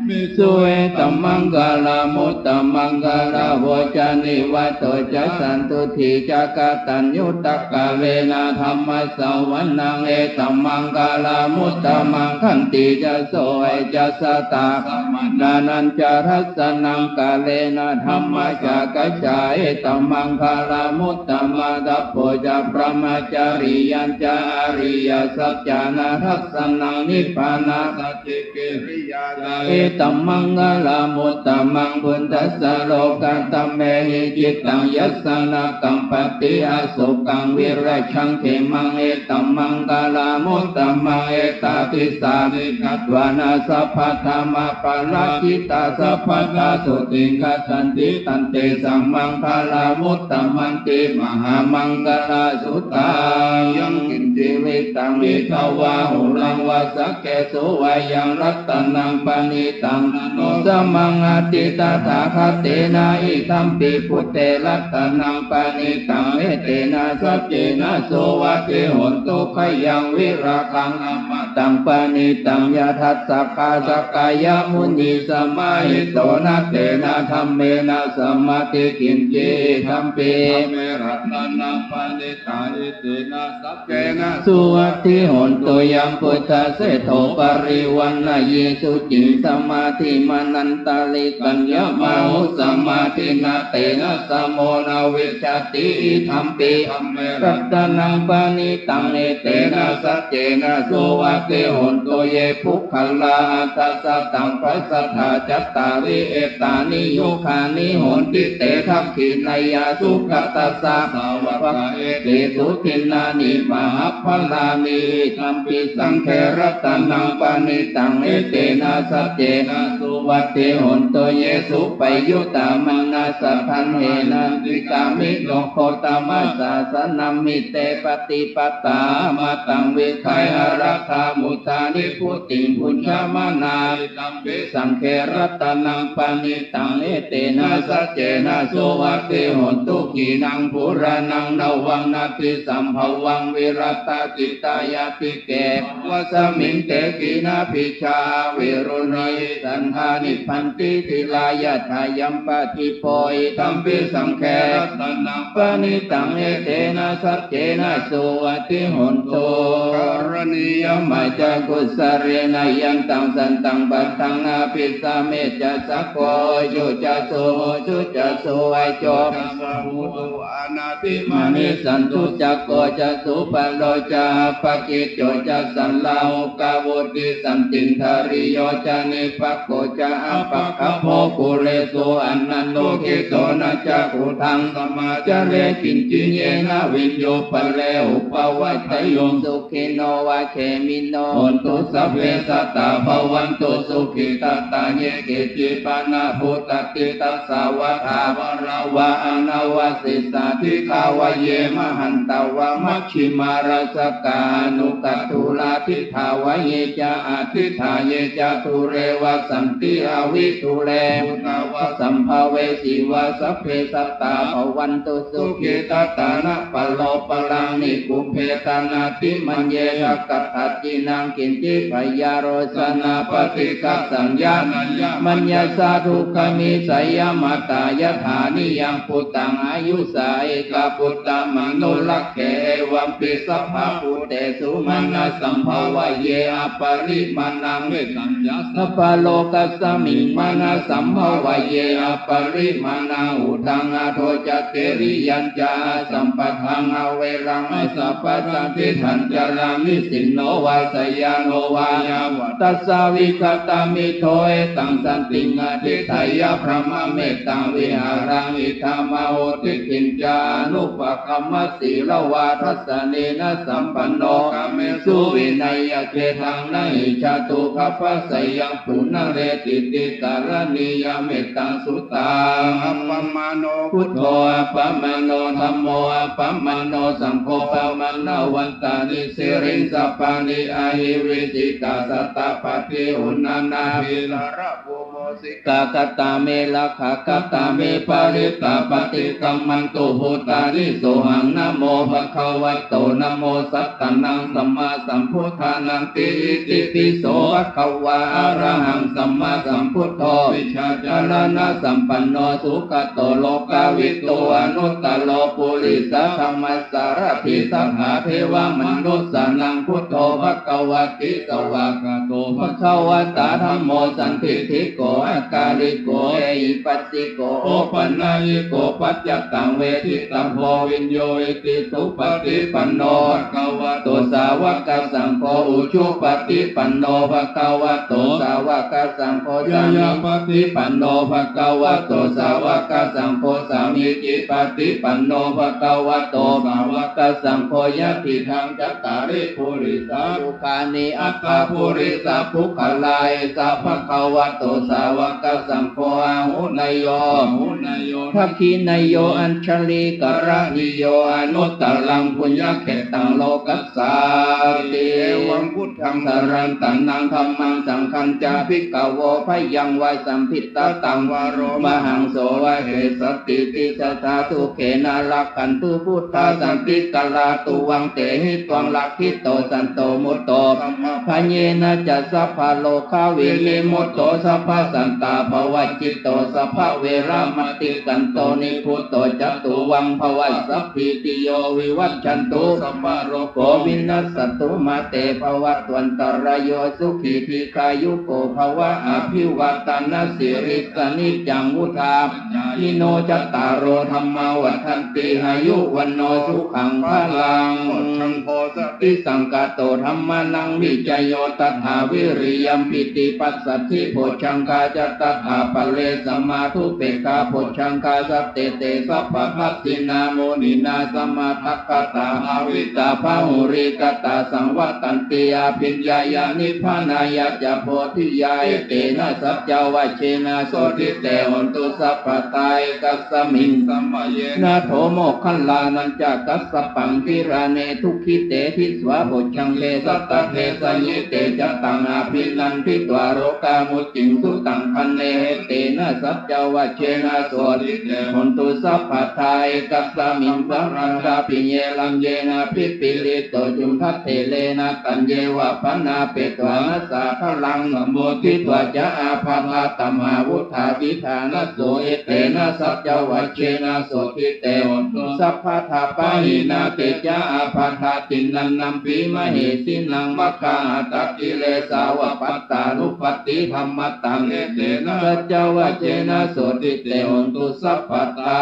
mesu etammaṅgalamuttamaṃ. Gāravo ca nivāto ca santuṭṭhī ca kataññutā kālena dhammassavanaṃ etammaṅgalamuttamaṃ. Khantī ca sovacassatā samaṇānañca dassanaṃ kālena dhammasākacchā etammaṅgalamuttamaṃ. Tapo ca brahmacariyañca ariyasaccāna dassanaṃ nibbānasacchikiriyā ca etammaṅgalamuttamaṃ. Phuṭṭhassa lokadhammehi cittaṃ yassa na kampati asokaṃ virajaṃ khemaṃ etammaṅgalamuttamaṃ. Etādisāni katvāna sabbatthamaparājitā sabbattha sotthiṃ gacchanti tantesaṃ maṅgalamuttamanti mahāmaṅgalasuttaṃ. Yaṅkiñci vittaṃ idha vā huraṃ vā saggesu vā yaṃ ratanaṃ paṇītaṃ na no samaṃ atthi tathāgatena idampi buddhe ratanaṃ paṇītaṃ etena saccena suvatthi hotu. Khayaṃ virāgaṃ amataṃ paṇītaṃ yadajjhagā sakyamunī samāhito na tena dhammena samatthi kiñci idampi dhamme ratanaṃ paṇītaṃ etena saccena suvatthi hotu. Yaṃ buddhaseṭṭho parivaṇṇayī suciṃ samādhimānantarikaññamāhu samādhinā tena samo na vijjati idampi dhamme ratanaṃ paṇītaṃ etena saccena suvatthi hotu. Ye puggalā aṭṭha sataṃ Satthā cattāri etāni yugāni honti, te dakkhiṇeyyā sugatassa devakā, etesu dinnāni mahapphalāni, idampi saṅghe ratanaṃ paṇītaṃ, etena saccena suvatthi hotu. Ye suppayuttā manasā daḷhena, nikkāmino gotamasāsanamhi, te pattipattā amataṃ vigayha, laddhā mudhā nibbutiṃ bhuñjamānā, idampi saṅghe ratanaṃ paṇītaṃ, etena saccena suvatthi hotu. Khīṇaṃ purāṇaṃ navaṃ natthi sambhavaṃ, virattacittāyatike bhavasmiṃ, te khīṇabījā aviruḷhichandā, nibbanti dhīrā yathāyampadīpo, idampi saṅghe ratanaṃ paṇītaṃ, etena saccena suvatthi hotu. Karaṇīyamatthakusalena, yantaṃ santaṃ padaṃ abhisamecca, sakko ujū ca suhujū ca, suvaco ca suhuṭṭhito ca, anatimānī santū ca, koca subbharo ca appakicco ca, sallahukavutti, santindriyo ca nipako ca, appagabbho kulesu ananugiddho, na ca khuddaṃ samācare kiñci, yena viññū pare upavadeyyuṃ. Sukhino vā khemino hontu, sabbe sattā bhavantu sukhitattā. Ye keci pāṇabhūtatthi, tasā vā thāvarā vā anavasesā, dīghā vā ye mahantā vā, maj jhimā rassakā aṇukathūlā, diṭṭhā vā ye ca adiṭṭhā, ye ca dūre vasanti avidūre, bhūtā vā sambhavesī vā, sabbe sattā bhavantu sukhitattā. Na paro paraṃ nikubbetha, nātimaññetha katthaci naṃ kiñci, byārosanā paṭighasaññā, nāññamaññassa dukkhamiccheyya. Mātā yathā niyaṃ puttaṃ, āyusā ekaputtamanurakkhe, evampi sabbabhūtesu, mānasambhāvaye aparimāṇaṃ. Mettañca sabbalokasmiṃ, mānasambhāvaye aparimāṇaṃ, uddhaṃ adho ca tiriyañca, asambādhaṃ averaṃ asapattaṃ. Tiṭṭhañcaraṃ nisinno vā, sayāno vā yāvatassa vigatamiddho, etaṃ satiṃ adhiṭṭheyya, brahmametaṃ vihāraṃ idhamāhu. Diṭṭhiñca anupagamma, sīlavā dassanena sampanno, kāmesu vineyya gedhaṃ, na hi jātu gabbhaseyyaṃ punaretīti. Karaṇīyam mettaṃ suttaṃ. Appamāṇo buddho, appamāṇo dhammo, appamāṇo saṅgho, pamāṇavantāni sirīsapāni, ahi vicchikā satapadī uṇṇānābhī sarabū mūsikā. Katā me rakkhā, katā me parittā, paṭikkamantu bhūtāni. Sohaṃ namo bhagavato, namo sattannaṃ sammāsambuddhānaṃ. Ti itipi so bhagavā arahaṃ sammāsambuddho, vijjācaraṇasampanno sugato lokavidū, anuttaro purisadammasārathi satthā devamanussānaṃ buddho bhagavāti. Svākkhāto bhagavatā dhammo, sandiṭṭhiko akāliko ehipassiko opanayiko paccattaṃ veditabbo viññūhīti. Supaṭipanno bhagavato sāvakasaṅgho, ujupaṭipanno bhagavato sāvakasaṅgho, ñāyapaṭipanno bhagavato sāvakasaṅgho, sāmīcipaṭipanno bhagavato sāvakasaṅgho, yadidaṃ cattāri purisayugāni aṭṭha purisapuggalā, esa bhagavato sāvakasaṅgho, āhuneyyo pāhuneyyo dakkhiṇeyyo añjalikaraṇīyo, anuttaraṃ puññakkhettaṃ lokassāti. Evaṃ buddhaṃ sarantānaṃ dhammaṃ saṅghañca bhikkhavo, bhayaṃ vā sambhī tataṃ vā romahaṃso vā, kesati tisatā sukhena rakkhantu buddhā, santikarā tuvaṃ tehi tvaṃ rakkhito santo mutto, sabbabhayena ca sabbarogavinimutto, sabbasantāpavajjito, sabbaveramatikkanto nibbuto ca tuvaṃ bhava. Sabbītiyo vivajjantu, sabbarogo vinassatu, mā te bhavatvantarāyo, sukhī dīghāyuko bhava. Abhivādanasīlissa niccaṃ vuḍḍhāpacāyino, cattāro dhammā vaḍḍhanti, āyu vaṇṇo sukhaṃ balaṃ. Bojjhaṅgo satisaṅkhāto dhammānaṃ vicayo tathā, vīriyampīti pas Satthibojjhaṅgā ca tathāpare samādhupekkhabojjhaṅgā sattete sabbadassinā muninā sammadakkhātā bhāvitā bahulīkatā saṃvattanti abhiññāya nibbānāya ca bodhiyā. Etena saccavajjena sotthi te hotu sabbadā ekasmiṃ samaye. Nātho moggallānañca kassapaṃ gilāne dukkhite disvā bojjhaṅge satta desayi te ca taṃ abhinanditvā rogā mucciṃsu taṅkhaṇe. Etena saccavajjena sotthi te hotu sabbadā ekasmiṃ samāraddhābhiññe raññena pipīlito cundattherena taññeva bhaṇāpetvāna sādaraṃ sammoditvā ca ābādhā tamhā vuṭṭhāsi ṭhānaso. Etena saccavajjena sotthi te hotu sabbadā pahīnā te ca ābādhā tiṇṇannampi mahesinaṃ maggāhatakilesāva pattānuppattidhammataṃ. Etena saccavajjena sotthi te hotu sabbadā.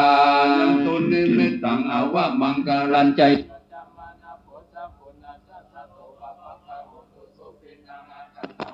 Yandunnimittaṃ avamaṅgalañca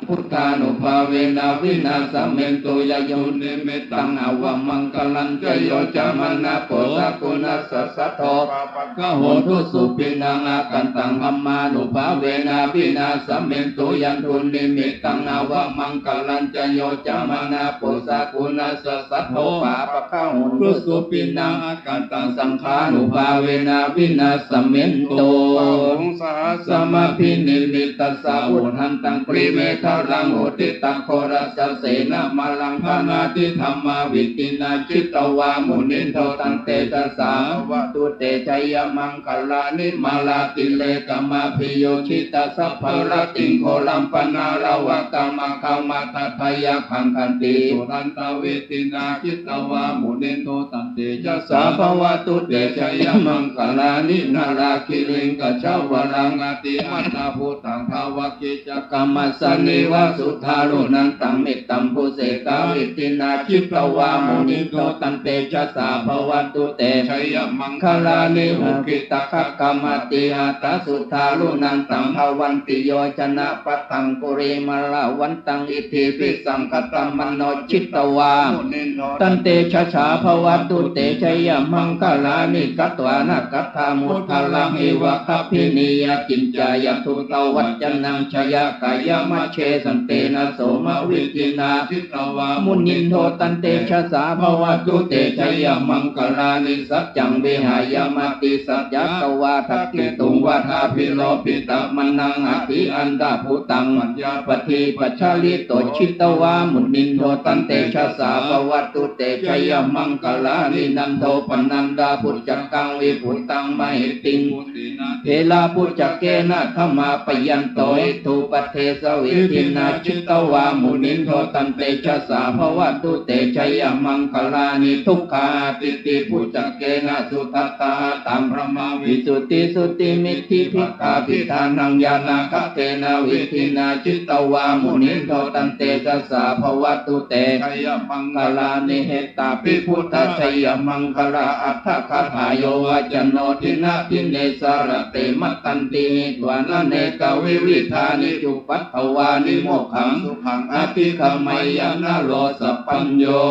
buddhānubhāvena vināsamentu. Yandunnimittaṃ avamaṅgalañca yo cāmanāpo sakuṇassa saddo pāpaggaho dussupinaṃ akantaṃ dhammānubhāvena vināsamentu. Yandunnimittaṃ avamaṅgalañca yo cāmanāpo sakuṇassa saddo pāpaggaho dussupinaṃ akantaṃ saṅghānubhāvena vināsamentu. Bāhuṃ sahassamabhinimmitasāvudhantaṃ girimekhalaṃ uditaghorasasenamāraṃ dānādidhammavidhinā jitavā munindo taṃ tejasā bhavatu te jayamaṅgalāni. Mārātirekamabhiyujjhitasabbarattiṃ ghorampanāḷavakamakkhamathaddhayakkhaṃ khantīsudantavidhinā jitavā munindo taṃ tejasā bhavatu te jayamaṅgalāni. Nāḷāgiriṃ gajavaraṃ atimattabhūtaṃ dāvaggicakkamasanīva sudāruṇantaṃ mettambusekavidhinā jitavā munindo taṃ tejasā bhavatu te jayamaṅgalāni. Ukkhittakhaggamatihatthasudāruṇantaṃ dhāvantiyojanapathaṅgulimālavantaṃ iddhībhisaṅkhatamano jitavā munindo taṃ tejasā bhavatu te jayamaṅgalāni. Katvāna kaṭṭhamudaraṃ iva gabbhinīyā ciñcāya duṭṭhavacanaṃ janakāyamajjhe santena somavidhinā jitavā munindo taṃ tejasā bhavatu te jayamaṅgalāni. Saccaṃ vihāya matisaccakavādaketuṃ vādābhiropitamanaṃ atiandhabhūtaṃ paññāpadīpajalito jitavā munindo taṃ tejasā bhavatu te jayamaṅgalāni. Nandopanandabhujagaṃ vibudhaṃ mahiddhiṃ puttena therabhujagena damāpayanto iddhūpadesavidhinā jitavā munindo taṃ tejasā bhavatu te jayamaṅgalāni. Duggāhadiṭṭhibhujagena sudaṭṭhahatthaṃ brahmaṃ visuddhijutimiddhibakābhidhānaṃ ñāṇāgadena vidhinā jitavā munindo taṃ tejasā bhavatu te jayamaṅgalāni. Etāpi buddhajayamaṅgalaaṭṭhagāthā yo vācano dinadine sarate matandī hitvānanekavividhāni cupaddavāni mokkhaṃ sukhaṃ adhigameyya naro sapañño.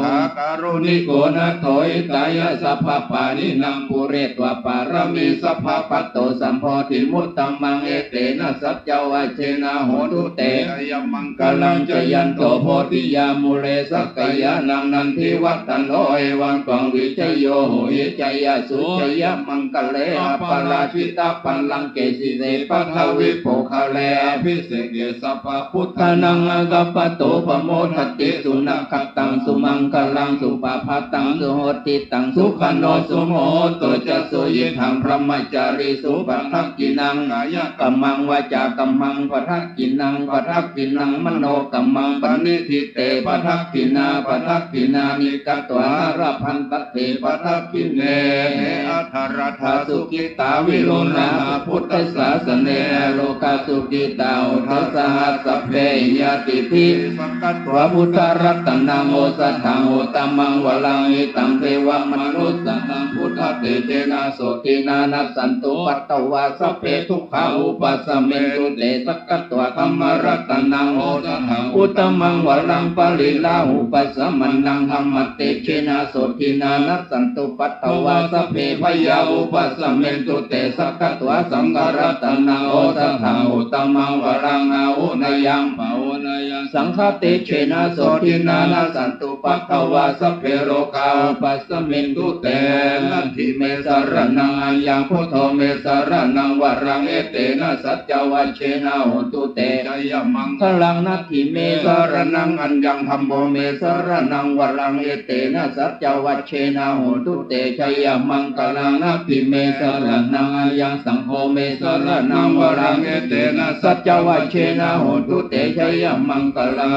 Mahākāruṇiko nātho hitāya sabbapāṇinaṃ pūretvā pāramī sabbā patto sambodhimuttamaṃ. Etena saccavajjena hotu te jayamaṅgalaṃ. Jayanto bodhiyā mūle sakyānaṃ nandivaḍḍhano evaṃ tvaṃ vijayo hohi jayassu jayamaṅgale aparājitapallaṅke sīse paṭhavipokkhare abhiseke sabbabuddhānaṃ aggappatto pamodati. Sunakkhattaṃ sumaṅgalaṃ supabhātaṃ suhuṭṭhitaṃ sukhaṇo sumuhutto ca suyiṭṭhaṃ brahmacārisu padakkhiṇaṃ kāyakammaṃ vācākammaṃ padakkhiṇaṃ padakkhiṇaṃ manokammaṃ paṇidhī te padakkhiṇā padakkhiṇāni katvāna labhantatthe padakkhiṇe. He atthaladdhā sukhitā viruḷhā buddhasāsane arogā sukhitā hotha saha sabbehi ñātibhi. Sakkatvā buddharatanaṃ osathaṃ uttamaṃ varaṃ hitaṃ devamanussānaṃ buddhatejena sotthinā nassantupaddavā sabbe dukkhā vūpasamentu te. Sakkatvā dhammaratanaṃ osathaṃ uttamaṃ varaṃ pariḷāhūpasamanaṃ dhammatejena sotthinā nassantupaddavā sabbe bhayā vūpasamentu te. Sakkatvā saṅgharatanaṃ osathaṃ uttamaṃ varaṃ āhuneyyaṃ pāhuneyyaṃ saṅghatejena sotthinā nassantupaddavā sabbe rogā vūpasamentu te. Natthi me saraṇaṃ aññaṃ buddho me saraṇaṃ varaṃ etena saccavajjena hotu te jayamaṅgalaṃ. Natthi me saraṇaṃ aññaṃ dhammo me saraṇaṃ varaṃ etena saccavajjena hotu te jayamaṅgalaṃ. Natthi me saraṇaṃ aññaṃ saṅgho me saraṇaṃ varaṃ etena saccavajjena hotu te jayamaṅgalaṃ.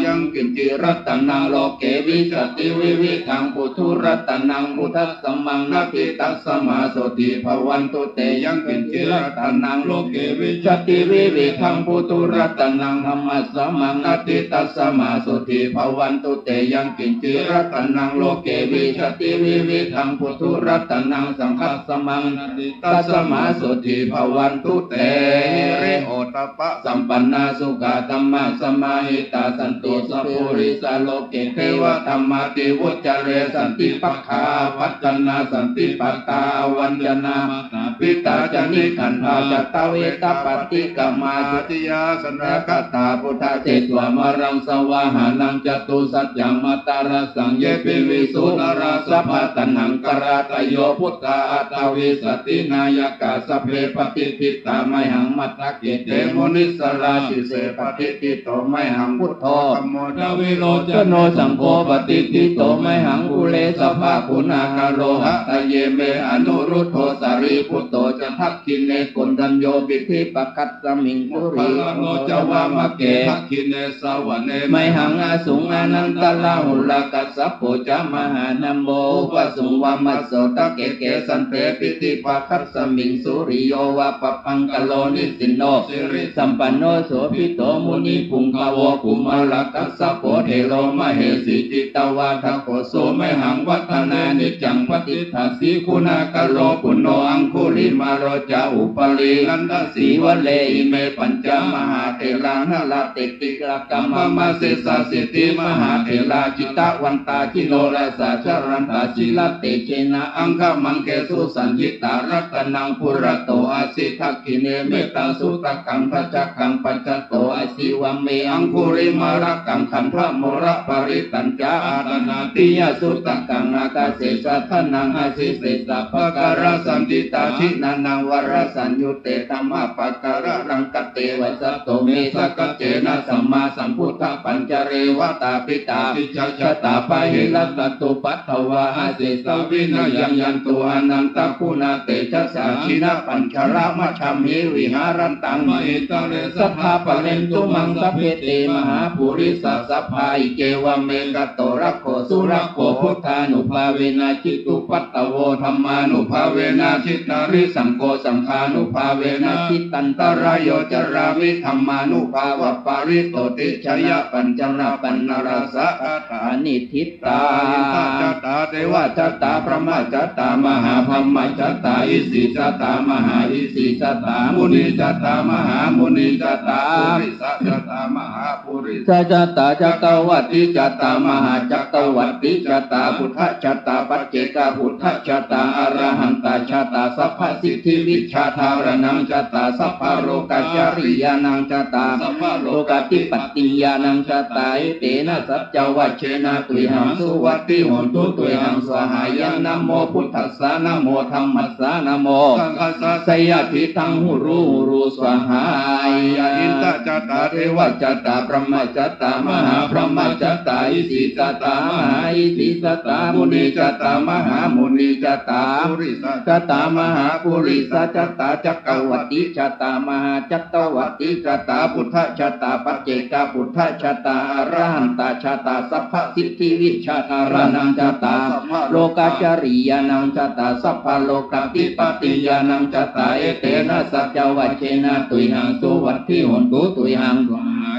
Yaṅkiñci ratanaṃ loke vijjati vividhaṃ puthu ratanaṃ buddhasamaṃ natthi tasmā sotthī bhavantu te. Yaṅkiñci ratanaṃ loke vijjati vividhaṃ puthu ratanaṃ dhammasamaṃ natthi tasmā sotthī bhavantu te. Yaṅkiñci ratanaṃ loke vijjati vividhaṃ puthu ratanaṃ saṅghasamaṃ natthi tasmā sotthī bhavantu te. Hiri ottappa sampannā sukhā dhammasamāhitā santussā purisa loke devadhammāti vuccare. Santi pakkhā apattanā santi patā avañcanā mātā pitā ca nikkhantā jātaveda paṭikkama. Jātiyā sanāgatā buddhā jetvā māraṃ savāhanaṃ catusaccāmatarasaṃ saṅghehi ye piviṃsu narāsabhā. Taṇhaṅkarādayo buddhā aṭṭhavīsati nāyakā sabbe patiṭṭhitā mayhaṃ matthake te munissarā. Sīse patiṭṭhito mayhaṃ buddho dhammo dvilocano saṅgho patiṭṭhito mayhaṃ ure sabbaguṇākaro. Hadaye me anuruddho sārīputto ca dakkhiṇe koṇḍañño piṭṭhibhāgasmiṃ suriyavacchasā ca vāmake. Dakkhiṇe savane mayhaṃ āsuṃ ānandarāhulā kassapo ca mahānāmo ubhāsuṃ vāmasotake. Kesante piṭṭhibhāgasmiṃ suriyo va pabhaṅkaro nisinno sirisampanno sobhito munipuṅgavo. Kumārakassapo thero mahesī cittavādako so mayhaṃ vadane niccaṃ patiṭṭhāsi guṇākaro. Puṇṇo aṅgulimālo ca upālī nandasīvalī ime pañca mahātherā nalāṭe tilakā mama. Sesāsīti mahātherā jitavantā jinorasā jalantā sīlatejena aṅgamaṅgesu saṇṭhitā. Ratanaṃ purato āsi dakkhiṇe mettasuttakaṃ dhajaggaṃ pacchato āsi vāme aṅgulimālakaṃ khandhamoraparittañca āṭānāṭiyasuttakaṃ ākāse chadanaṃ āsi sesā pākārasaṇṭhitā. Jinānaṃ varasaṃyutte dhammapākāralaṅkate vasato me sakiccena sammāsambuddhapañjare. Vātapittādisañjātā bāhirajjhattupaddavā asesā vinayaṃ yantu anantaguṇatejasā. Jinapañjaramajjhamhi viharantaṃ mahītale sadā pālentu maṃ sabbe te mahāpurisāsabhā. Iccevam me kato rakkho surakkho buddhānubhāvena jitupaddavo dhammānubhāvena jitārisaṅgho saṅghānubhāvena jitantarāyo carāmi dhammānubhāvapālito. Tijjhāya pañcarattaṇarāsakatā niṭṭhitā. Mahā indajātā devajātā brahmajātā mahābrahmajātā isijātā mahāisijātā munijātā mahāmunijātā purisajātā mahāpurisajātā cakkavatijātā mahācakkavatijātā buddhajātā paccekabuddhajātā arahantajātā sabbasiddhivijjādharaṇaṃ jātā sabbalokacāriyānaṃ jātā sabbalokādhipatiñāṇaṃ jātā. Etena saccavajjena tuyhaṃ suvatthi hotu tuyhaṃ svāhāya. Namo buddhassa namo dhammassa namo saṅghassa. Jayasiddhaṃ hotu hotu svāhāya. Mahā indajātā devajātā brahmajātā mahābrahmajātā isijātā mahāisijātā munijātā mahāmunijātā purisajātā mahāpurisajātā cakkavatijātā mahācakkavatijātā buddhajātā paccekabuddhajātā arahantajātā sabbasiddhivijjādharaṇaṃ jātā sabbalokacāriyānaṃ jātā sabbalokādhipatiñāṇaṃ jātā. Etena saccavajjena tuyhaṃ suvatthi hotu tuyhaṃ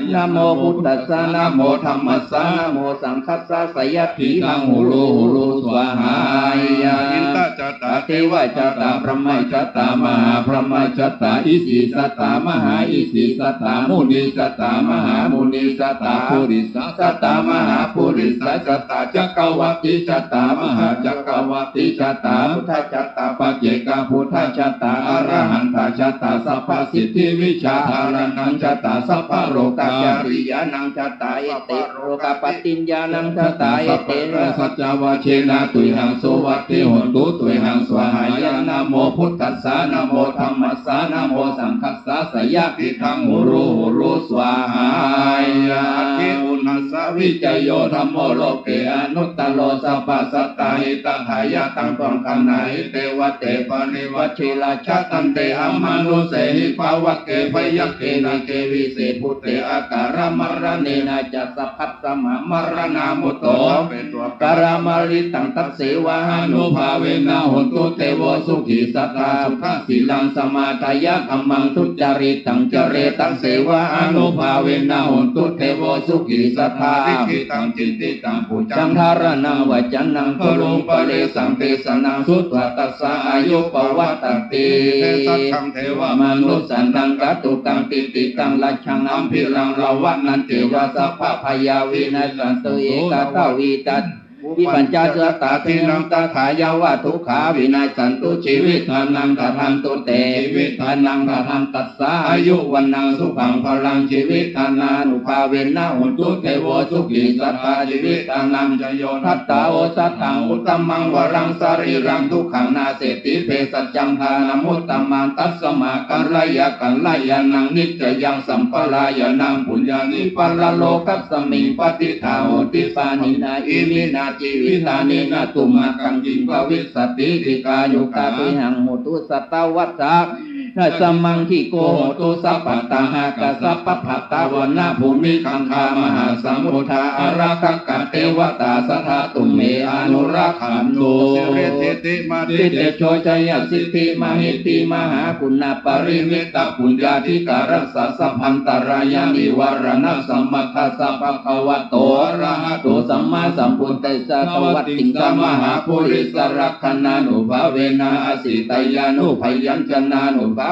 Namo buddhassa, namo dhammassa, namo saṅghassa, jayasiddhaṃ hotu, hotu, svāhāya. Indā ca tā devā ca tā brahmā ca tā mahābrahmā ca tā isī ca tā mahāisī ca tā munī ca tā mahāmunī ca tā purisa ca tā mahāpurisa ca tā cakkavāṭī ca tā mahācakkavāṭī ca tā buddhā ca tā paccekabuddhā ca tā arahantā ca tā sabbasiddhivijjādharaṇaṃ ca tā sabbalokācariyānaṃ ca tā ete lokapāṭiññāṇaṃ ca tā etena saccavajjena tuyhaṃ suvatthi hotu tuyhaṃ svāhāya. Namo buddhassa, namo dhammassa, namo saṅghassa, jayasiddhaṃ hotu, hotu, svāhāya. Atthi uṇhassa vijayo dhammo loke anuttaro sabbasattahitatthāya taṃ paṇḍāna iti vate parivaje rājadaṇḍe amanussehi pāvake byagghe nāge vise bhūte akāramaraṇena ca sabbasmā maraṇā mutto kālamāritaṃ tasseva ānubhāvena hotu devo sukhī sadā suddhasīlaṃ samādāya dhammaṃ ducāritaṃ care tasseva ānubhāvena hotu devo sukhī sadā likkhitaṃ cintitaṃ pūjaṃ dhāraṇaṃ vācanaṃ guruṃ paresaṃ desanaṃ sutvā tassa āyu pavaḍḍhatīti. Devamanussānaṃ kātukaṃ ṭhititaṃ rājjaṃ gambhīraṃ ravanaṃ ceva sabbabhayā vinassantu ekadā vipaññāsatta dīnaṃ tadā yāva dukkhā vinassantu jīvitadhayaṃ dadantu te jīvitadhayaṃ dadantassa āyu vaṇṇaṃ sukhaṃ balaṃ jīvitadhayaṃ ānubhāvena hotu devo sukhī sadā jīvitadhayaṃ ca yo dattā osathaṃ uttamaṃ varaṃ sarīraṃ dukkhaṃ naseti vesajjaṃ dhanamuttamaṃ tasmā kalyāṇakalyāṇaṃ niccayaṃ sampādāyānaṃ puññāni paralokasmiṃ patiṭṭhā hoti pāṇinā iminā jīvitadinena tumhākaṃ kiṃ bhavissati dīghāyukā tuyhaṃ hotu satavassā samaṅgiko hotu sabbadā ākāsapabbatavanabhūmigaṅgāmahāsamuddā ārakkhakā devatā sadā tumhe anurakkhantu. Siridhitimatitejojayasiddhimahiddhimahāguṇāparimitapuññādhikārassa sabbantarāyanivāraṇasamatthassa bhagavato arahato sammāsambuddhassa dvattiṃsamahāpurisalakkhaṇānubhāvena asītyānubyañjanānubhāvena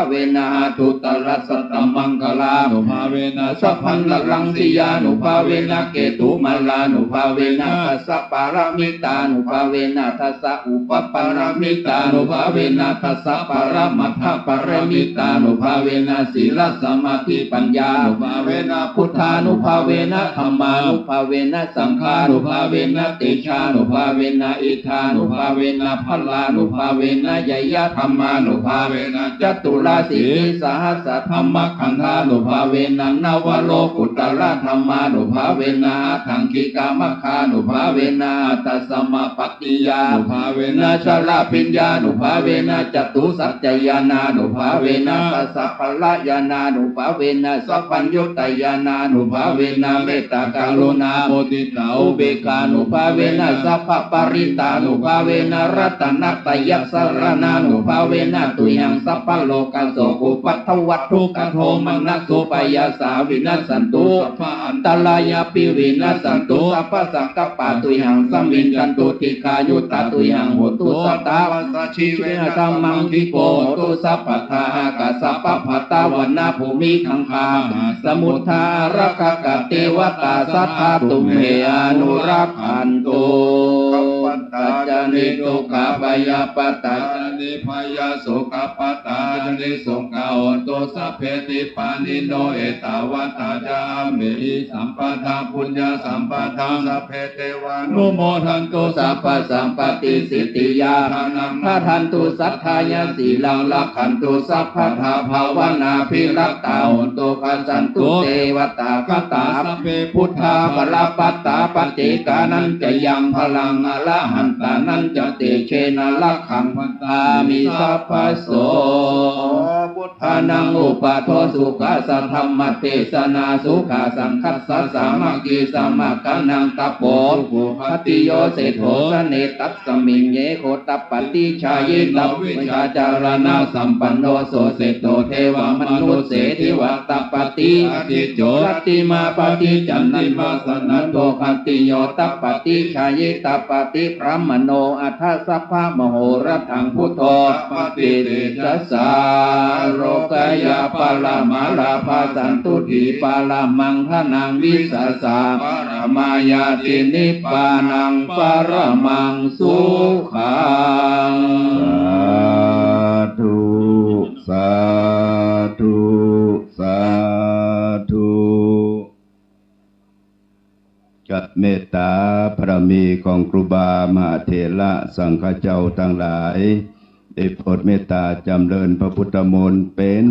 aṭṭhuttarasatamaṅgalānubhāvena sabbanaraṃsiyānubhāvena ketumālānubhāvena dasapāramitānubhāvena dasaupapāramitānubhāvena dasaparamatthapāramitānubhāvena sīlasamādhipaññānubhāvena buddhānubhāvena dhammānubhāvena saṅghānubhāvena tejānubhāvena iddhānubhāvena balānubhāvena ñeyyadhammānubhāvena caturāsītisahassadhammakkhandhānubhāvena navalokuttaradhammānubhāvena aṭṭhaṅgikamaggānubhāvena aṭṭhasamāpattiyānubhāvena chaḷabhiññānubhāvena catusaccañāṇānubhāvena dasabalañāṇānubhāvena sabbaññutañāṇānubhāvena mettākaruṇāmuditāupekkhānubhāvena sabbaparittānubhāvena ratanattayasaraṇānubhāvena tuyhaṃ sabbarogasokupaddavadukkhadomanassupāyāsā vinassantu sabbaantarāyāpi vinassantu sabbasaṅkappā tuyhaṃ samijjhantu dīghāyutā tuyhaṃ hotu satavassajīvena samaṅgiko hotu sabbadā ākāsapabbatavanabhūmigaṅgāmahāsamuddā ārakkhakā devatā sadā tumhe anurakkhantu. Dukkhappattā ca niddukkhā bhayappattā ca nibbhayā sokappattā ca nissokā hontu sabbepi pāṇino. Ettāvatā ca amhehi sambhataṃ puññasampadaṃ sabbe devānumodantu sabbasampattisiddhiyā. Dānaṃ dadantu saddhāya sīlaṃ rakkhantu sabbadā bhāvanābhiratā hontu gacchantu devatāgatā. Sabbe buddhā balappattā paccekānañca yaṃ balaṃ arahantānañca tejena rakkhaṃ bandhāmi sabbaso. Dānaṃ upādo sukhā saddhammadesanā sukhā saṅghassa sāmaggī samaggānaṃ tapo sukho bhāgiyā seṭṭho janetasmiṃ ye kho tapati jhāyino vijjācaraṇasampanno so seṭṭho devamanusseshiva tapati ādicco rattimābhā candimā sannaddho bhāgiyā tapati jhāyī tapati brāhmaṇo atha sabbamahorattaṃ buddho tapati tejasā. Ārogyaparamā lābhā santuṭṭhī paramaṃ dhanaṃ vissāsaparamā ñātī nibbānaṃ paramaṃ sukhaṃ. Sādhu, sādhu, sādhu. กับเมตตาบารมีของครูบา มหาเถระ สังฆเจ้าทั้งหลาย ได้โปรดเมตตาจำเริญพระพุทธมนต์เป็น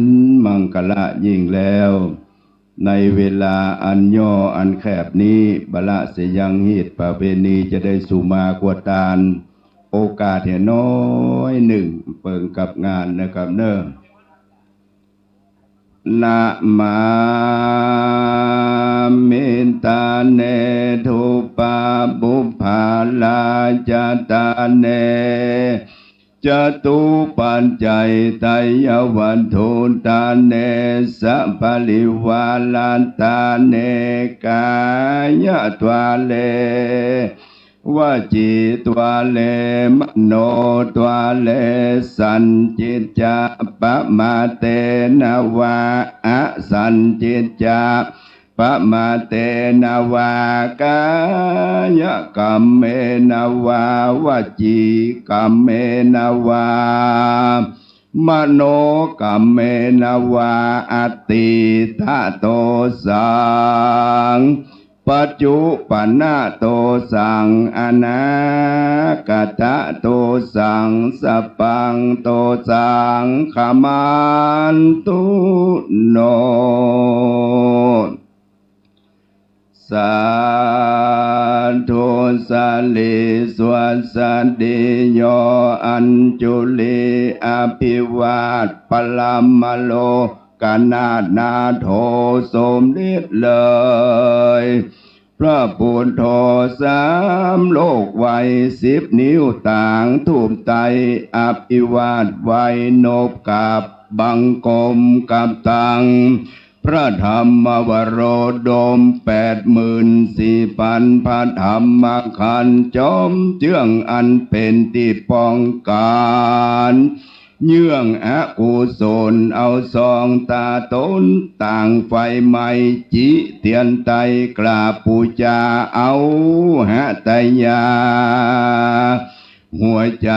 มังคละยิ่งแล้ว ในเวลาอันย่ออันแคบนี้ บละเสยังหิตประเวณีจะได้สุมาควรตาน โอกาสแห่น้อยหนึ่ง เปิงกับงานนะครับเนอะ Namāmi dāne dhūpapupphalācatane catupaccayadāne dāne saparivāradāne kāyadvāre vacīdvāre manodvāre sañcicca pamātena vā asañcicca pamātena vā kāyakammena vā vacīkammena vā manokammena vā atītadosāṃ paccuppannadosaṃ anāgatadosaṃ sabbaṃ dosaṃ khamantu no. Sādhu. Sirīsvasantīyo añjali abhivād paramalo กนาถนาโถ สมฤทธิ์เลย พระพุทโธสามโลกวัยสิบนิ้วต่างทูปไตร อภิวาทไหว้นบกราบบังคมกับตัง พระธรรมวโรดมแปดหมื่นสี่พันพระธรรมขันธ์ จอมเจื้องอันเป็นที่ป้องกัน เยื่องอกุศลเอาซองตาตนต่างไฟไหม้ จิเตียนไตรกราบปูจาเอาหะตยา หัวใจ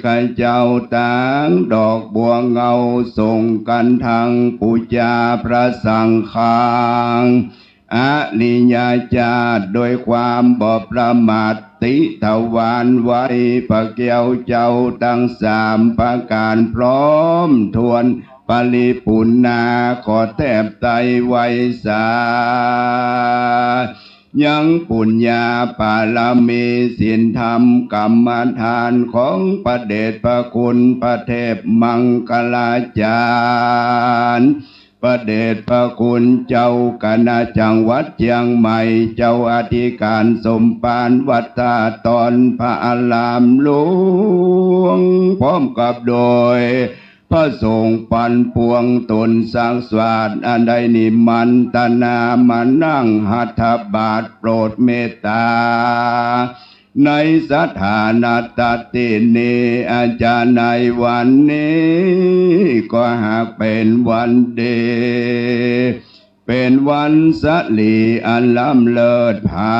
ข้าเจ้าต่างดอกบัวเงา ส่งกันทางปูจาพระสังฆัง อริยเจ้า โดยความบ่ประมาท ติถวายไหว้พระแก้วเจ้าทั้งสามประการพร้อมถ้วนปริปุณณา ขอแทบไตรไหว้สา ยังปุญญาบารมีศีลธรรมกรรมทานของพระเดชพระคุณพระเทพมังคลาจารย์ พระเดชพระคุณเจ้าคณะจังหวัดเชียงใหม่ เจ้าอธิการสมภารวัดท่าตอน พระอารามหลวง พร้อมกับโดยพระสงฆ์ปันปวงตนศักดิ์สวัสดิ์ อันได้นิมนตนามานั่งหัตถบาตรโปรดเมตตา ในสถานที่นี้ อาจารย์ ในวันนี้ก็หากเป็นวันดี เป็นวันสะหลีอันล้ำเลิศผา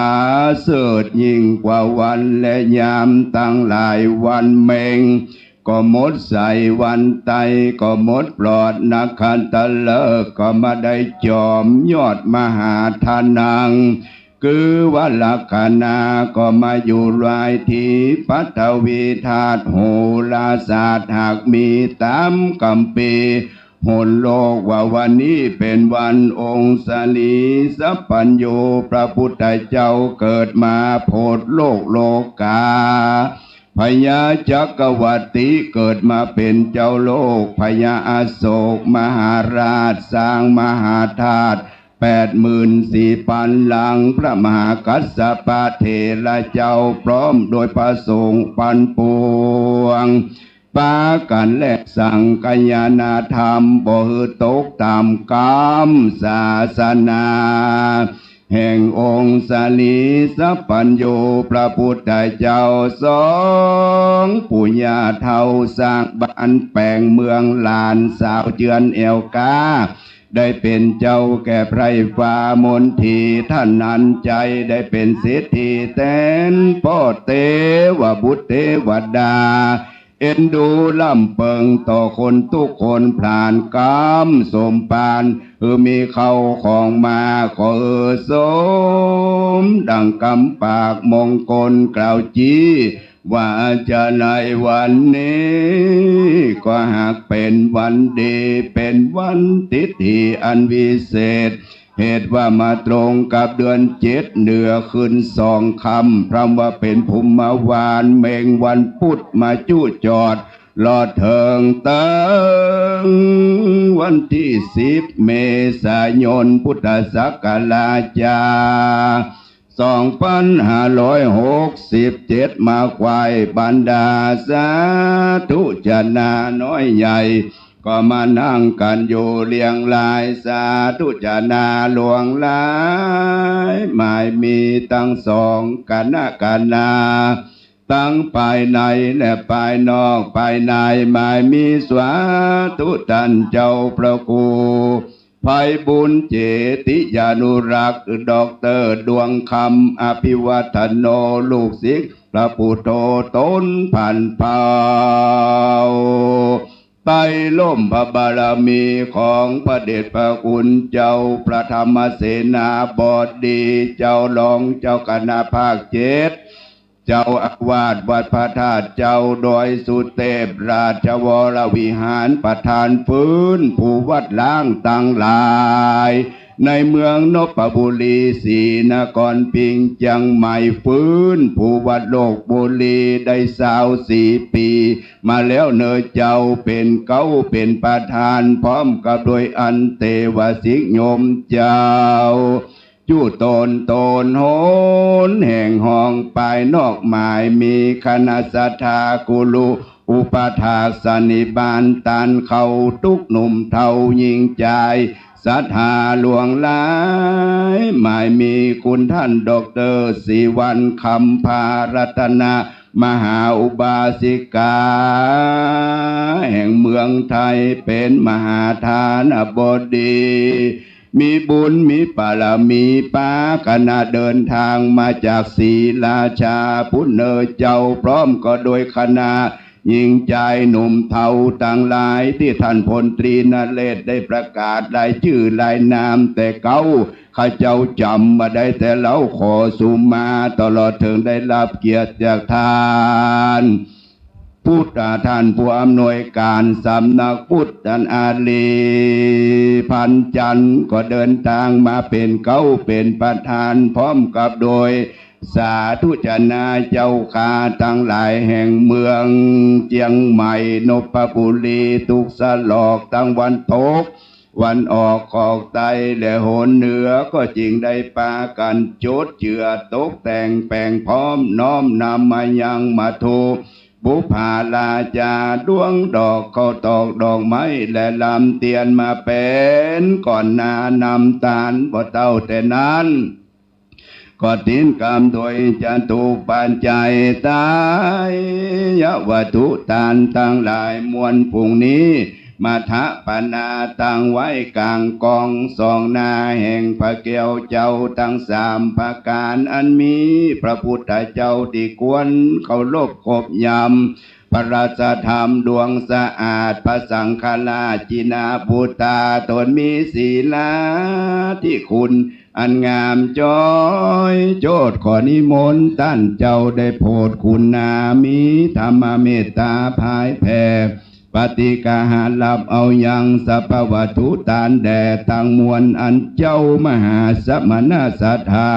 เสริฐยิ่งกว่าวันและยามทั้งหลาย วันเพ็งก็หมดใส วันไตรก็หมดปลอด นักขัตฤกษ์ก็มาได้จอมยอดมหาธนัง คือวันลักขณาก็มาอยู่รายที่ปฐวีธาตุ โหราศาสตร์หากมีตามคัมภีร์ หนโลกว่าวันนี้เป็นวันองค์สรีสัพพัญญู พระพุทธเจ้าเกิดมาโผดโลกโลกา พญาจักรวรรดิเกิดมาเป็นเจ้าโลก พญาอโศกมหาราชสร้างมหาธาตุ แปดหมื่นสี่ปันหลัง พระมหากัสสปะเถระเจ้าพร้อมโดยพระสงฆ์ปันปวง ปากันแลกสังคายนาธรรม บ่หื้อตกตามกรรมศาสนา แห่งองค์สาลีสัพพัญญูพระพุทธเจ้า สองปู่ย่าเฒ่าสร้างบ้านแปลงเมือง หลานสาวเจือนแอวกา ได้เป็นเจ้าแก่ไพร่ฟ้ามนที ท่านนันใจได้เป็นเศรษฐีแทนพ่อเทวบุตรเทวดา เอ็นดูล้ำเปิงต่อคนทุกคน ผลานกำสมปาน คือมีเข้าของมาขอเออสม ดังกำปากมงคลกล่าวจี ว่าจะในวันนี้ ก็หากเป็นวันดี เป็นวันทิฏฐิอันวิเศษ เหตุว่ามาตรงกับเดือนเจ็ดเหนือขึ้นสองค่ำ พร้อมว่าเป็นภูมิวานเมงวันพุธมาจุจอด ลอดเถิงเติง วันที่สิบเมษายนพุทธศักราชจา สองพันห้าร้อยหกสิบเจ็ด มาไหว้บรรดาสาธุชนน้อยใหญ่ ก็มานั่งกันอยู่เรียงราย สาธุชนหลวงหลายหมายมีทั้งสองคณะคณะ ทั้งภายในและภายนอก ภายในหมายมีสาธุท่านเจ้าพระครู ไพบูลย์เจติยานุรักษ์ ด็อกเตอร์ดวงคำ อภิวัฒโน ลูกศิษย์พระพุทโธตนพันเผ่า ใต้ร่มพระบารมีของพระเดชพระคุณเจ้าพระธรรมเสนาบดี เจ้ารองเจ้าคณะภาคเจ็ด เจ้าอาวาสวัดพระธาตุ เจ้าดอยสุเทพราชวรวิหาร ประธานฟื้นฟูวัดล้างทั้งหลาย ในเมืองนพบุรี ศรีนครพิงค์ เชียงใหม่ ฟื้นฟูวัดโลกบุรี ได้ซาวสี่ปี มาแล้วเนอเจ้า เป็นเก๊าเป็นประธาน พร้อมกับโดยอันเทวสิกโยมเจ้า จุตนตนโหนแห่งห้อง ภายนอกหมายมีคณะศรัทธา ครูอุปัฏฐากสันนิบาต ต้านเข้าทุกหนุ่มเฒ่าหญิงชาย ศรัทธาหลวงหลายหมายมีคุณท่านด็อกเตอร์ศรีวรรณ คำพารัตนะ มหาอุบาสิกา แห่งเมืองไทย เป็นมหาทานบดี มีบุญมีบารมี ปาคณะเดินทางมาจากศรีราชาพุ้นเนอเจ้า พร้อมก็โดยคณะหญิงชายหนุ่มเฒ่าทั้งหลาย ที่ท่านพลตรีนเรศได้ประกาศรายชื่อรายนามแต่เก๊า ข้าเจ้าจ๋ำบ่ได้ แต่เฮาขอสุมา ตลอดเถิงได้รับเกียรติจากท่าน พุทธ ท่านผู้อำนวยการสำนักพุทธ ท่านอาลีพันจันทร์ ก็เดินทางมาเป็นเก๊าเป็นประธาน พร้อมกับโดยสาธุชนเจ้าข้าทั้งหลายแห่งเมืองเชียงใหม่ นพบุรี ทุกสลอก ทั้งวันตก วันออก ขอกใต้และโหนเหนือ ก็จึงได้ปากันจดเจือตกแต่งแปลงพร้อม น้อมนำมายังมัทธุบุปผาราชา ดวงดอกข้าวตอกดอกไม้ และลำเตียนมาเป็นก่อนหน้านำตาน บ่เต้าแต่นั้น ก็ตินกำโดยจตุปัจจัย ไตรยวัตถุตานทั้งหลายมวล พรุ่งนี้มาถปนาตั้งไว้กลางกอง สองหน้าแห่งพระแก้วเจ้าทั้งสามประการ อันมีพระพุทธเจ้าที่ควรเคารพครบยำ พระราชธรรมดวงสะอาด พระสังฆราชจินาปุตตา ตนมีศีลาธิคุณอันงามจ้อยโจด ขอนิมนต์ท่านเจ้าได้โผดคุณนา มีธรรมเมตตาพายแผ่ ปฏิกหารับเอายังสัพพวัตถุตานแด่ทั้งมวล อันเจ้ามหาสมณศรัทธา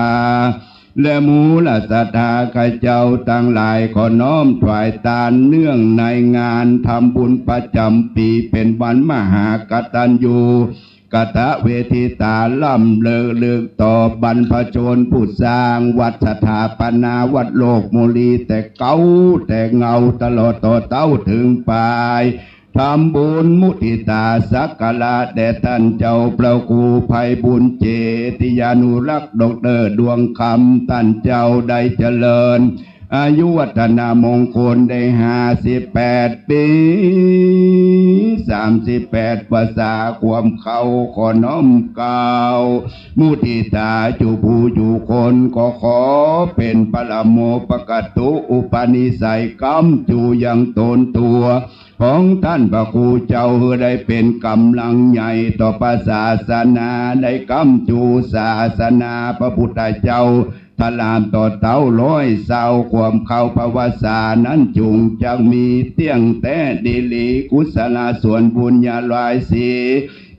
และหมู่เหล่าศรัทธาข้าเจ้าทั้งหลายขอน้อมถวายทานเนื่องในงานทำบุญประจำปีเป็นวันมหากตัญญูกตเวทิตา ล้ำเลิศลึกต่อบรรพชนผู้สร้างวัดสถาปนาวัดโลกโมลีแต่เก่าแต่เงาตลอดต่อเต้าถึงปลาย ทำบุญมุทิตาสักการะแด่ท่านเจ้าพระครูไพบูลย์เจติยานุรักษ์ ด็อกเตอร์ดวงคำ ท่านเจ้าได้เจริญ อายุวัฒนมงคลได้ห้าสิบแปดปี สามสิบแปดพรรษา ความเข้าขอน้อมกล่าว มุทิตาจุผู้จุคนก็ขอเป็นปรโมปกตุอุปนิสัยค้ำจุยังตนตัว ของท่านพระครูเจ้า หื้อได้เป็นกำลังใหญ่ต่อพระศาสนา ได้ค้ำจุศาสนาพระพุทธเจ้า ตลอดต่อเต้าร้อยเศร้า ความเข้าพรรษานั้นจุ่งจักมีเตี้ยงแต๊ดีหลี กุศลส่วนบุญญาลายสี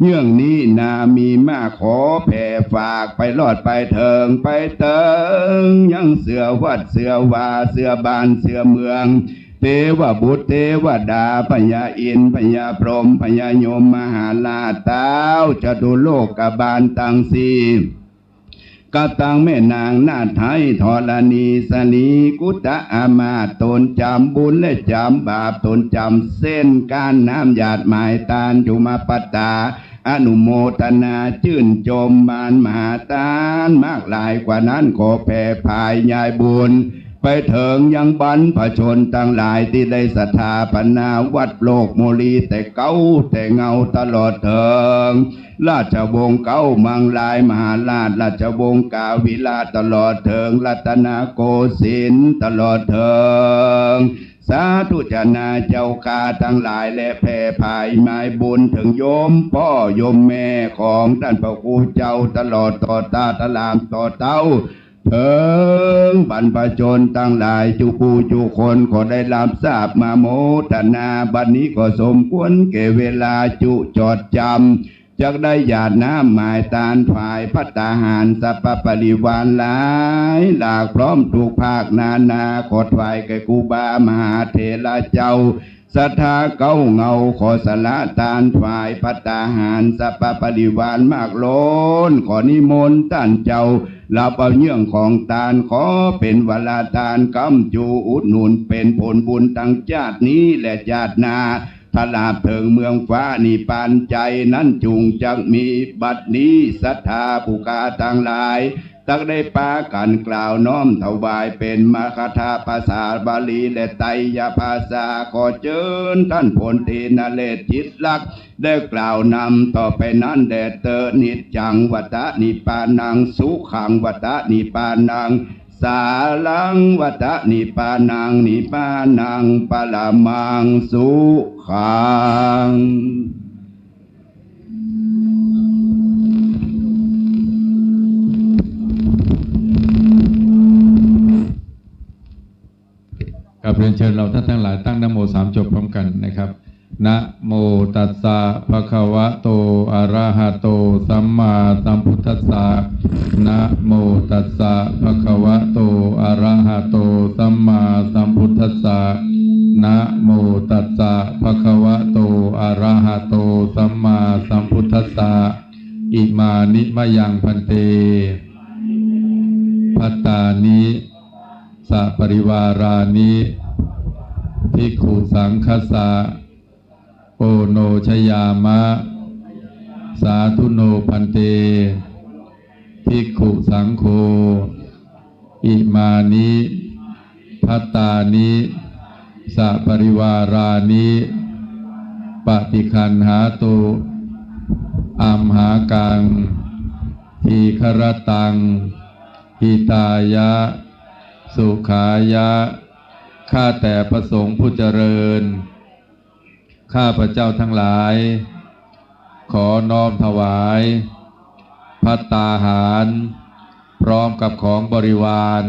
เยื่องนี้นามีมากขอแผ่ฝากไปรอดไปเถิงไปเถิง ยังเสื้อวัดเสื้อวาเสื้อบ้านเสื้อเมือง เตวบุตรเตวดาพญาอินทร์พญาพรหมพญายมมหาราช เต้าจตุโลกบาลตังสี่ กับตังแม่นางนาฏไทยธรณีสนี กุตอามาตย์ตนจำบุญและจำบาปตนจำเส้น การน้ำหยาดหมายตานจุมาปัตตา อนุโมทนาชื่นชมบานมหาทานมากหลายกว่านั้น ขอแผ่ผายยายบุญ ไปเถิงยังบรรพชนทั้งหลายที่ได้สถาปนาวัดโลกโมลีแต่เก่าแต่เงาตลอดเถิง ราชวงศ์เก้ามังลายมหาราช ราชวงศ์กาวิลาตลอดเถิง รัตนโกสินทร์ตลอดเถิง สาธุจนาเจ้าข้าทั้งหลาย และแผ่ผายไม้บุญเถิงโยมพ่อโยมแม่ของท่านพระครูเจ้าตลอดต่อตาตลามต่อเต้า เถิงบรรพชนทั้งหลายจุผู้จุคนขอได้รับทราบมาโมทนา บัดนี้ก็สมควรแก่เวลาจุจดจำ จักได้หยาดน้ำหมายตานถวายภัตตาหารสัพพปริวารหลายหลากพร้อมทุกภาคนานา ขอถวายแก่ครูบามหาเถระเจ้า ศรัทธาเก้าเงา ขอสละตานถวายภัตตาหารสัพพปริวารมากล้น ขอนิมนต์ท่านเจ้า รับเอาเยื่องของตาน ขอเป็นวราตานค้ำจุอุดหนุนเป็นผลบุญทั้งชาตินี้และชาติหน้า ตลอดเถิงเมืองฟ้านิพพานใจนั้นจุ่งจักมี บัดนี้ศรัทธาผู้ข้าทั้งหลาย ตักได้ปากันกล่าวน้อมถวายเป็นมคธภาษาบาลีและไตรยภาษา ขอเจิญท่านพลตรีนเรศ จิตลักษณ์ ได้กล่าวนำต่อไปนั้นแด่เตอ นิจจังวัตตะนิพพานัง สุขังวัตตะนิพพานัง สารังวัตตะนิพพานัง นิพพานังปรมังสุขัง ครับ เรียนเชิญเราท่านทั้งหลายตั้งนะโมสามจบพร้อมกันนะครับ Namo tassa bhagavato arahato sammāsambuddhassa. Namo tassa bhagavato arahato sammāsambuddhassa. Namo tassa bhagavato arahato sammāsambuddhassa. Imāni mayaṃ bhante bhattāni saparivārāni bhikkhusaṅghassa oṇojayāma. Sādhu no bhante bhikkhusaṅgho imāni bhattāni saparivārāni paṭiggaṇhātu amhākaṃ dīgharattaṃ hitāya sukhāya. ข้าแต่พระสงฆ์ผู้เจริญ ข้าพเจ้าทั้งหลาย ขอน้อมถวายภัตตาหาร พร้อมกับของบริวาร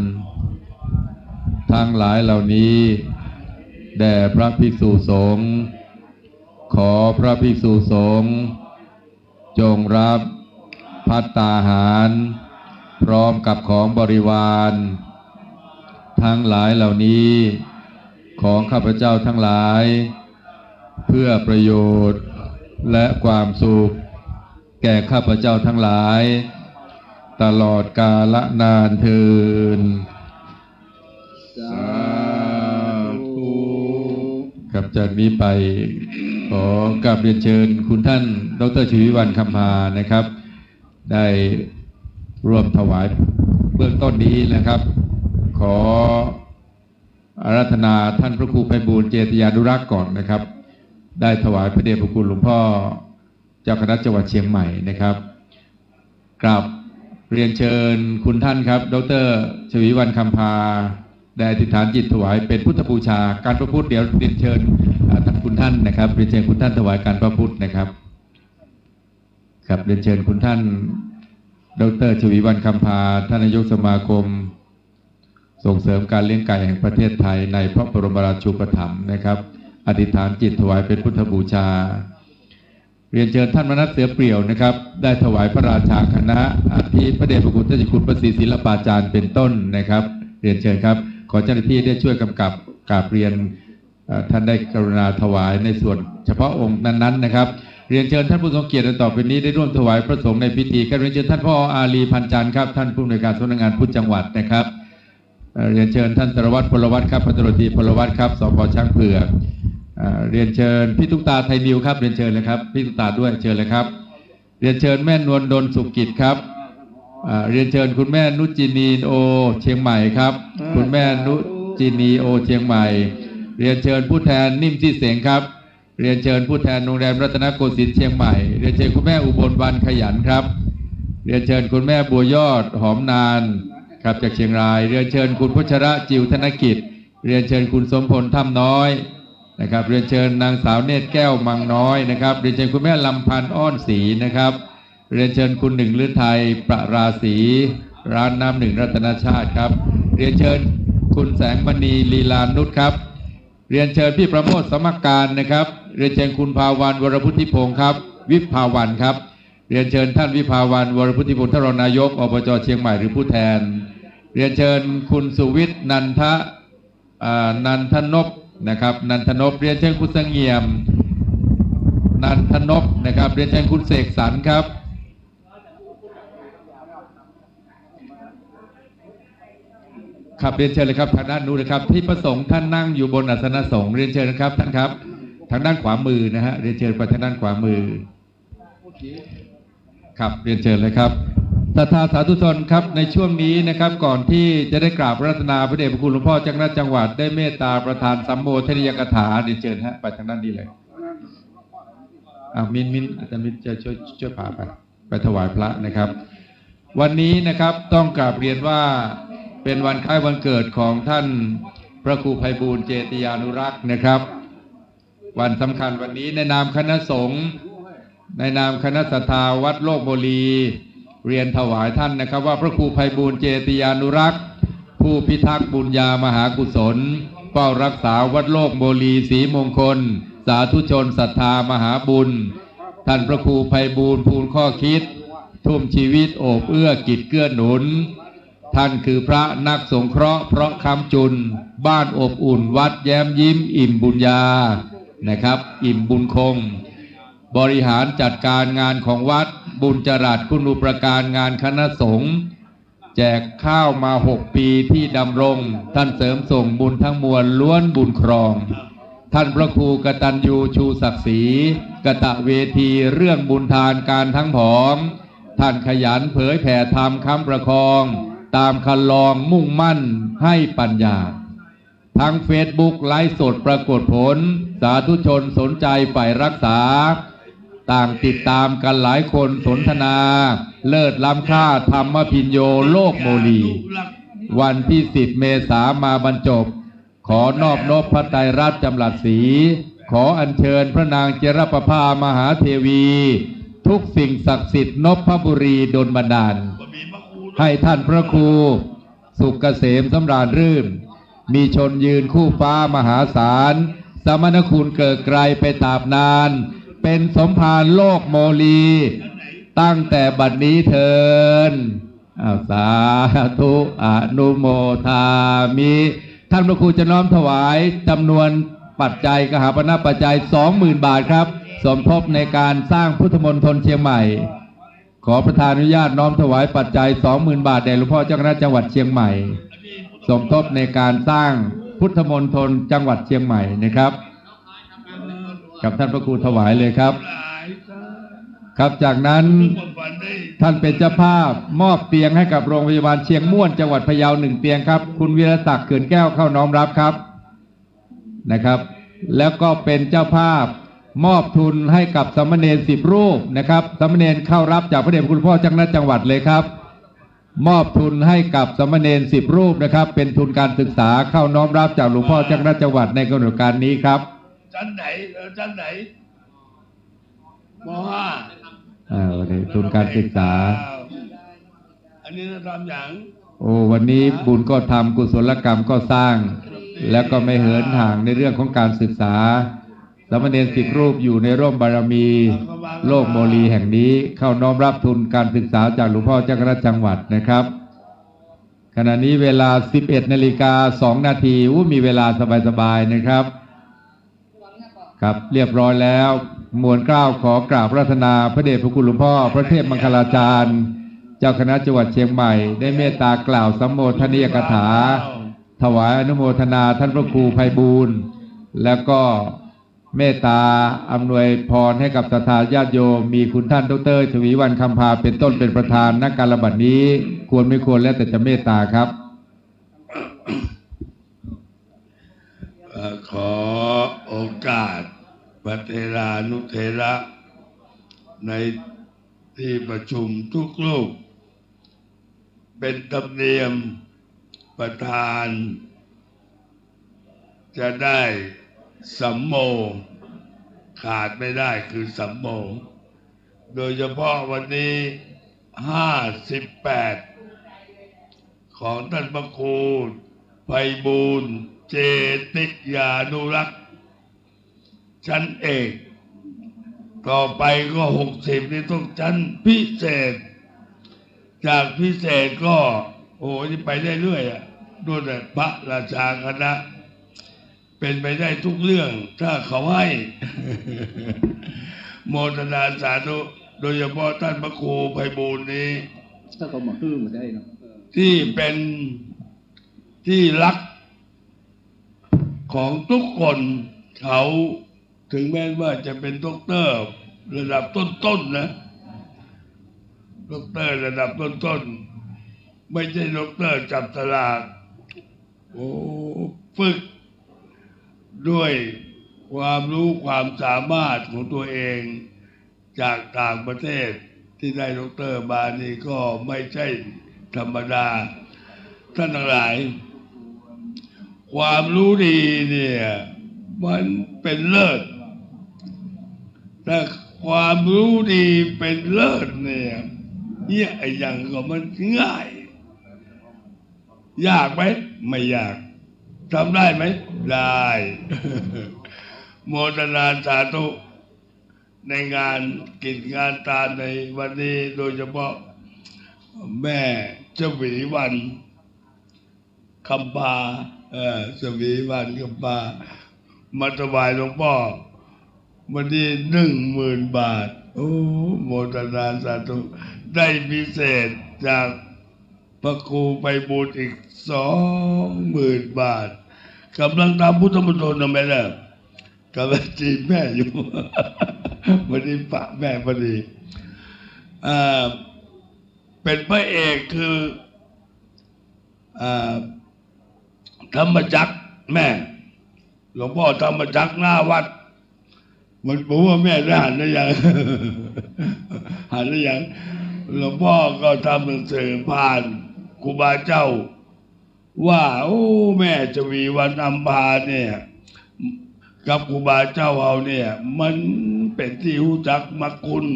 ทั้งหลายเหล่านี้ แด่พระภิกษุสงฆ์ ขอพระภิกษุสงฆ์ จงรับภัตตาหาร พร้อมกับของบริวารทั้งหลายเหล่านี้ ของข้าพเจ้าทั้งหลาย เพื่อประโยชน์และความสุข แก่ข้าพเจ้าทั้งหลาย ตลอดกาลนานเทอญ สาธุ ครับ จากนี้ไปขอกราบเรียนเชิญคุณท่าน ดอกเตอร์ ชวีวัน คำพา นะครับ ได้ร่วมถวายเบื้องต้นนี้นะครับ ขออาราธนาท่านพระครูไพบูลย์ เจติยานุรักษ์ก่อนนะครับ ได้ถวายพระเดชพระคุณหลวงพ่อเจ้าคณะจังหวัดเชียงใหม่นะครับ กราบเรียนเชิญคุณท่านครับ ดอกเตอร์ ชวีวัน คำพา ได้อธิษฐานจิตถวายเป็นพุทธบูชาการพระพุทธ เดี๋ยวเรียนเชิญ อ่า ท่านคุณท่านนะครับ เรียนเชิญคุณท่านถวายการพระพุทธนะครับ ครับ เรียนเชิญคุณท่าน ดอกเตอร์ ชวีวัน คำพา ท่านนายกสมาคมส่งเสริมการเลี้ยงไก่แห่งประเทศไทยในพระบรมราชูปถัมภ์นะครับ อธิษฐานจิตถวายเป็นพุทธบูชา เรียนเชิญท่านมนัส เสือเปลี่ยวนะครับ ได้ถวายพระราชาคณะ อาทิพระเดชพระคุณท่านเจ้าคุณพระศรีศิลปาจารย์เป็นต้นนะครับ เรียนเชิญครับ ขอเจ้าหน้าที่ได้ช่วยกำกับกราบเรียน เอ่อ ท่านได้กรุณาถวายในส่วนเฉพาะองค์นั้นๆนะครับ เรียนเชิญท่านผู้ทรงเกียรติต่อไปนี้ได้ร่วมถวายพระสงฆ์ในพิธีครับ เรียนเชิญท่านผอ.อารีย์ พันจันทร์ครับ ท่านผู้อำนวยการสำนักงานพุทธจังหวัดนะครับ เอ่อ เรียนเชิญท่านสารวัตร พลวัตรครับ พันตำรวจตรี พลวัตรครับ สภ.ช้างเผือก เอ่อ เรียนเชิญพี่ตุ๊กตา ไทยนิวครับ เรียนเชิญเลยครับ พี่ตุ๊กตาด้วย เชิญเลยครับ เรียนเชิญแม่นวลดล สุขกิจครับ อ่า เรียนเชิญคุณแม่นุจินี โอ เชียงใหม่ครับ อ่า คุณแม่นุจินี โอ เชียงใหม่ เรียนเชิญผู้แทนนิ่ม ซี่เสงครับ เรียนเชิญผู้แทนโรงแรมรัตนโกสินทร์เชียงใหม่ เรียนเชิญคุณแม่อุบล วันขยันครับ เรียนเชิญคุณแม่บัวยอด หอมนานครับ จากเชียงราย เรียนเชิญคุณพัชระ จิวธนกิจ เรียนเชิญคุณสมพล ถ้ำน้อยนะครับ เรียนเชิญนางสาวเนตรแก้ว มังน้อยนะครับ เรียนเชิญคุณแม่ลำพันธ์ อ้อนศรีนะครับ เรียนเชิญคุณหนึ่งฤทัย ประราศี ร้านน้ำหนึ่งรัตนชาติครับ เรียนเชิญคุณแสงมณี ลีลานุชครับ เรียนเชิญพี่ประโมท สมการนะครับ เรียนเชิญคุณภาวัน วรพุทธิพงศ์ครับ วิภาวันครับ เรียนเชิญท่านวิภาวัน วรพุทธิพงศ์ ท่านรองนายก อบจ.เชียงใหม่ หรือผู้แทน เรียนเชิญคุณสุวิทย์ นันทะ อ่า นันทนพนะครับ นันทนพ เรียนเชิญคุณเสงี่ยม นันทนพนะครับ เรียนเชิญคุณเสกสรรครับ ครับ เรียนเชิญเลยครับ ทางด้านนู้นนะครับ ที่พระสงฆ์ท่านนั่งอยู่บนอาสนะสงฆ์ เรียนเชิญนะครับ ท่านครับ ทางด้านขวามือนะฮะ เรียนเชิญไปทางด้านขวามือ ครับ เรียนเชิญเลยครับ ศรัทธาสาธุชนครับ ในช่วงนี้นะครับ ก่อนที่จะได้กราบอาราธนาพระเดชพระคุณหลวงพ่อเจ้าคณะจังหวัด ได้เมตตาประทานสัมโมทนียกถา เรียนเชิญฮะ ไปทางด้านนี้เลย อ่ะ มิน มิน อาจารย์มิน จะช่วย ช่วยพาไป ไปถวายพระนะครับ วันนี้นะครับ ต้องกราบเรียนว่าเป็นวันคล้ายวันเกิดของท่านพระครูไพบูลย์ เจติยานุรักษ์นะครับ วันสำคัญวันนี้ในนามคณะสงฆ์ ในนามคณะศรัทธาวัดโลกโมลี เรียนถวายท่านนะครับ ว่าพระครูไพบูลย์ เจติยานุรักษ์ ผู้พิทักษ์บุญญามหากุศล เฝ้ารักษาวัดโลกโมลีศรีมงคล สาธุชนศรัทธามหาบุญ ท่านพระครูไพบูลย์ ภูลข้อคิด ทุ่มชีวิตโอบเอื้อกิจเกื้อหนุน ท่านคือพระนักสงเคราะห์เพราะค้ำจุน บ้านอบอุ่นวัดแย้มยิ้มอิ่มบุญญานะครับ อิ่มบุญคง บริหารจัดการงานของวัด บุญจรัสคุณูปการงานคณะสงฆ์ แจกข้าวมาหกปีที่ดำรง ท่านเสริมส่งบุญทั้งมวลล้วนบุญครอง ท่านพระครูกตัญญูชูศักดิ์ศรี กตเวทีเรื่องบุญทานการทั้งผอง ท่านขยันเผยแผ่ธรรมค้ำประคอง ตามคันลองมุ่งมั่นให้ปัญญา ทั้งเฟซบุ๊กไลฟ์สดปรากฏผล สาธุชนสนใจใฝ่รักษา ต่างติดตามกันหลายคนสนทนา เลิศล้ำค่าธรรมพิญโญโลกโมลี วันที่สิบเมษามาบรรจบ ขอนอบนบพระไตรรัตน์จำรัดศรี ขออัญเชิญพระนางเจรประภามหาเทวี ทุกสิ่งศักดิ์สิทธิ์นพบุรีดลบันดาล ให้ท่านพระครู สุขเกษมสำราญรื่น มีชนยืนคู่ฟ้ามหาศาล สมณคุณเกิดไกลไปตราบนาน เป็นสมภารโลกโมลี ตั้งแต่บัดนี้เทอญ อาสาธุอนุโมทามิ ท่านพระครูจะน้อมถวายจำนวนปัจจัยกหาปณะปัจจัย สองหมื่น บาทครับ สมทบในการสร้างพุทธมณฑลเชียงใหม่ ขอประธานอนุญาตน้อมถวายปัจจัย สองหมื่น บาทแด่หลวงพ่อเจ้าคณะจังหวัดเชียงใหม่ สมทบในการสร้างพุทธมณฑลจังหวัดเชียงใหม่นะครับ กับท่านพระครูถวายเลยครับ ครับ จากนั้นท่านเป็นเจ้าภาพมอบเตียงให้กับโรงพยาบาลเชียงม่วนจังหวัดพะเยาหนึ่งเตียงครับ คุณวีรศักดิ์ เขื่อนแก้ว เข้าน้อมรับครับ นะครับ แล้วก็เป็นเจ้าภาพมอบทุนให้กับสามเณรสิบรูปนะครับ สามเณรเข้ารับจากพระเดชพระคุณหลวงพ่อเจ้าคณะจังหวัดเลยครับ มอบทุนให้กับสามเณรสิบรูปนะครับ เป็นทุนการศึกษา เข้าน้อมรับจากหลวงพ่อเจ้าคณะจังหวัดในกำหนดการนี้ครับ ชั้นไหน เออ ชั้นไหน ม.ห้า อ่า วันนี้ทุนการศึกษา อันนี้เราทำอย่าง โอ้ วันนี้บุญก็ทำ กุศลกรรมก็สร้าง แล้วก็ไม่เหินห่างในเรื่องของการศึกษา สามเณรสิบรูปอยู่ในร่มบารมีโลกโมลีแห่งนี้ เข้าน้อมรับทุนการศึกษาจากหลวงพ่อเจ้าคณะจังหวัดนะครับ ขณะนี้เวลา สิบเอ็ดนาฬิกาสองนาที อู้ มีเวลาสบายๆนะครับ ครับ เรียบร้อยแล้ว มวลเกล้าขอกราบอาราธนาพระเดชพระคุณหลวงพ่อพระเทพมังคลาจารย์ เจ้าคณะจังหวัดเชียงใหม่ ได้เมตตากล่าวสัมโมทนียกถา ถวายอนุโมทนาท่านพระครูไพบูลย์ แล้วก็เมตตาอำนวยพรให้กับศรัทธาญาติโยม มีคุณท่านดอกเตอร์ ฉวีวรรณ คำพา เป็นต้นเป็นประธาน ณ กาลบัดนี้ ควรไม่ควรแล้วแต่จะเมตตาครับ เอ่อ ขอโอกาสพระเถรานุเถระในที่ประชุมทุกรูป เป็นธรรมเนียมประธานจะได้สัมโม ขาดไม่ได้คือสัมโม โดยเฉพาะวันนี้ ห้าสิบแปด ของท่านพระครูไพบูลย์ เจติยานุรักษ์ ชั้นเอก ต่อไปก็ หกสิบ นี่ต้องชั้นพิเศษ จากพิเศษก็ โอ้โห นี่ไปได้เรื่อยอ่ะ นู่นน่ะ พระราชาคณะ เป็นไปได้ทุกเรื่อง ถ้าเขาให้ โมทนาสาธุ โดยเฉพาะท่านพระครูไพบูลย์นี้ ถ้าเขามาฮื้อมาได้เนาะ ที่เป็นที่รักของทุกคน เขา ถึงแม้ว่าจะเป็นด็อกเตอร์ระดับต้นๆนะ ด็อกเตอร์ระดับต้นๆ ไม่ใช่ด็อกเตอร์จับสลาก โอ้ ฝึกด้วยความรู้ความสามารถของตัวเอง จากต่างประเทศที่ได้ด็อกเตอร์มานี่ก็ไม่ใช่ธรรมดา ท่านทั้งหลาย ความรู้ดีเนี่ย มันเป็นเลิศ แต่ความรู้ดีเป็นเลิศเนี่ย เนี่ยไอ้อย่างก็มันง่าย ยากไหม ไม่ยาก ทำได้ไหม ได้ โมทนาสาธุ ในงานกิจงานทานในวันนี้ โดยเฉพาะแม่ฉวีวรรณ คำพา เอ่อ ฉวีวรรณ คำพา มาถวายหลวงพ่อ วันนี้ หนึ่งหมื่น บาท โอ้ โมทนาสาธุ ได้พิเศษจากพระครูไพบูลย์อีก สองหมื่น บาท กำลังทำพุทธมณฑลนะแม่นะ กำลังจีบแม่อยู่ วันนี้ปะแม่พอดี อ่า เป็นพระเอกคือ อ่า ธรรมจักร แม่ หลวงพ่อธรรมจักรหน้าวัด มันบอกว่าแม่ได้หันหรือยัง หันหรือยัง หลวงพ่อก็ทำหนังสือผ่านครูบาเจ้า ว่า โอ้ แม่ฉวีวรรณ อำภาเนี่ย กับครูบาเจ้าเฮาเนี่ย มันเป็นที่รู้จักมักคุ้น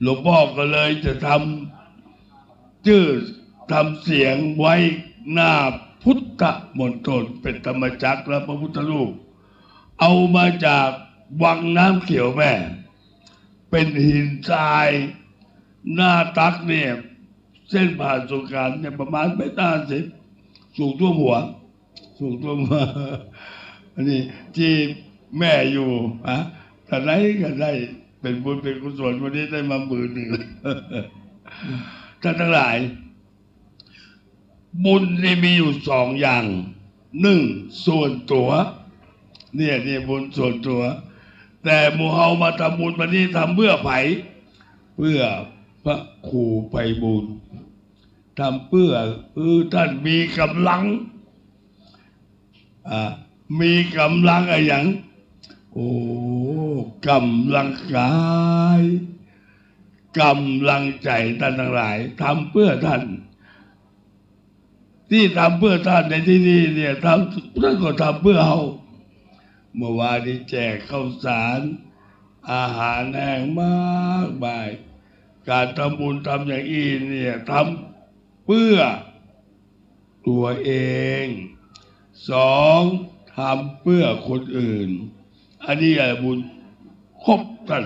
หลวงพ่อก็เลยจะทำชื่อ ทำเสียงไว้หน้าพุทธมณฑล เป็นธรรมจักรและพระพุทธรูป เอามาจากวังน้ำเขียวแม่ เป็นหินทราย หน้าตักเนี่ย เส้นผ่านศูนย์กลางเนี่ยประมาณเมตรห้าสิบ สูงท่วมหัว สูงท่วมหัว อันนี้ที่แม่อยู่ ฮะ ท่านใดก็ได้เป็นบุญเป็นกุศล วันนี้ได้มาหมื่นหนึ่ง ท่านทั้งหลาย บุญนี่มีอยู่สองอย่าง หนึ่ง ส่วนตัว เนี่ย เนี่ย บุญส่วนตัว แต่หมู่เฮามาทำบุญวันนี้ทำเพื่อใผ เพื่อพระครูไพบูลย์ ทำเพื่อ เออ ท่านมีกำลัง อ่า มีกำลังอะหยัง โอ้ กำลังกาย กำลังใจ ท่านทั้งหลาย ทำเพื่อท่าน ที่ทำเพื่อท่านในที่นี้เนี่ย ทำ ท่านก็ทำเพื่อเฮา เมื่อวานนี้แจกข้าวสาร อาหารแห้งมากมาย การทำบุญทำอย่างอี้เนี่ย ทำเพื่อตัวเอง สอง ทำเพื่อคนอื่น อันนี้อะบุญครบถ้วน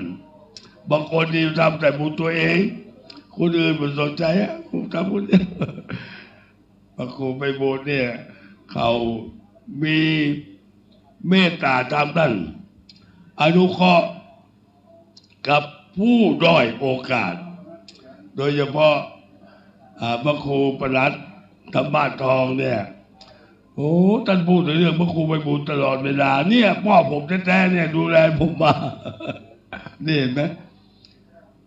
บางคนนี่ทำแต่บุญตัวเอง คนอื่นไม่สนใจอะ ผมทำบุญ พระครูไพบูลย์เนี่ย เขามีเมตตาธรรม ท่านอนุเคราะห์กับผู้ด้อยโอกาส โดยเฉพาะ อ่า พระครูปลัดธรรมะทองเนี่ย โอ้ ท่านพูดถึงเรื่องพระครูไพบูลย์ตลอดเวลา เนี่ย พ่อผมแท้ๆเนี่ย ดูแลผมมา นี่เห็นไหม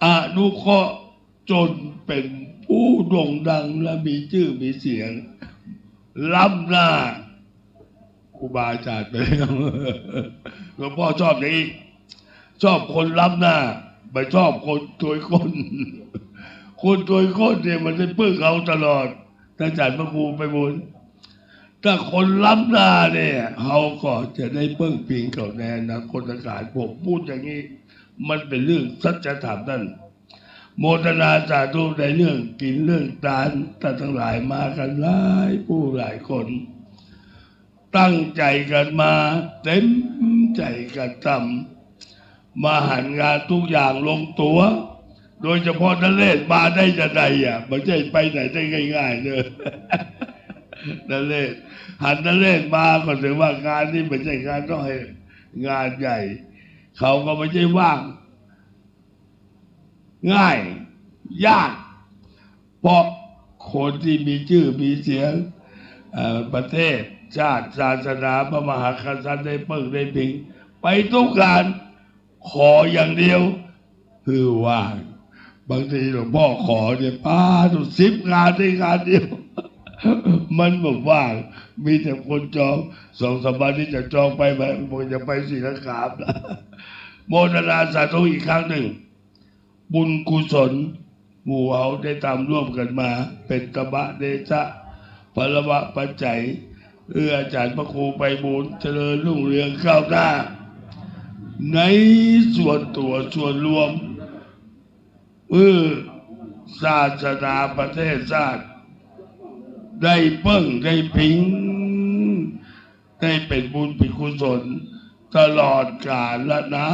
อนุเคราะห์จนเป็นผู้โด่งดังและมีชื่อมีเสียง ล้ำหน้าครูบาอาจารย์ไปแล้ว หลวงพ่อชอบอย่างนี้ ชอบคนล้ำหน้า ไม่ชอบคนถวยก้น คนถวยก้นเนี่ยมันได้พึ่งเขาตลอด ท่านอาจารย์พระครูไพบูลย์ ถ้าคนล้ำหน้าเนี่ย เขาก็จะได้พึ่งพิงเขาในอนาคตการ ผมพูดอย่างนี้ มันเป็นเรื่องสัจธรรม ท่าน โมทนาสาธุในเรื่องกินเรื่องทาน ท่านทั้งหลายมากันหลายผู้หลายคน ตั้งใจกันมา เต็มใจกันทำ มหันต์งานทุกอย่างลงตัว โดยเฉพาะนเรศมาได้จะใดอ่ะ ไม่ใช่ไปไหนได้ง่ายๆเลย นเรศ หันนเรศมาก็ถือว่างานนี้ไม่ใช่งานน้อย งานใหญ่ เขาก็ไม่ใช่ว่าง ง่าย ยาก เพราะคนที่มีชื่อมีเสียง เอ่อ ประเทศ ชาติ ศาสนา พระมหากษัตริย์ได้เปิ้งได้พิง ไปทุกงาน ขออย่างเดียว คือว่าง บางทีหลวงพ่อขอเนี่ย ป๊าด สิบงานได้งานเดียว มันแบบว่าง มีแต่คนจอง สองสามวันนี้จะจองไปไหม ผมจะไปศรีลังกา โมทนาสาธุอีกครั้งหนึ่ง บุญกุศล หมู่เฮาได้ทำร่วมกันมา เป็นธรรมะเดชะ พลวะปัจจัย เอื้ออาจารย์พระครูไพบูลย์เจริญรุ่งเรืองก้าวหน้า ในส่วนตัวส่วนรวม เพื่อศาสนาประเทศชาติ ได้เปิ้งได้พิง ได้เป็นบุญเป็นกุศล ตลอดกาลนา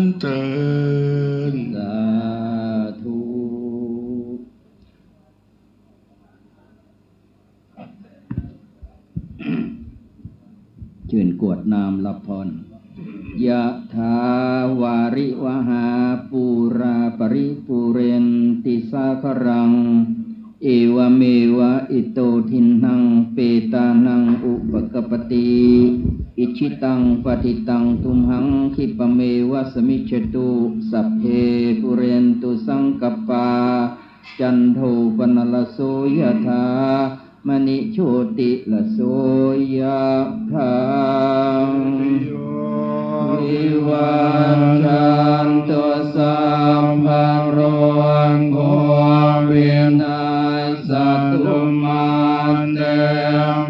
นเทอญ สาธุ เชิญกรวดน้ำรับพร Yathā vārivahā pūrā paripūrenti sāgaraṃ, evameva ito dinnaṃ petānaṃ upakappati. Icchitaṃ patthitaṃ tumhaṃ khippameva samijjhatu, sabbe pūrentu saṅkappā, cando paṇṇaraso yathā, maṇi jotiraso yathā. Yo vivajjantu sabbarogo vinassatu, mā te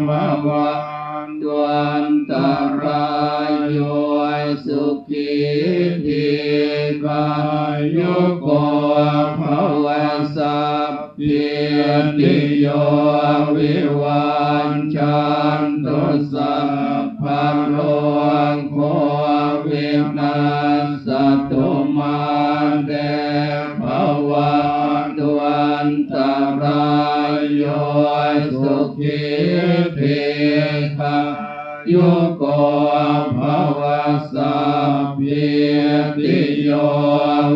bhavatvantarāyo, sukhī dīghāyuko bhava. Sab- -bītiyo vivajjantu sabbarogo vinassatu, mā te Yuko bhava, sabbītiyo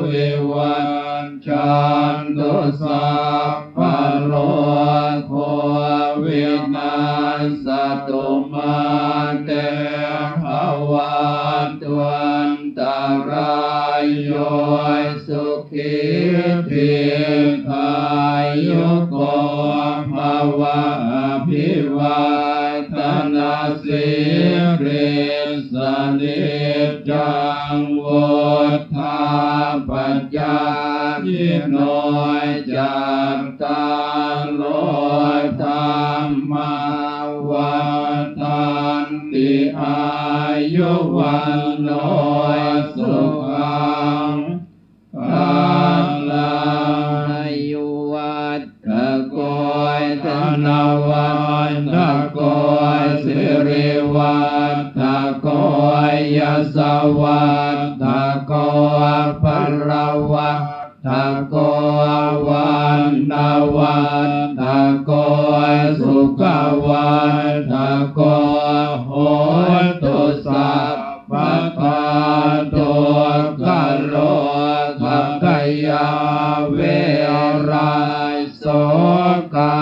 vivajjantu, sabbarogo vinassatu, mā te bhavatvantarāyo, sukhī dīghāyuko bhava. Abhivādanasīlissa niccaṃ vuḍḍhāpacāyino, cattāro dhammā vaḍḍhanti, āyu vaṇṇo sukhaṃ balaṃ. Āyuvaḍḍhako dhanavaḍḍhako sirivaḍḍhako yasavaḍḍhako balavaḍḍhako vaṇṇavaḍḍhako sukhavaḍḍhako hotu sabbadā. Dukkharogabhayā verā sokā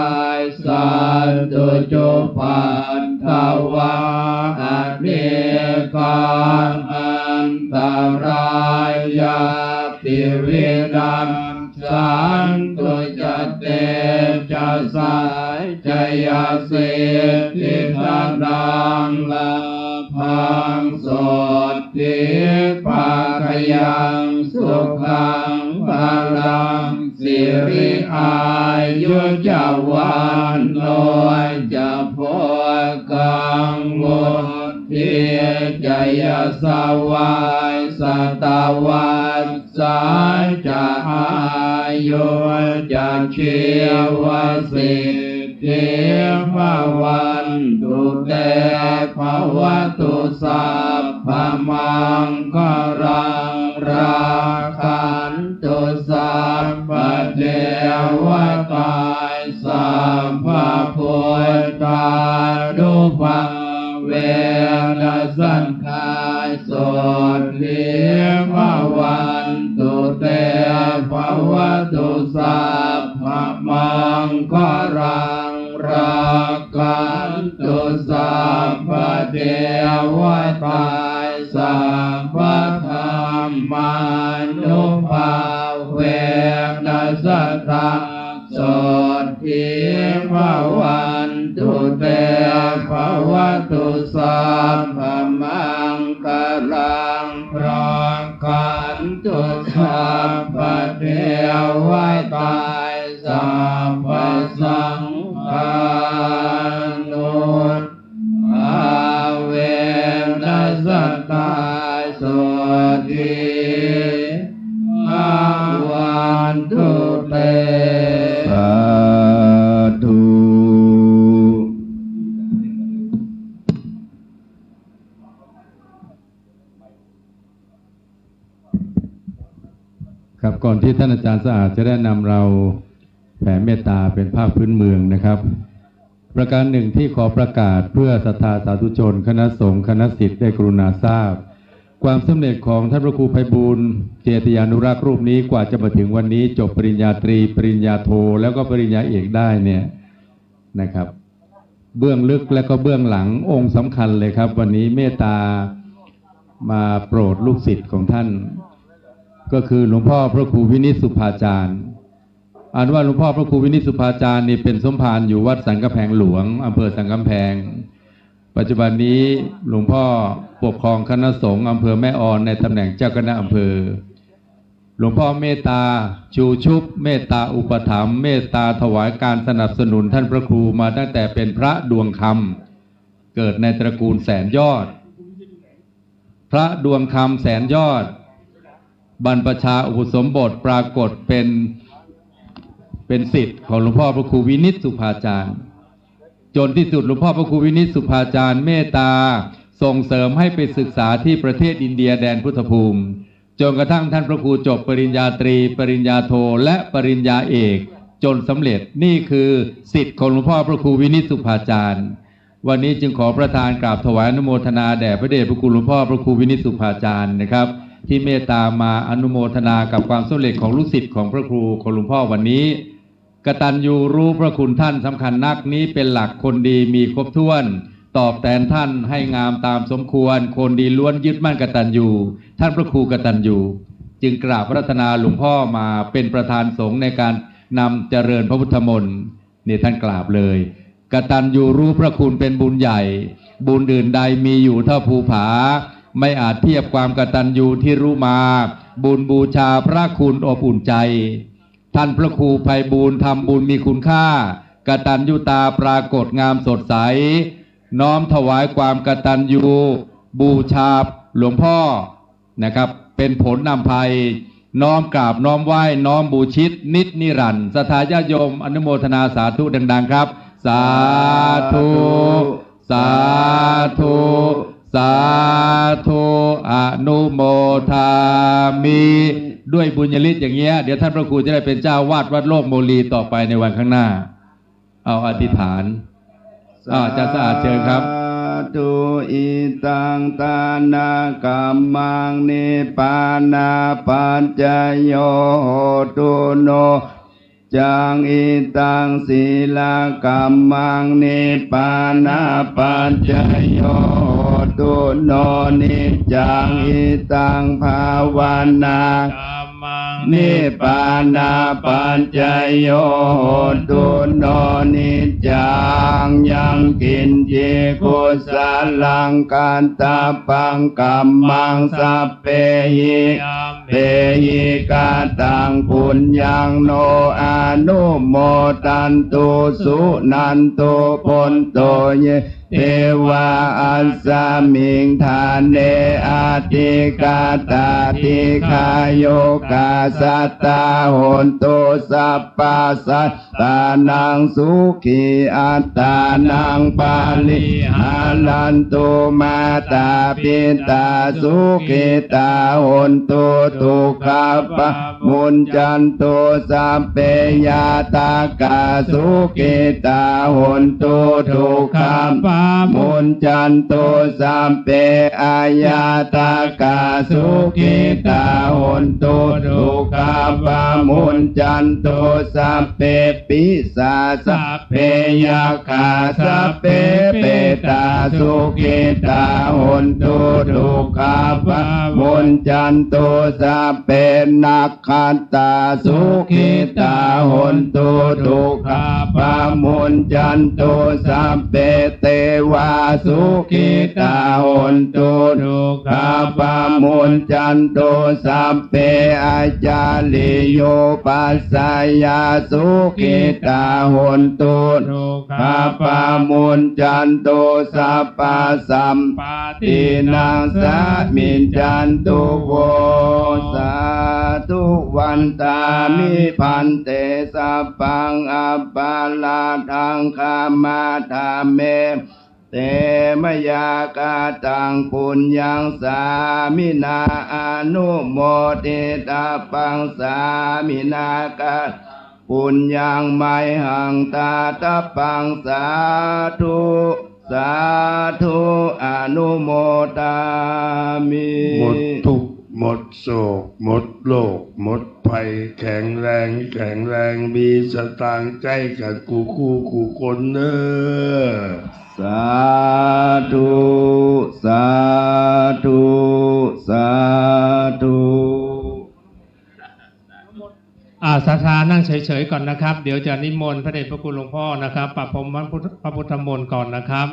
sattu cupaddavā, anekā antarāyāpi vinassantu ca tejasā. Jayasiddhi dhanaṃ lābhaṃ sotthi bhāgyaṃ sukhaṃ balaṃ, siri āyu ca vaṇṇo ca bhogaṃ vuḍḍhī ca yasavā, satavassā ca āyū ca jīvasiddhī bhavantu te. Bhavatu sabbamaṅgalaṃ, rakkhantu sabbadevatā, sabbabuddhānubhāvena sadā sotthī bhavantu te. Bhavatu sabbamaṅgalaṃ, rakkhantu sabbadevatā, sabbadhammānubhāvena sadā sotthī bhavantu te. Bhavatu sabbamaṅgalaṃ, rakkhantu sabbadevatā, sabbasaṅghānubhāvena sadā sotthī bhavantu te. Sādhu. ครับ ก่อนที่ท่านอาจารย์สะอาดจะได้นำเราแผ่เมตตาเป็นภาคพื้นเมืองนะครับ ประการหนึ่งที่ขอประกาศเพื่อศรัทธาสาธุชน คณะสงฆ์ คณะศิษย์ได้กรุณาทราบ ความสำเร็จของท่านพระครูไพบูลย์ เจติยานุรักษ์รูปนี้ กว่าจะมาถึงวันนี้จบปริญญาตรี ปริญญาโท แล้วก็ปริญญาเอกได้เนี่ยนะครับ เบื้องลึกและก็เบื้องหลังองค์สำคัญเลยครับ วันนี้เมตตามาโปรดลูกศิษย์ของท่าน ก็คือหลวงพ่อพระครูวินิจสุภาจารย์ อันว่าหลวงพ่อพระครูวินิจสุภาจารย์นี่เป็นสมภารอยู่วัดสันกำแพงหลวง อำเภอสันกำแพง ปัจจุบันนี้หลวงพ่อปกครองคณะสงฆ์อำเภอแม่ออนในตำแหน่งเจ้าคณะอำเภอ หลวงพ่อเมตตาชูชุบ เมตตาอุปถัมภ์ เมตตาถวายการสนับสนุนท่านพระครูมาตั้งแต่เป็นพระดวงคำ เกิดในตระกูลแสนยอด พระดวงคำแสนยอด บรรพชาอุปสมบทปรากฏเป็น เป็นศิษย์ของหลวงพ่อพระครูวินิจสุภาจารย์ จนที่สุดหลวงพ่อพระครูวินิจสุภาจารย์เมตตาส่งเสริมให้ไปศึกษาที่ประเทศอินเดียแดนพุทธภูมิ จนกระทั่งท่านพระครูจบปริญญาตรี ปริญญาโท และปริญญาเอก จนสำเร็จ นี่คือศิษย์ของหลวงพ่อพระครูวินิจสุภาจารย์ วันนี้จึงขอประทานกราบถวายอนุโมทนาแด่พระเดชพระคุณหลวงพ่อพระครูวินิจสุภาจารย์นะครับ ที่เมตตามาอนุโมทนากับความสำเร็จของลูกศิษย์ของพระครูของหลวงพ่อวันนี้ กตัญญูรู้พระคุณท่านสำคัญนัก นี้เป็นหลักคนดีมีครบถ้วน ตอบแทนท่านให้งามตามสมควร คนดีล้วนยึดมั่นกตัญญู ท่านพระครูกตัญญู จึงกราบอาราธนาหลวงพ่อมาเป็นประธานสงฆ์ในการนำเจริญพระพุทธมนต์ นี่ท่านกราบเลย กตัญญูรู้พระคุณเป็นบุญใหญ่ บุญอื่นใดมีอยู่เท่าภูผา ไม่อาจเทียบความกตัญญูที่รู้มา บุญบูชาพระคุณอบอุ่นใจ ท่านพระครูไพบูลย์ทำบุญมีคุณค่า กตัญญูตาปรากฏงามสดใส น้อมถวายความกตัญญูบูชาหลวงพ่อ นะครับ เป็นผลนำภัย น้อมกราบน้อมไหว้น้อมบูชิตนิจนิรันดร์ ศรัทธาญาติโยมอนุโมทนาสาธุดังๆครับ สาธุ สาธุ สาธุ อนุโมทามิ ด้วยบุญญาฤทธิ์อย่างเงี้ย เดี๋ยวท่านพระครูจะได้เป็นเจ้าวาดวัดโลกโมลีต่อไปในวันข้างหน้า เอาอธิษฐาน อ่า อาจารย์สะอาดเชิญครับ Sādhu. Idaṃ dānakammaṃ nibbānapaccayo hotu no niccaṃ. Idaṃ sīlakammaṃ nibbānapaccayo hotu no niccaṃ. Idaṃ bhāvanā nibbānapaccayo hotu no niccaṃ. Yaṃ kiñci kusalaṃ kattabbaṃ kammaṃ sabbehi sabbehi kataṃ puññaṃ no anumodantu suṇantu bhonto ye devā asmiṃ ṭhāne adhigatā dīghāyukā sattā hontu sabbasattānaṃ sukhī attānaṃ pariharantu. Mātā pitā sukhitā hontu dukkhā pa muñcantu sabbe ñātakā sukhitā hontu dukkhā pamuñcantu sabbe aññātakā sukhitā hontu dukkhā pamuñcantu sabbe pisā sabbe yakkhā sabbe petā sukhitā hontu dukkhā pamuñcantu sabbe nakkhattā sukhitā hontu dukkhā pamuñcantu sabbe devā sukhitā hontu dukkhā pamuñcantu sabbe ācariyupajjhāyā sukhitā hontu dukkhā pamuñcantu sabbasampattīnaṃ samijjhantu vo. Sādhu. Vandāmi bhante sabbaṃ aparādhaṃ khamatha me bhante, mayā kataṃ puññaṃ sāminā anumoditabbaṃ, sāminā kataṃ puññaṃ mayhaṃ dātabbaṃ. Sādhu sādhu anumodāmi. หมดทุกข์หมดโศกหมดโรคหมดภัย แข็งแรงแข็งแรง มีสตางค์ใจ๊กันกู้คู่กู้คนเน้อ Sādhu sādhu sādhu. อ่า ศรัทธานั่งเฉยๆก่อนนะครับ เดี๋ยวจะนิมนต์พระเดชพระคุณหลวงพ่อนะครับ ประพรมพระพุทธ พระพุทธมนต์ก่อนนะครับ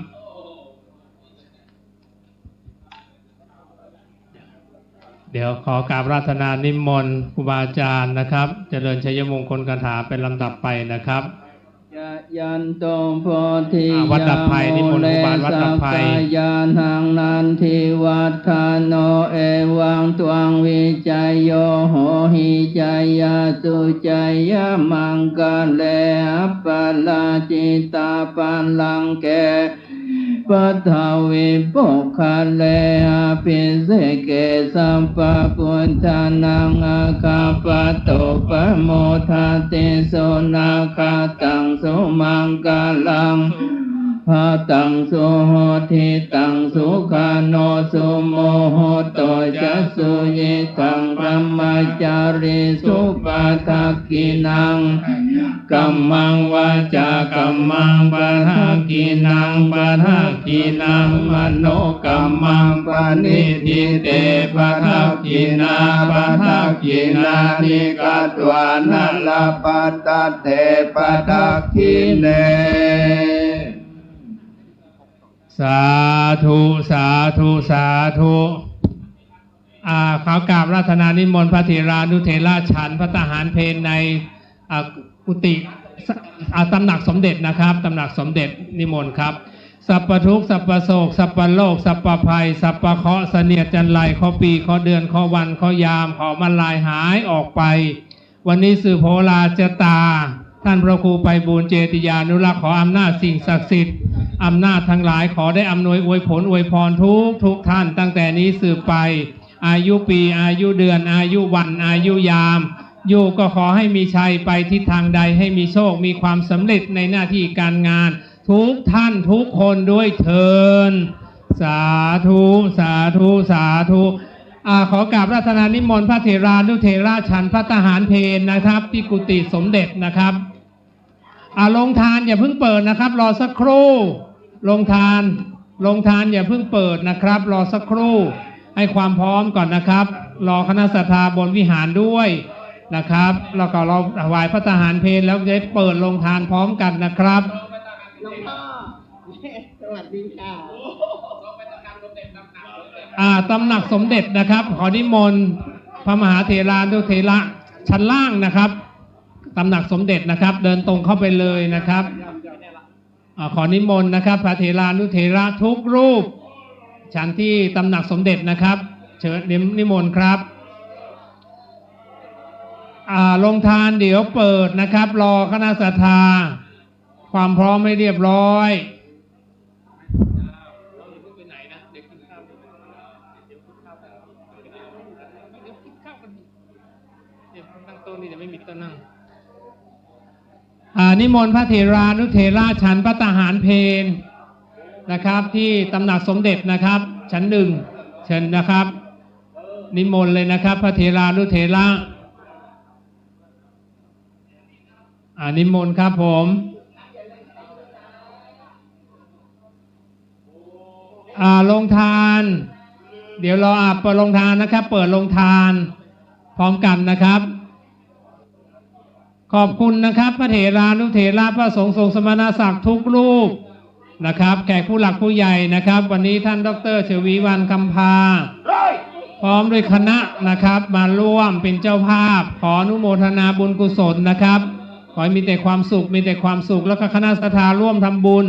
เดี๋ยวขอกราบอาราธนานิมนต์ครูบาอาจารย์นะครับ เจริญชัยมงคลคาถาเป็นลำดับไปนะครับ Jayanto bodhiyā อ่า วัดดับภัย นิมนต์ครูบาวัดดับภัย mūle sakyānaṃ nandivaḍḍhano, evaṃ tvaṃ vijayo hohi jayassu jayamaṅgale. Aparājitapallaṅke paṭhavipokkhare abhiseke sabbabuddhānaṃ aggappatto pamodati. Sunakkhattaṃ sumaṅgalaṃ Hataṃ suhuṭṭhitaṃ sukhaṇo sumuhutto ca suyiṭṭhaṃ brahmacārisu padakkhiṇaṃ kammaṃ vācākammaṃ padakkhiṇaṃ padakkhiṇaṃ manokammaṃ paṇidhī te padakkhiṇā padakkhiṇāni katvāna labhantatthe padakkhiṇe. Sādhu sādhu sādhu. อ่า ขอกราบอาราธนานิมนต์พระเถรานุเถระฉันภัตตาหารเพลใน อ่า กุฏิ อ่า ตำหนักสมเด็จนะครับ ตำหนักสมเด็จ นิมนต์ครับ สัพพทุกข์สัพพโศกสัพพโรคสัพพภัยสัพพเคราะห์เสนียดจัญไรเคราะห์ปีเคราะห์เดือนเคราะห์วันเคราะห์ยามขอมันลายหายออกไป วันนี้สืบโหราชะตา ท่านพระครูไพบูลย์เจติยานุรักษ์ ขออำนาจสิ่งศักดิ์สิทธิ์ อำนาจทั้งหลายขอได้อำนวยอวยผลอวยพรทุกทุกท่านตั้งแต่นี้สืบไป อายุปี อายุเดือน อายุวัน อายุยาม อยู่ก็ขอให้มีชัยไปทิศทางใด ให้มีโชค มีความสำเร็จในหน้าที่การงาน ทุกท่านทุกคนด้วยเทอญ สาธุ สาธุ สาธุ อ่า ขอกราบอาราธนานิมนต์พระเถรานุเถระฉันภัตตาหารเพลนะครับ ที่กุฏิสมเด็จนะครับ อ่า โรงทานอย่าเพิ่งเปิดนะครับ รอสักครู่ โรงทาน โรงทานอย่าเพิ่งเปิดนะครับ รอสักครู่ ให้ความพร้อมก่อนนะครับ รอคณะศรัทธาบนวิหารด้วยนะครับ แล้วก็เราถวายภัตตาหารเพลแล้วจะได้เปิดโรงทานพร้อมกันนะครับ หลวงพ่อ สวัสดีค่ะ อ่า ตำหนักสมเด็จนะครับ ขอนิมนต์พระมหาเถรานุเถระชั้นล่างนะครับ ตำหนักสมเด็จนะครับ เดินตรงเข้าไปเลยนะครับ อ่า ขอนิมนต์นะครับ พระเถรานุเถระทุกรูป ฉันที่ตำหนักสมเด็จนะครับ เชิญนิม- นิมนต์ครับ อ่า โรงทานเดี๋ยวเปิดนะครับ รอคณะศรัทธา ความพร้อมให้เรียบร้อย อ่า นิมนต์พระเถรานุเถระฉันภัตตาหารเพลนะครับ ที่ตำหนักสมเด็จนะครับ ชั้นหนึ่ง เชิญนะครับ นิมนต์เลยนะครับ พระเถรานุเถระ อ่า นิมนต์ครับผม อ่า โรงทาน เดี๋ยวรอ อ่า เปิดโรงทานนะครับ เปิดโรงทาน พร้อมกันนะครับ ขอบคุณนะครับ พระเถรานุเถระ พระสงฆ์ทรงสมณศักดิ์ทุกรูปนะครับ แขกผู้หลักผู้ใหญ่นะครับ วันนี้ท่านดอกเตอร์ชวีวรรณคำพา พร้อมด้วยคณะนะครับ มาร่วมเป็นเจ้าภาพ ขออนุโมทนาบุญกุศลนะครับ ขอให้มีแต่ความสุข มีแต่ความสุข แล้วก็คณะศรัทธาร่วมทำบุญ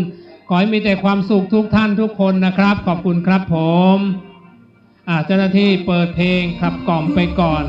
ขอให้มีแต่ความสุขทุกท่านทุกคนนะครับ ขอบคุณครับผม อ่า เจ้าหน้าที่เปิดเพลงขับกล่อมไปก่อน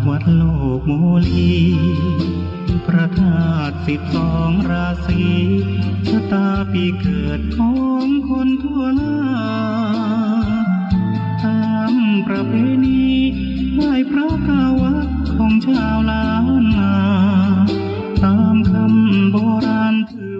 วัดโลกโมลี พระธาตุสิบสองราศี ชะตาปีเกิดของคนทั่วหน้า ตามประเพณีไหว้พระเก้าวัดของชาวล้านนา ตามคำโบราณถือ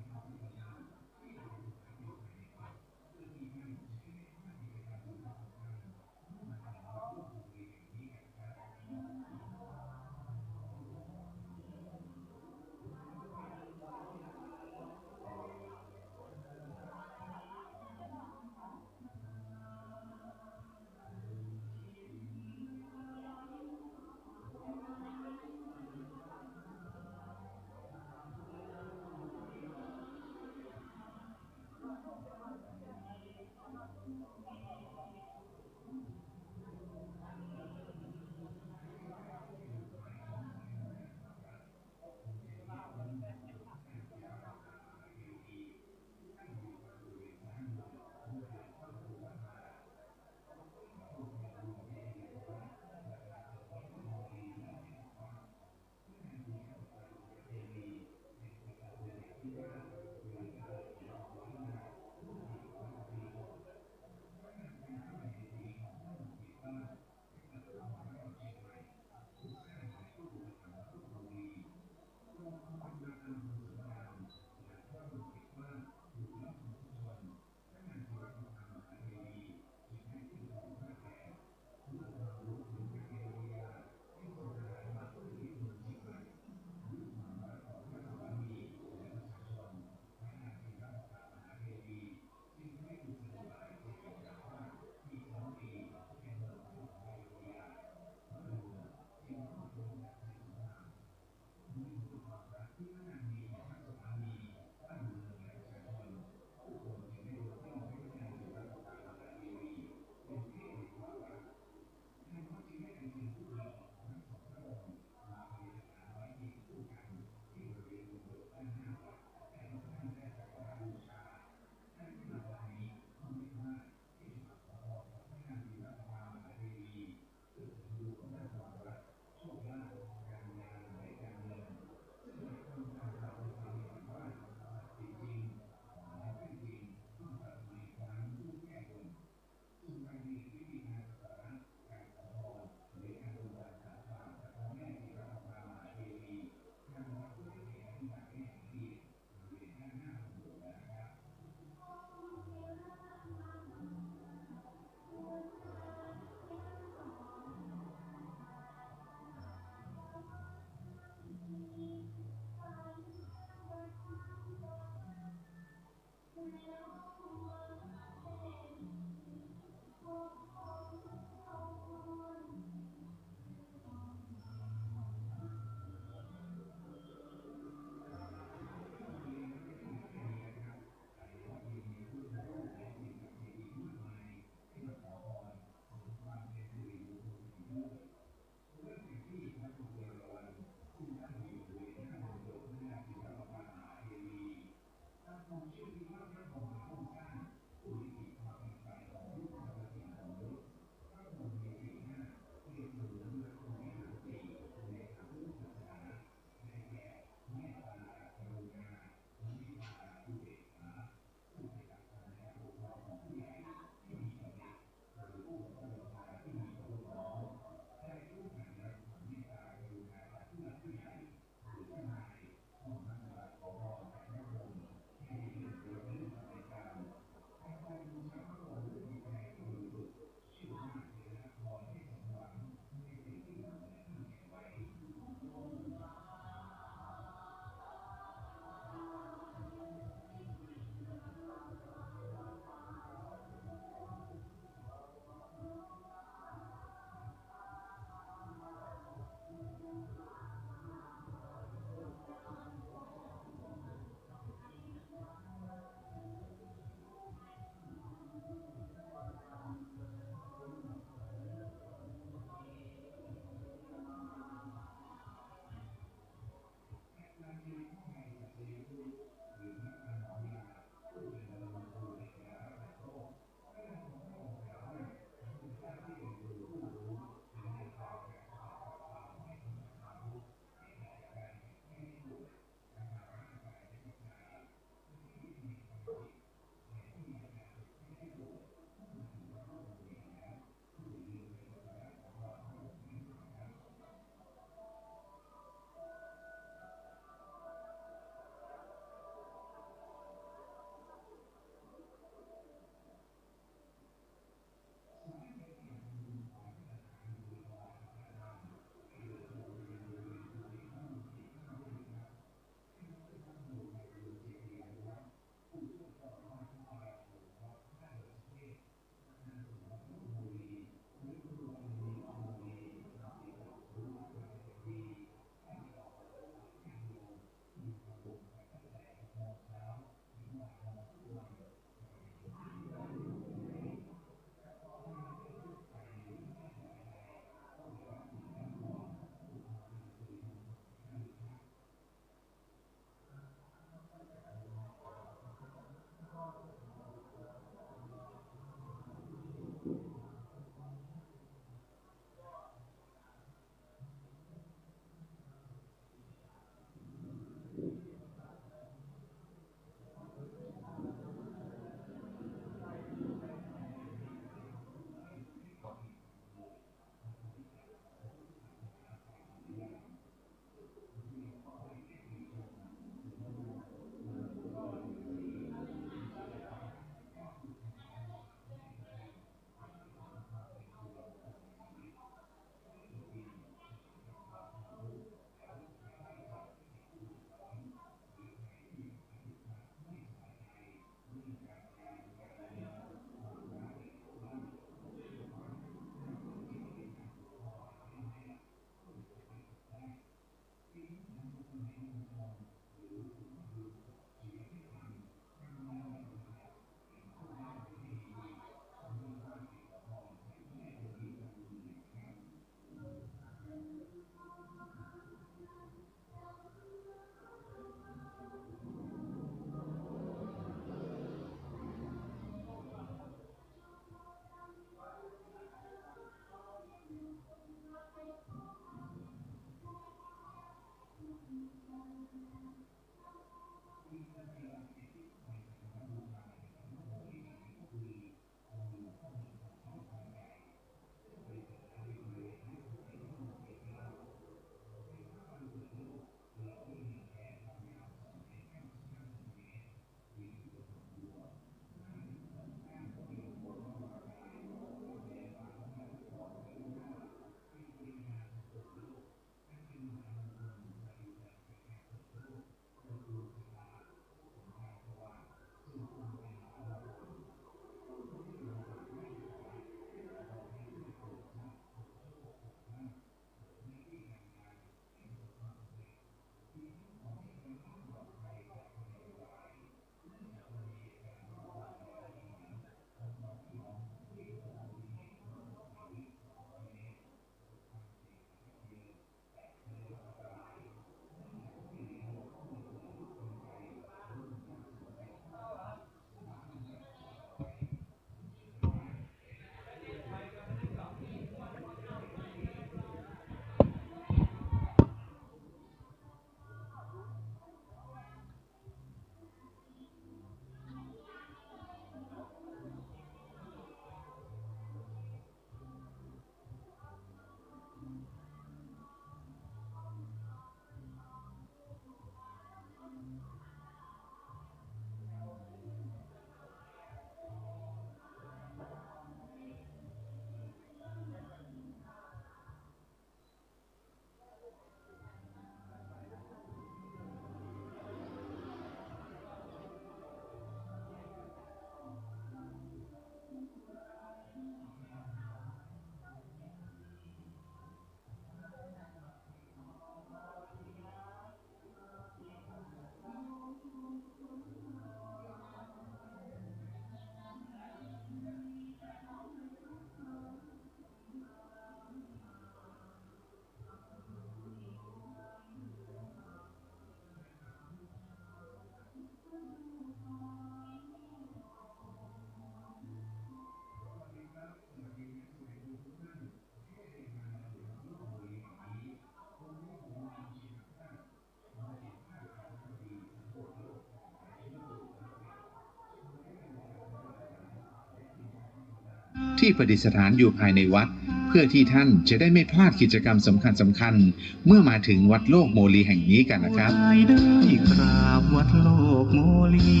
ที่ประดิษฐานอยู่ภายในวัด เพื่อที่ท่านจะได้ไม่พลาดกิจกรรมสำคัญๆ เมื่อมาถึงวัดโลกโมลีแห่งนี้กันนะครับ ไหว้ได้กราบวัดโลกโมลี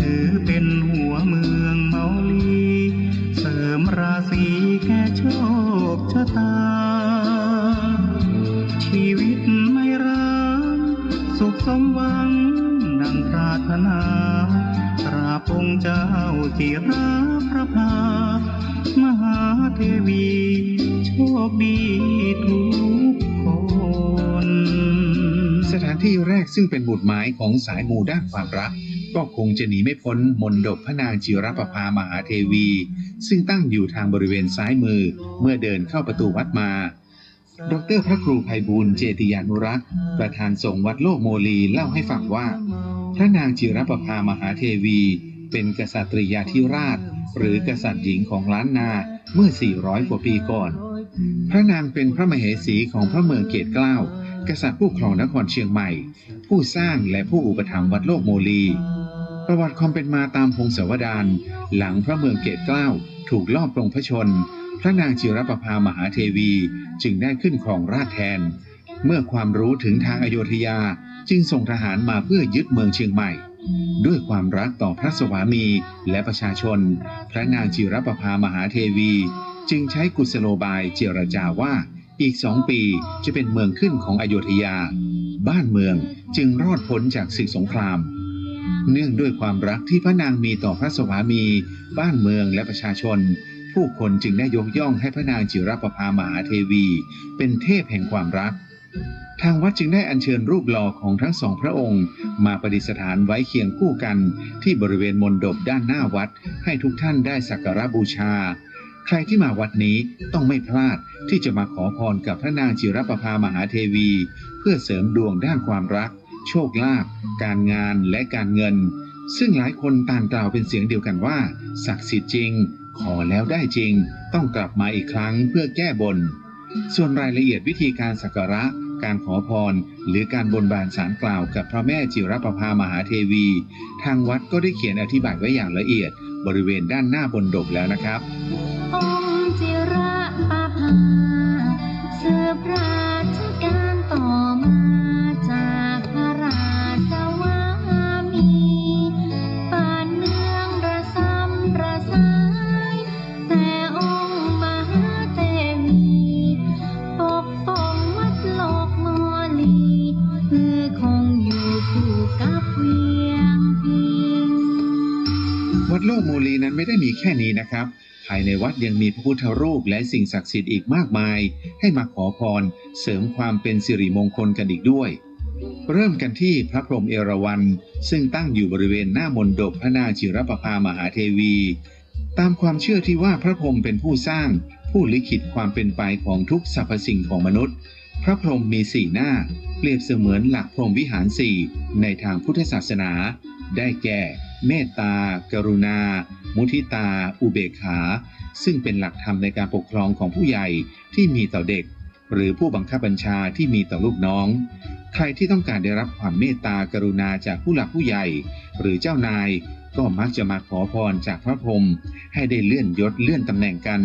ถือเป็นหัวเมืองเมาลี เสริมราศีแก่โชคชะตา ชีวิตไม่ร้างสุขสมหวังดังปรารถนา กราบองค์เจ้าจิรประภา มหาเทวี โชคดีทุกคน สถานที่แรกซึ่งเป็นหมุดหมายของสายมูด้านความรัก ก็คงจะหนีไม่พ้นมณฑปพระนางจิรประภามหาเทวี ซึ่งตั้งอยู่ทางบริเวณซ้ายมือ เมื่อเดินเข้าประตูวัดมา ดร.พระครูไพบูลย์ เจติยานุรักษ์ ประธานสงฆ์วัดโลกโมลีเล่าให้ฟังว่า พระนางจิรประภามหาเทวี เป็นกษัตริยาธิราช หรือกษัตริย์หญิงของล้านนาเมื่อ สี่ร้อย กว่าปีก่อน พระนางเป็นพระมเหสีของพระเมืองเกตเกล้า กษัตริย์ผู้ครองนครเชียงใหม่ ผู้สร้างและผู้อุปถัมภ์วัดโลกโมลี ประวัติความเป็นมาตามพงศาวดาร หลังพระเมืองเกตเกล้าถูกลอบปลงพระชนม์ พระนางจิรประภามหาเทวี จึงได้ขึ้นครองราชย์แทน เมื่อความรู้ถึงทางอโยธยา จึงส่งทหารมาเพื่อยึดเมืองเชียงใหม่ ด้วยความรักต่อพระสวามีและประชาชน พระนางจิรประภามหาเทวี จึงใช้กุศโลบายเจรจาว่า อีกสองปีจะเป็นเมืองขึ้นของอโยธยา บ้านเมืองจึงรอดพ้นจากศึกสงคราม เนื่องด้วยความรักที่พระนางมีต่อพระสวามี บ้านเมืองและประชาชน ผู้คนจึงได้ยกย่องให้พระนางจิรประภามหาเทวี เป็นเทพแห่งความรัก ทางวัดจึงได้อัญเชิญรูปหล่อของทั้งสองพระองค์ มาประดิษฐานไว้เคียงคู่กันที่บริเวณมณฑปด้านหน้าวัด ให้ทุกท่านได้สักการะบูชา ใครที่มาวัดนี้ต้องไม่พลาดที่จะมาขอพรกับพระนางจิรประภามหาเทวี เพื่อเสริมดวงด้านความรัก โชคลาภ การงาน และการเงิน ซึ่งหลายคนต่างกล่าวเป็นเสียงเดียวกันว่า ศักดิ์สิทธิ์จริง ขอแล้วได้จริง ต้องกลับมาอีกครั้งเพื่อแก้บน ส่วนรายละเอียดวิธีการสักการะ การขอพร หรือการบนบานศาลกล่าวกับพระแม่จิรประภามหาเทวี ทางวัดก็ได้เขียนอธิบายไว้อย่างละเอียด บริเวณด้านหน้ามณฑปแล้วนะครับ องค์จิรประภา สืบราชการต่อมาจากพระราชวามี ปานเมืองระสำระสาย แต่องค์มหาเทวี ปกป้องวัดโลกโมลี คือคงอยู่คู่กับเวียงพิง วัดโลกโมลีนั้นไม่ได้มีแค่นี้นะครับ ภายในวัดยังมีพระพุทธรูปและสิ่งศักดิ์สิทธิ์อีกมากมาย ให้มาขอพร เสริมความเป็นสิริมงคลกันอีกด้วย เริ่มกันที่พระพรหมเอราวัณ ซึ่งตั้งอยู่บริเวณหน้ามณฑปพระนางจิรประภามหาเทวี ตามความเชื่อที่ว่าพระพรหมเป็นผู้สร้าง ผู้ลิขิตความเป็นไปของทุกสรรพสิ่งของมนุษย์ พระพรหมมีสี่หน้า เปรียบเสมือนหลักพรหมวิหารสี่ในทางพุทธศาสนา ได้แก่ เมตตา กรุณา มุทิตา อุเบกขา ซึ่งเป็นหลักธรรมในการปกครองของผู้ใหญ่ที่มีต่อเด็ก หรือผู้บังคับบัญชาที่มีต่อลูกน้อง ใครที่ต้องการได้รับความเมตตากรุณาจากผู้หลักผู้ใหญ่ หรือเจ้านาย ก็มักจะมาขอพรจากพระพรหม ให้ได้เลื่อนยศเลื่อนตำแหน่งกัน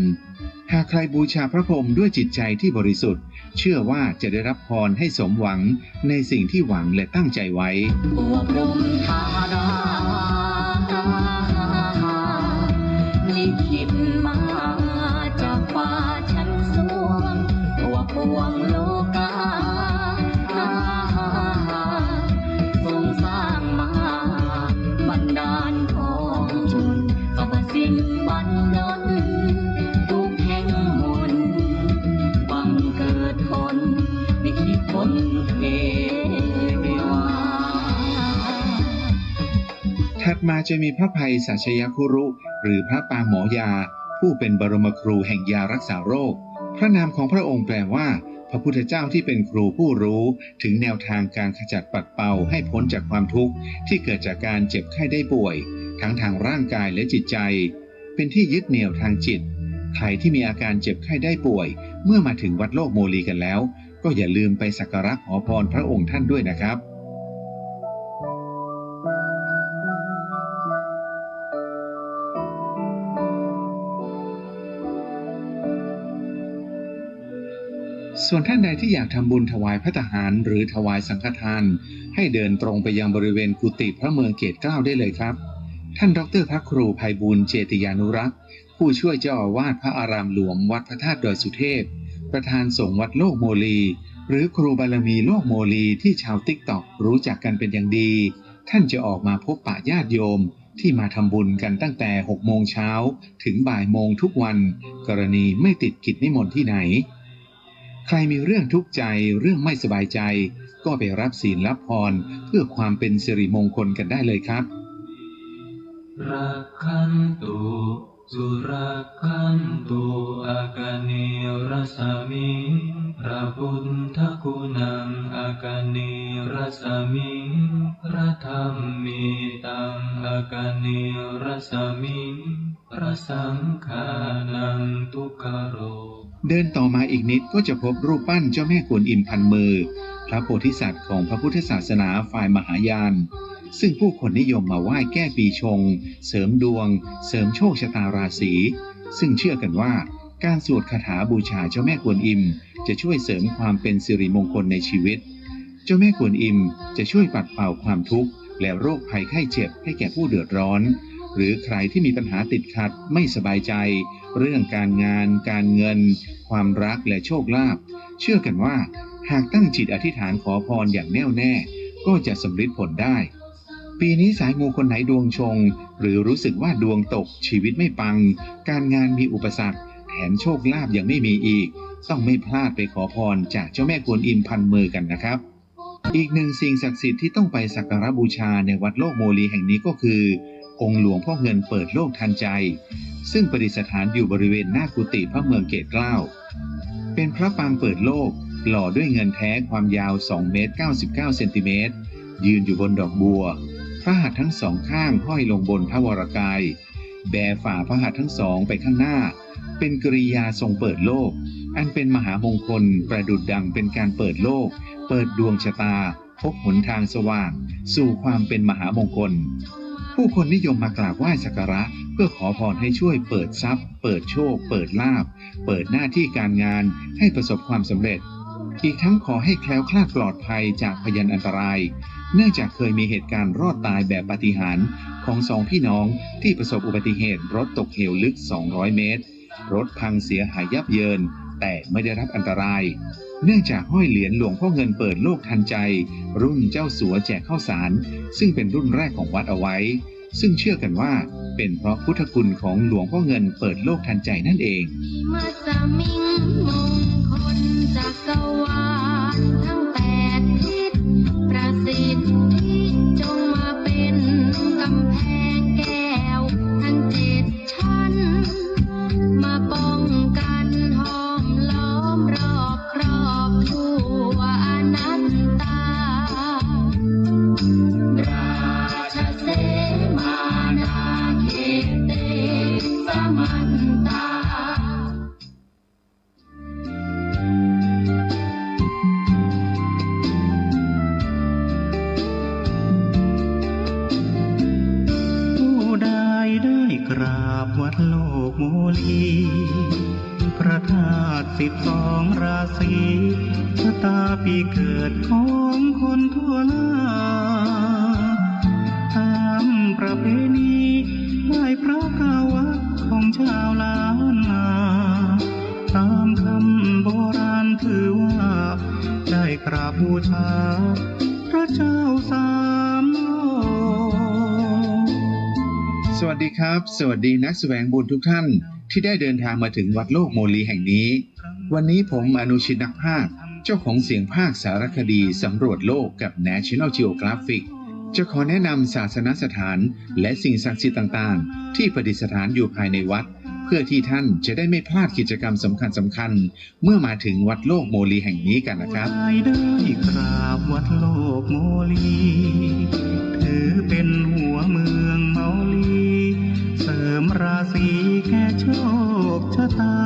หากใครบูชาพระพรหมด้วยจิตใจที่บริสุทธิ์ เชื่อว่าจะได้รับพรให้สมหวังในสิ่งที่หวังและตั้งใจไว้ ตัวพรหมธาดา ลิขิตมาจากฟ้าชั้นสูง ตัวปวงโลกา ทรงสร้างมา บันดาลพรบุญ สรรพสิ่งบันดล ทุกแห่งมนต์ บังเกิดผล ลิขิตผลเทวา ถัดมาจะมีพระไพศาลชยคุรุ หรือพระปางหมอยา ผู้เป็นบรมครูแห่งยารักษาโรค พระนามของพระองค์แปลว่า พระพุทธเจ้าที่เป็นครูผู้รู้ถึงแนวทางการขจัดปัดเป่าให้พ้นจากความทุกข์ที่เกิดจากการเจ็บไข้ได้ป่วย ทั้งทางร่างกายและจิตใจ เป็นที่ยึดเหนี่ยวทางจิต ใครที่มีอาการเจ็บไข้ได้ป่วย เมื่อมาถึงวัดโลกโมลีกันแล้ว ก็อย่าลืมไปสักการะขอพรพระองค์ท่านด้วยนะครับ ส่วนท่านใดที่อยากทำบุญถวายภัตตาหารหรือถวายสังฆทาน ให้เดินตรงไปยังบริเวณกุฏิพระเมืองเกตเกล้าได้เลยครับ ท่านดอกเตอร์พระครูไพบูลย์ เจติยานุรักษ์ ผู้ช่วยเจ้าอาวาสพระอารามหลวงวัดพระธาตุดอยสุเทพ ประธานสงฆ์วัดโลกโมลี หรือครูบารมีโลกโมลีที่ชาวติ๊กต็อกรู้จักกันเป็นอย่างดี ท่านจะออกมาพบปะญาติโยมที่มาทำบุญกันตั้งแต่หกโมงเช้าถึงบ่ายโมงทุกวัน กรณีไม่ติดกิจนิมนต์ที่ไหน ใครมีเรื่องทุกข์ใจ เรื่องไม่สบายใจ ก็ไปรับศีลรับพรเพื่อความเป็นสิริมงคลกันได้เลยครับ Rakkhantu surakkhantu, akanirasmiṃ, พระ buddhaguṇaṃ akanirasmiṃ, พระ dhammetaṃ akanirasmiṃ, พระ saṅghānaṃ dukkharogo. เดินต่อมาอีกนิดก็จะพบรูปปั้นเจ้าแม่กวนอิมพันมือ พระโพธิสัตว์ของพระพุทธศาสนาฝ่ายมหายาน ซึ่งผู้คนนิยมมาไหว้แก้ปีชง เสริมดวง เสริมโชคชะตาราศี ซึ่งเชื่อกันว่าการสวดคาถาบูชาเจ้าแม่กวนอิม จะช่วยเสริมความเป็นสิริมงคลในชีวิต เจ้าแม่กวนอิมจะช่วยปัดเป่าความทุกข์และโรคภัยไข้เจ็บให้แก่ผู้เดือดร้อน หรือใครที่มีปัญหาติดขัดไม่สบายใจ เรื่องการงาน การเงิน ความรักและโชคลาภ เชื่อกันว่าหากตั้งจิตอธิษฐานขอพรอย่างแน่วแน่ ก็จะสำเร็จผลได้ ปีนี้สายมูคนไหนดวงชง หรือรู้สึกว่าดวงตก ชีวิตไม่ปัง การงานมีอุปสรรค แถมโชคลาภยังไม่มีอีก ต้องไม่พลาดไปขอพรจากเจ้าแม่กวนอิมพันมือกันนะครับ อีกหนึ่งสิ่งศักดิ์สิทธิ์ที่ต้องไปสักการะบูชาในวัดโลกโมลีแห่งนี้ก็คือ องค์หลวงพ่อเงินเปิดโลกทันใจ ซึ่งประดิษฐานอยู่บริเวณหน้ากุฏิพระเมืองเกตเกล้า เป็นพระปางเปิดโลก หล่อด้วยเงินแท้ความยาว สองเมตรเก้าสิบเก้าเซนติเมตร ยืนอยู่บนดอกบัว พระหัตถ์ทั้งสองข้างห้อยลงบนพระวรกาย แบฝ่าพระหัตถ์ทั้งสองไปข้างหน้า เป็นกริยาทรงเปิดโลก อันเป็นมหามงคล ประดุจดังเป็นการเปิดโลก เปิดดวงชะตา พบหนทางสว่าง สู่ความเป็นมหามงคล ผู้คนนิยมมากราบไหว้สักการะ เพื่อขอพรให้ช่วยเปิดทรัพย์ เปิดโชค เปิดลาภ เปิดหน้าที่การงานให้ประสบความสำเร็จ อีกทั้งขอให้แคล้วคลาดปลอดภัยจากพยันอันตราย เนื่องจากเคยมีเหตุการณ์รอดตายแบบปาฏิหาริย์ของสองพี่น้องที่ประสบอุบัติเหตุรถตกเหวลึก สองร้อยเมตร รถพังเสียหายยับเยิน แต่ไม่ได้รับอันตราย เนื่องจากห้อยเหรียญหลวงพ่อเงินเปิดโลกทันใจ รุ่นเจ้าสัวแจกข้าวสาร ซึ่งเป็นรุ่นแรกของวัดเอาไว้ ซึ่งเชื่อกันว่าเป็นเพราะพุทธคุณของหลวงพ่อเงินเปิดโลกทันใจนั่นเอง มัสมิงมงคลจักรวาลทั้งแปดทิศ ประสิทธิจงมาเป็นกำแพงแก้วทั้งเจ็ดชั้น มาป้องกันห้อมล้อมรอบครอบทั่วอนันตา ราชเสมานาเขเตสมันตา ผู้ใดได้กราบวัดโลกโมลี พระธาตุสิบสองราศี ชะตาปีเกิดของคนทั่วหน้า ตามประเพณีไหว้พระเก้าวัดของชาวล้านนา ตามคำโบราณถือว่า ได้กราบบูชาพระเจ้าสามโลก สวัสดีครับ สวัสดีนักแสวงบุญทุกท่าน ที่ได้เดินทางมาถึงวัดโลกโมลีแห่งนี้ วันนี้ผมอนุชิต นักพากย์ เจ้าของเสียงพากย์สารคดีสำรวจโลกกับ National Geographic จะขอแนะนำศาสนสถาน และสิ่งศักดิ์สิทธิ์ต่างๆ ที่ประดิษฐานอยู่ภายในวัด เพื่อที่ท่านจะได้ไม่พลาดกิจกรรมสำคัญๆ เมื่อมาถึงวัดโลกโมลีแห่งนี้กันนะครับ ได้กราบวัดโลกโมลี ถือเป็นหัวเมืองเมาลี เสริมราศีแก่โชคชะตา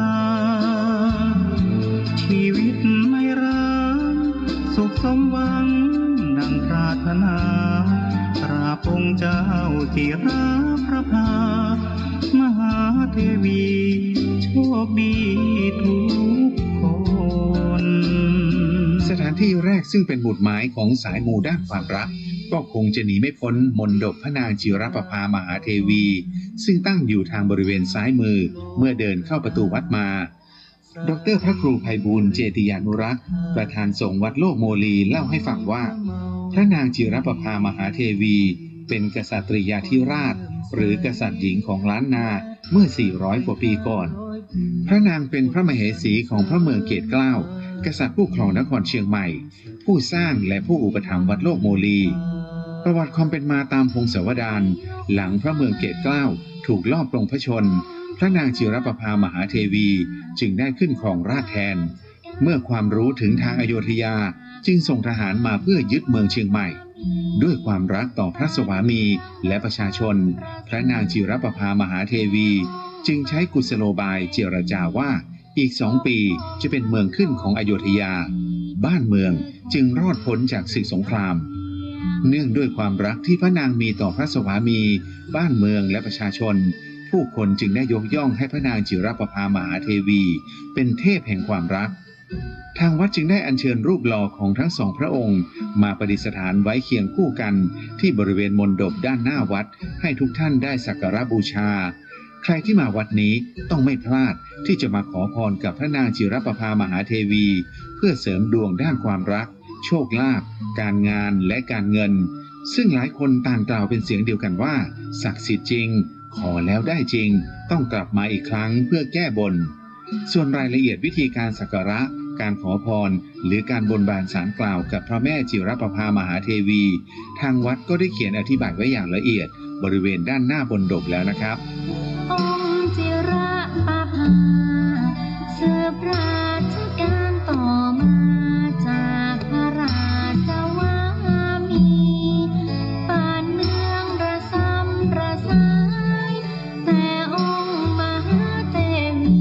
ชีวิตไม่ร้างสุขสมหวังดังปรารถนา กราบองค์เจ้าจิรประภา มหาเทวี โชคดีทุกคน สถานที่แรกซึ่งเป็นหมุดหมายของสายมูด้านความรัก ก็คงจะหนีไม่พ้นมณฑปพระนางจิรประภามหาเทวี ซึ่งตั้งอยู่ทางบริเวณซ้ายมือ เมื่อเดินเข้าประตูวัดมา ดอกเตอร์พระครูไพบูลย์ เจติยานุรักษ์ ประธานสงฆ์วัดโลกโมลี เล่าให้ฟังว่า พระนางจิรประภามหาเทวี เป็นกษัตริยาธิราช หรือกษัตริย์หญิงของล้านนา เมื่อ สี่ร้อย กว่าปีก่อน พระนางเป็นพระมเหสีของพระเมืองเกตเกล้า กษัตริย์ผู้ครองนครเชียงใหม่ ผู้สร้างและผู้อุปถัมภ์วัดโลกโมลี ประวัติความเป็นมาตามพงศาวดาร หลังพระเมืองเกตเกล้าถูกลอบปลงพระชนม์ พระนางจิรประภามหาเทวี จึงได้ขึ้นครองราชย์แทน เมื่อความรู้ถึงทางอโยธยา จึงส่งทหารมาเพื่อยึดเมืองเชียงใหม่ ด้วยความรักต่อพระสวามีและประชาชน พระนางจิรประภามหาเทวี จึงใช้กุศโลบายเจรจาว่า อีกสองปีจะเป็นเมืองขึ้นของอโยธยา บ้านเมืองจึงรอดพ้นจากศึกสงคราม เนื่องด้วยความรักที่พระนางมีต่อพระสวามี บ้านเมืองและประชาชน ผู้คนจึงได้ยกย่องให้พระนางจิรประภามหาเทวี เป็นเทพแห่งความรัก ทางวัดจึงได้อัญเชิญรูปหล่อของทั้งสองพระองค์ มาประดิษฐานไว้เคียงคู่กันที่บริเวณมณฑปด้านหน้าวัด ให้ทุกท่านได้สักการะบูชา ใครที่มาวัดนี้ต้องไม่พลาดที่จะมาขอพรกับพระนางจิรประภามหาเทวี เพื่อเสริมดวงด้านความรัก โชคลาภ การงาน และการเงิน ซึ่งหลายคนต่างกล่าวเป็นเสียงเดียวกันว่า ศักดิ์สิทธิ์จริง ขอแล้วได้จริง ต้องกลับมาอีกครั้งเพื่อแก้บน ส่วนรายละเอียดวิธีการสักการะ การขอพร หรือการบนบานศาลกล่าวกับพระแม่จิรประภามหาเทวี ทางวัดก็ได้เขียนอธิบายไว้อย่างละเอียด บริเวณด้านหน้ามณฑปแล้วนะครับ องค์จิรประภา สืบราชการต่อมาจากพระราชวามี ปานเมืองระสำระสาย แต่องค์มหาเทวี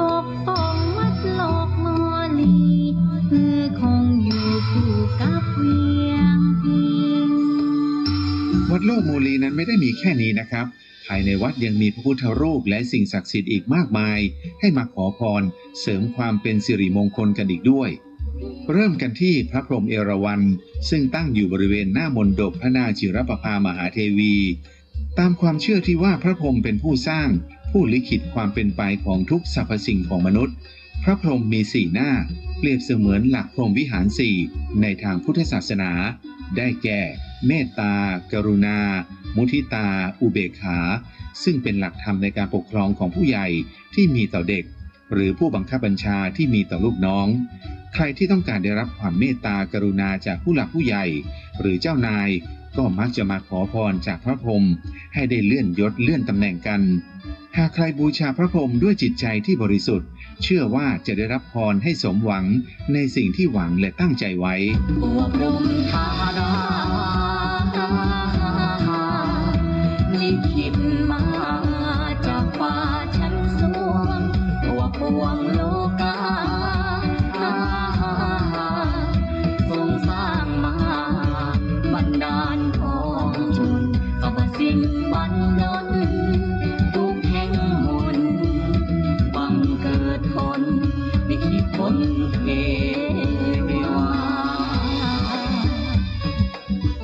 ปกป้องวัดโลกโมลี คือคงอยู่คู่กับเวียงพิงค์ วัดโลกโมลีนั้นไม่ได้มีแค่นี้นะครับ ภายในวัดยังมีพระพุทธรูปและสิ่งศักดิ์สิทธิ์อีกมากมาย ให้มาขอพร เสริมความเป็นสิริมงคลกันอีกด้วย เริ่มกันที่พระพรหมเอราวัณ ซึ่งตั้งอยู่บริเวณหน้ามณฑปพระนางจิรประภามหาเทวี ตามความเชื่อที่ว่าพระพรหมเป็นผู้สร้าง ผู้ลิขิตความเป็นไปของทุกสรรพสิ่งของมนุษย์ พระพรหมมีสี่หน้า เปรียบเสมือนหลักพรหมวิหารสี่ในทางพุทธศาสนา ได้แก่ เมตตา กรุณา มุทิตา อุเบกขา ซึ่งเป็นหลักธรรมในการปกครองของผู้ใหญ่ที่มีต่อเด็ก หรือผู้บังคับบัญชาที่มีต่อลูกน้อง ใครที่ต้องการได้รับความเมตตากรุณาจากผู้หลักผู้ใหญ่ หรือเจ้านาย ก็มักจะมาขอพรจากพระพรหมให้ได้เลื่อนยศเลื่อนตำแหน่งกัน หากใครบูชาพระพรหมด้วยจิตใจที่บริสุทธิ์ เชื่อว่าจะได้รับพรให้สมหวังในสิ่งที่หวังและตั้งใจไว้ ตัวพรหมธาดา ลิขิตมาจากฟ้าชั้นสูง ตัวปวงโลกา ทรงสร้างมาบันดาลพรชน สรรพสิ่งบันดล ทุกแห่งมนต์ บังเกิดผล ลิขิตผลเทวา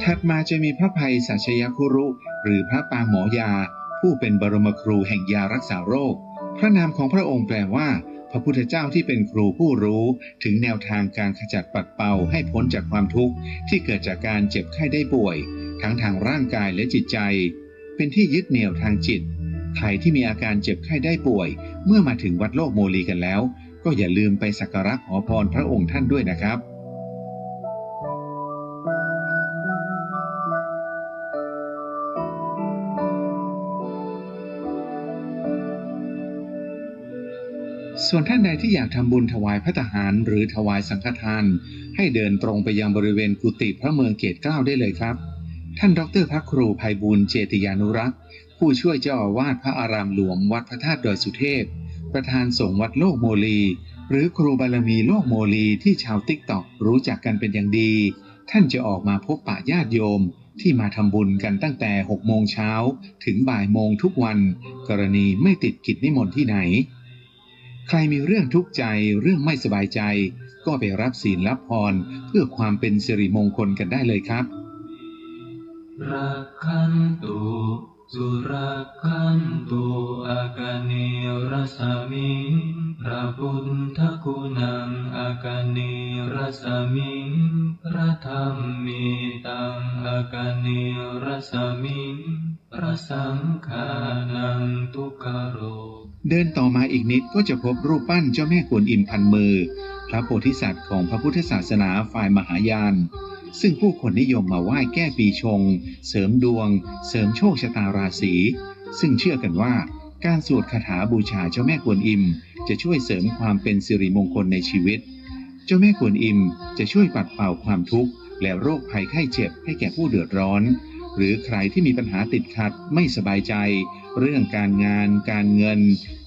ถัดมาจะมีพระภัยสัชยคุรุ หรือพระปางหมอยา ผู้เป็นบรมครูแห่งยารักษาโรค พระนามของพระองค์แปลว่า พระพุทธเจ้าที่เป็นครูผู้รู้ ถึงแนวทางการขจัดปัดเป่าให้พ้นจากความทุกข์ที่เกิดจากการเจ็บไข้ได้ป่วย ทั้งทางร่างกายและจิตใจ เป็นที่ยึดเหนี่ยวทางจิต ใครที่มีอาการเจ็บไข้ได้ป่วย เมื่อมาถึงวัดโลกโมลีกันแล้ว ก็อย่าลืมไปสักการะขอพรพระองค์ท่านด้วยนะครับ ส่วนท่านใดที่อยากทำบุญถวายภัตตาหาร หรือถวายสังฆทาน ให้เดินตรงไปยังบริเวณกุฏิพระเมืองเกตเกล้าได้เลยครับ ท่านดอกเตอร์พระครูไพบูลย์ เจติยานุรักษ์ ผู้ช่วยเจ้าอาวาสพระอารามหลวงวัดพระธาตุดอยสุเทพ ประธานสงฆ์วัดโลกโมลี หรือครูบารมีโลกโมลีที่ชาวติ๊กต็อกรู้จักกันเป็นอย่างดี ท่านจะออกมาพบปะญาติโยมที่มาทำบุญกันตั้งแต่หกโมงเช้าถึงบ่ายโมงทุกวัน กรณีไม่ติดกิจนิมนต์ที่ไหน ใครมีเรื่องทุกข์ใจ เรื่องไม่สบายใจ ก็ไปรับศีลรับพรเพื่อความเป็นสิริมงคลกันได้เลยครับ Rakkhantu surakkhantu akanirasmiṃ, พระพุทธคุณัง akanirasmiṃ, พระธรรมเมตัง akanirasmiṃ, พระสังฆานัง ทุกขโร เดินต่อมาอีกนิดก็จะพบรูปปั้นเจ้าแม่กวนอิมพันมือ พระโพธิสัตว์ของพระพุทธศาสนาฝ่ายมหายาน ซึ่งผู้คนนิยมมาไหว้แก้ปีชง เสริมดวง เสริมโชคชะตาราศี ซึ่งเชื่อกันว่าการสวดคาถาบูชาเจ้าแม่กวนอิม จะช่วยเสริมความเป็นสิริมงคลในชีวิต เจ้าแม่กวนอิมจะช่วยปัดเป่าความทุกข์และโรคภัยไข้เจ็บให้แก่ผู้เดือดร้อน หรือใครที่มีปัญหาติดขัดไม่สบายใจ เรื่องการงาน การเงิน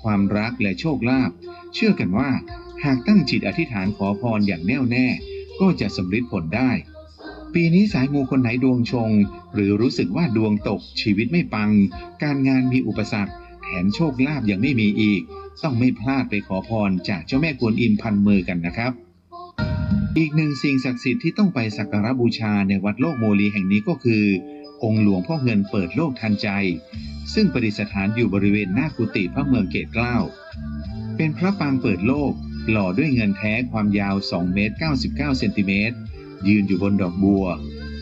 ความรักและโชคลาภ เชื่อกันว่าหากตั้งจิตอธิษฐานขอพรอย่างแน่วแน่ ก็จะสำเร็จผลได้ ปีนี้สายมูคนไหนดวงชง หรือรู้สึกว่าดวงตก ชีวิตไม่ปัง การงานมีอุปสรรค แถมโชคลาภยังไม่มีอีก ต้องไม่พลาดไปขอพรจากเจ้าแม่กวนอิมพันมือกันนะครับ อีกหนึ่งสิ่งศักดิ์สิทธิ์ที่ต้องไปสักการะบูชาในวัดโลกโมลีแห่งนี้ก็คือ องค์หลวงพ่อเงินเปิดโลกทันใจ ซึ่งประดิษฐานอยู่บริเวณหน้ากุฏิพระเมืองเกตเกล้า เป็นพระปางเปิดโลก หล่อด้วยเงินแท้ความยาว สองเมตรเก้าสิบเก้าเซนติเมตร ยืนอยู่บนดอกบัว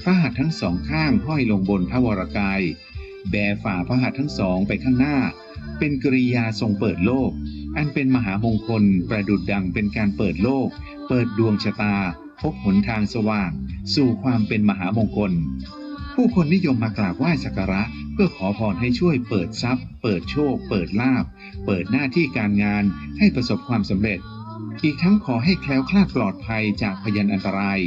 พระหัตถ์ทั้งสองข้างห้อยลงบนพระวรกาย แบฝ่าพระหัตถ์ทั้งสองไปข้างหน้า เป็นกริยาทรงเปิดโลก อันเป็นมหามงคลประดุจดังเป็นการเปิดโลก เปิดดวงชะตา พบหนทางสว่าง สู่ความเป็นมหามงคล ผู้คนนิยมมากราบไหว้สักการะ เพื่อขอพรให้ช่วยเปิดทรัพย์ เปิดโชค เปิดลาภ เปิดหน้าที่การงานให้ประสบความสำเร็จ อีกทั้งขอให้แคล้วคลาดปลอดภัยจากพยันอันตราย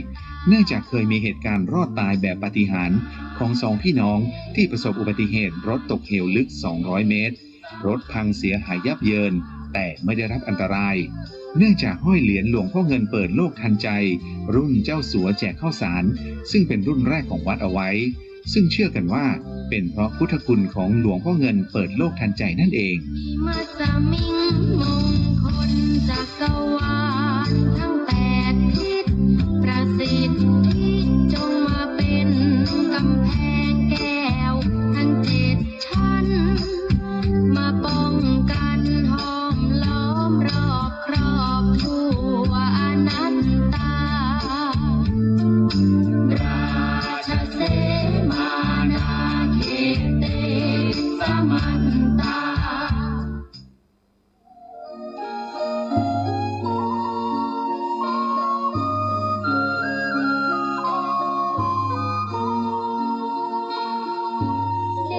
เนื่องจากเคยมีเหตุการณ์รอดตายแบบปาฏิหาริย์ของสองพี่น้องที่ประสบอุบัติเหตุรถตกเหวลึก สองร้อย เมตร รถพังเสียหายยับเยิน แต่ไม่ได้รับอันตราย เนื่องจากห้อยเหรียญหลวงพ่อเงินเปิดโลกทันใจ รุ่นเจ้าสัวแจกข้าวสาร ซึ่งเป็นรุ่นแรกของวัดเอาไว้ ซึ่งเชื่อกันว่าเป็นเพราะพุทธคุณของหลวงพ่อเงินเปิดโลกทันใจนั่นเอง มัสมิงมงคลจักรวาลทั้งแปดทิศ ประสิทธิจงมาเป็นกำแพงแก้วทั้งเจ็ดชั้น มาป้องกันห้อมล้อมรอบครอบทั่วอนันตา ราชเสมานาเขเตสมันตา แด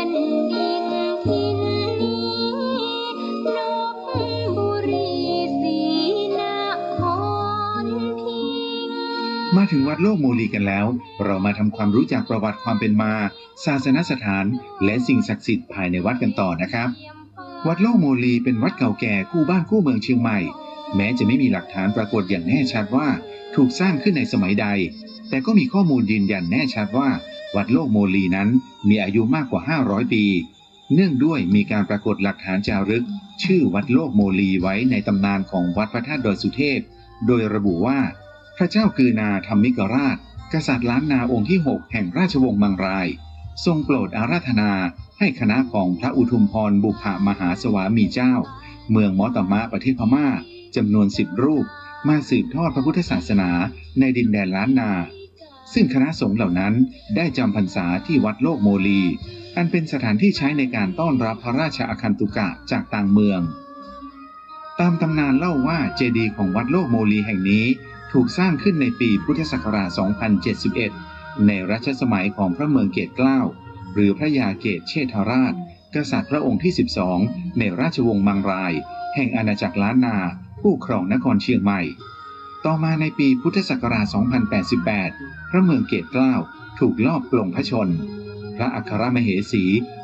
นดินถิ่นนี้ลพบุรีศรีนครพิงค์ มาถึงวัดโลกโมลีกันแล้ว เรามาทำความรู้จักประวัติความเป็นมา ศาสนสถาน และสิ่งศักดิ์สิทธิ์ภายในวัดกันต่อนะครับ วัดโลกโมลีเป็นวัดเก่าแก่คู่บ้านคู่เมืองเชียงใหม่ แม้จะไม่มีหลักฐานปรากฏอย่างแน่ชัดว่าถูกสร้างขึ้นในสมัยใด แต่ก็มีข้อมูลยืนยันแน่ชัดว่า วัดโลกโมลีนั้นมีอายุมากกว่า ห้าร้อย ปี เนื่องด้วยมีการปรากฏหลักฐานจารึก ชื่อวัดโลกโมลีไว้ในตำนานของวัดพระธาตุดอยสุเทพ โดยระบุว่า พระเจ้ากือนาธรรมิกราช กษัตริย์ล้านนาองค์ที่ หก แห่งราชวงศ์มังราย ทรงโปรดอาราธนาให้คณะของพระอุทุมพรบุพพมหาสวามีเจ้า เมืองมอตตมะประเทศพม่าจำนวน สิบ รูป มาสืบทอดพระพุทธศาสนาในดินแดนล้านนา ซึ่งคณะสงฆ์เหล่านั้นได้จำพรรษาที่วัดโลกโมลี อันเป็นสถานที่ใช้ในการต้อนรับพระราชอาคันตุกะจากต่างเมือง ตามตำนานเล่าว่าเจดีย์ของวัดโลกโมลีแห่งนี้ถูกสร้างขึ้นในปีพุทธศักราช สองพันเจ็ดสิบเอ็ด ในรัชสมัยของพระเมืองเกตเกล้า หรือพระยาเกตเชษฐราช กษัตริย์พระองค์ที่ สิบสอง ในราชวงศ์มังราย แห่งอาณาจักรล้านนา ผู้ครองนครเชียงใหม่ ต่อมาในปีพุทธศักราช สองพันแปดสิบแปด พระเมืองเกตเกล้าถูกลอบปลงพระชนม์ พระอัครมเหสี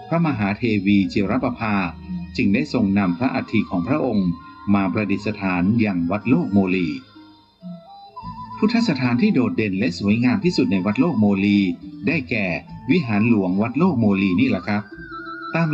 พระมหาเทวีจิรประภา จึงได้ทรงนำพระอัฐิของพระองค์มาประดิษฐานยังวัดโลกโมลี พุทธสถานที่โดดเด่นและสวยงามที่สุดในวัดโลกโมลี ได้แก่วิหารหลวงวัดโลกโมลีนี่แหละครับ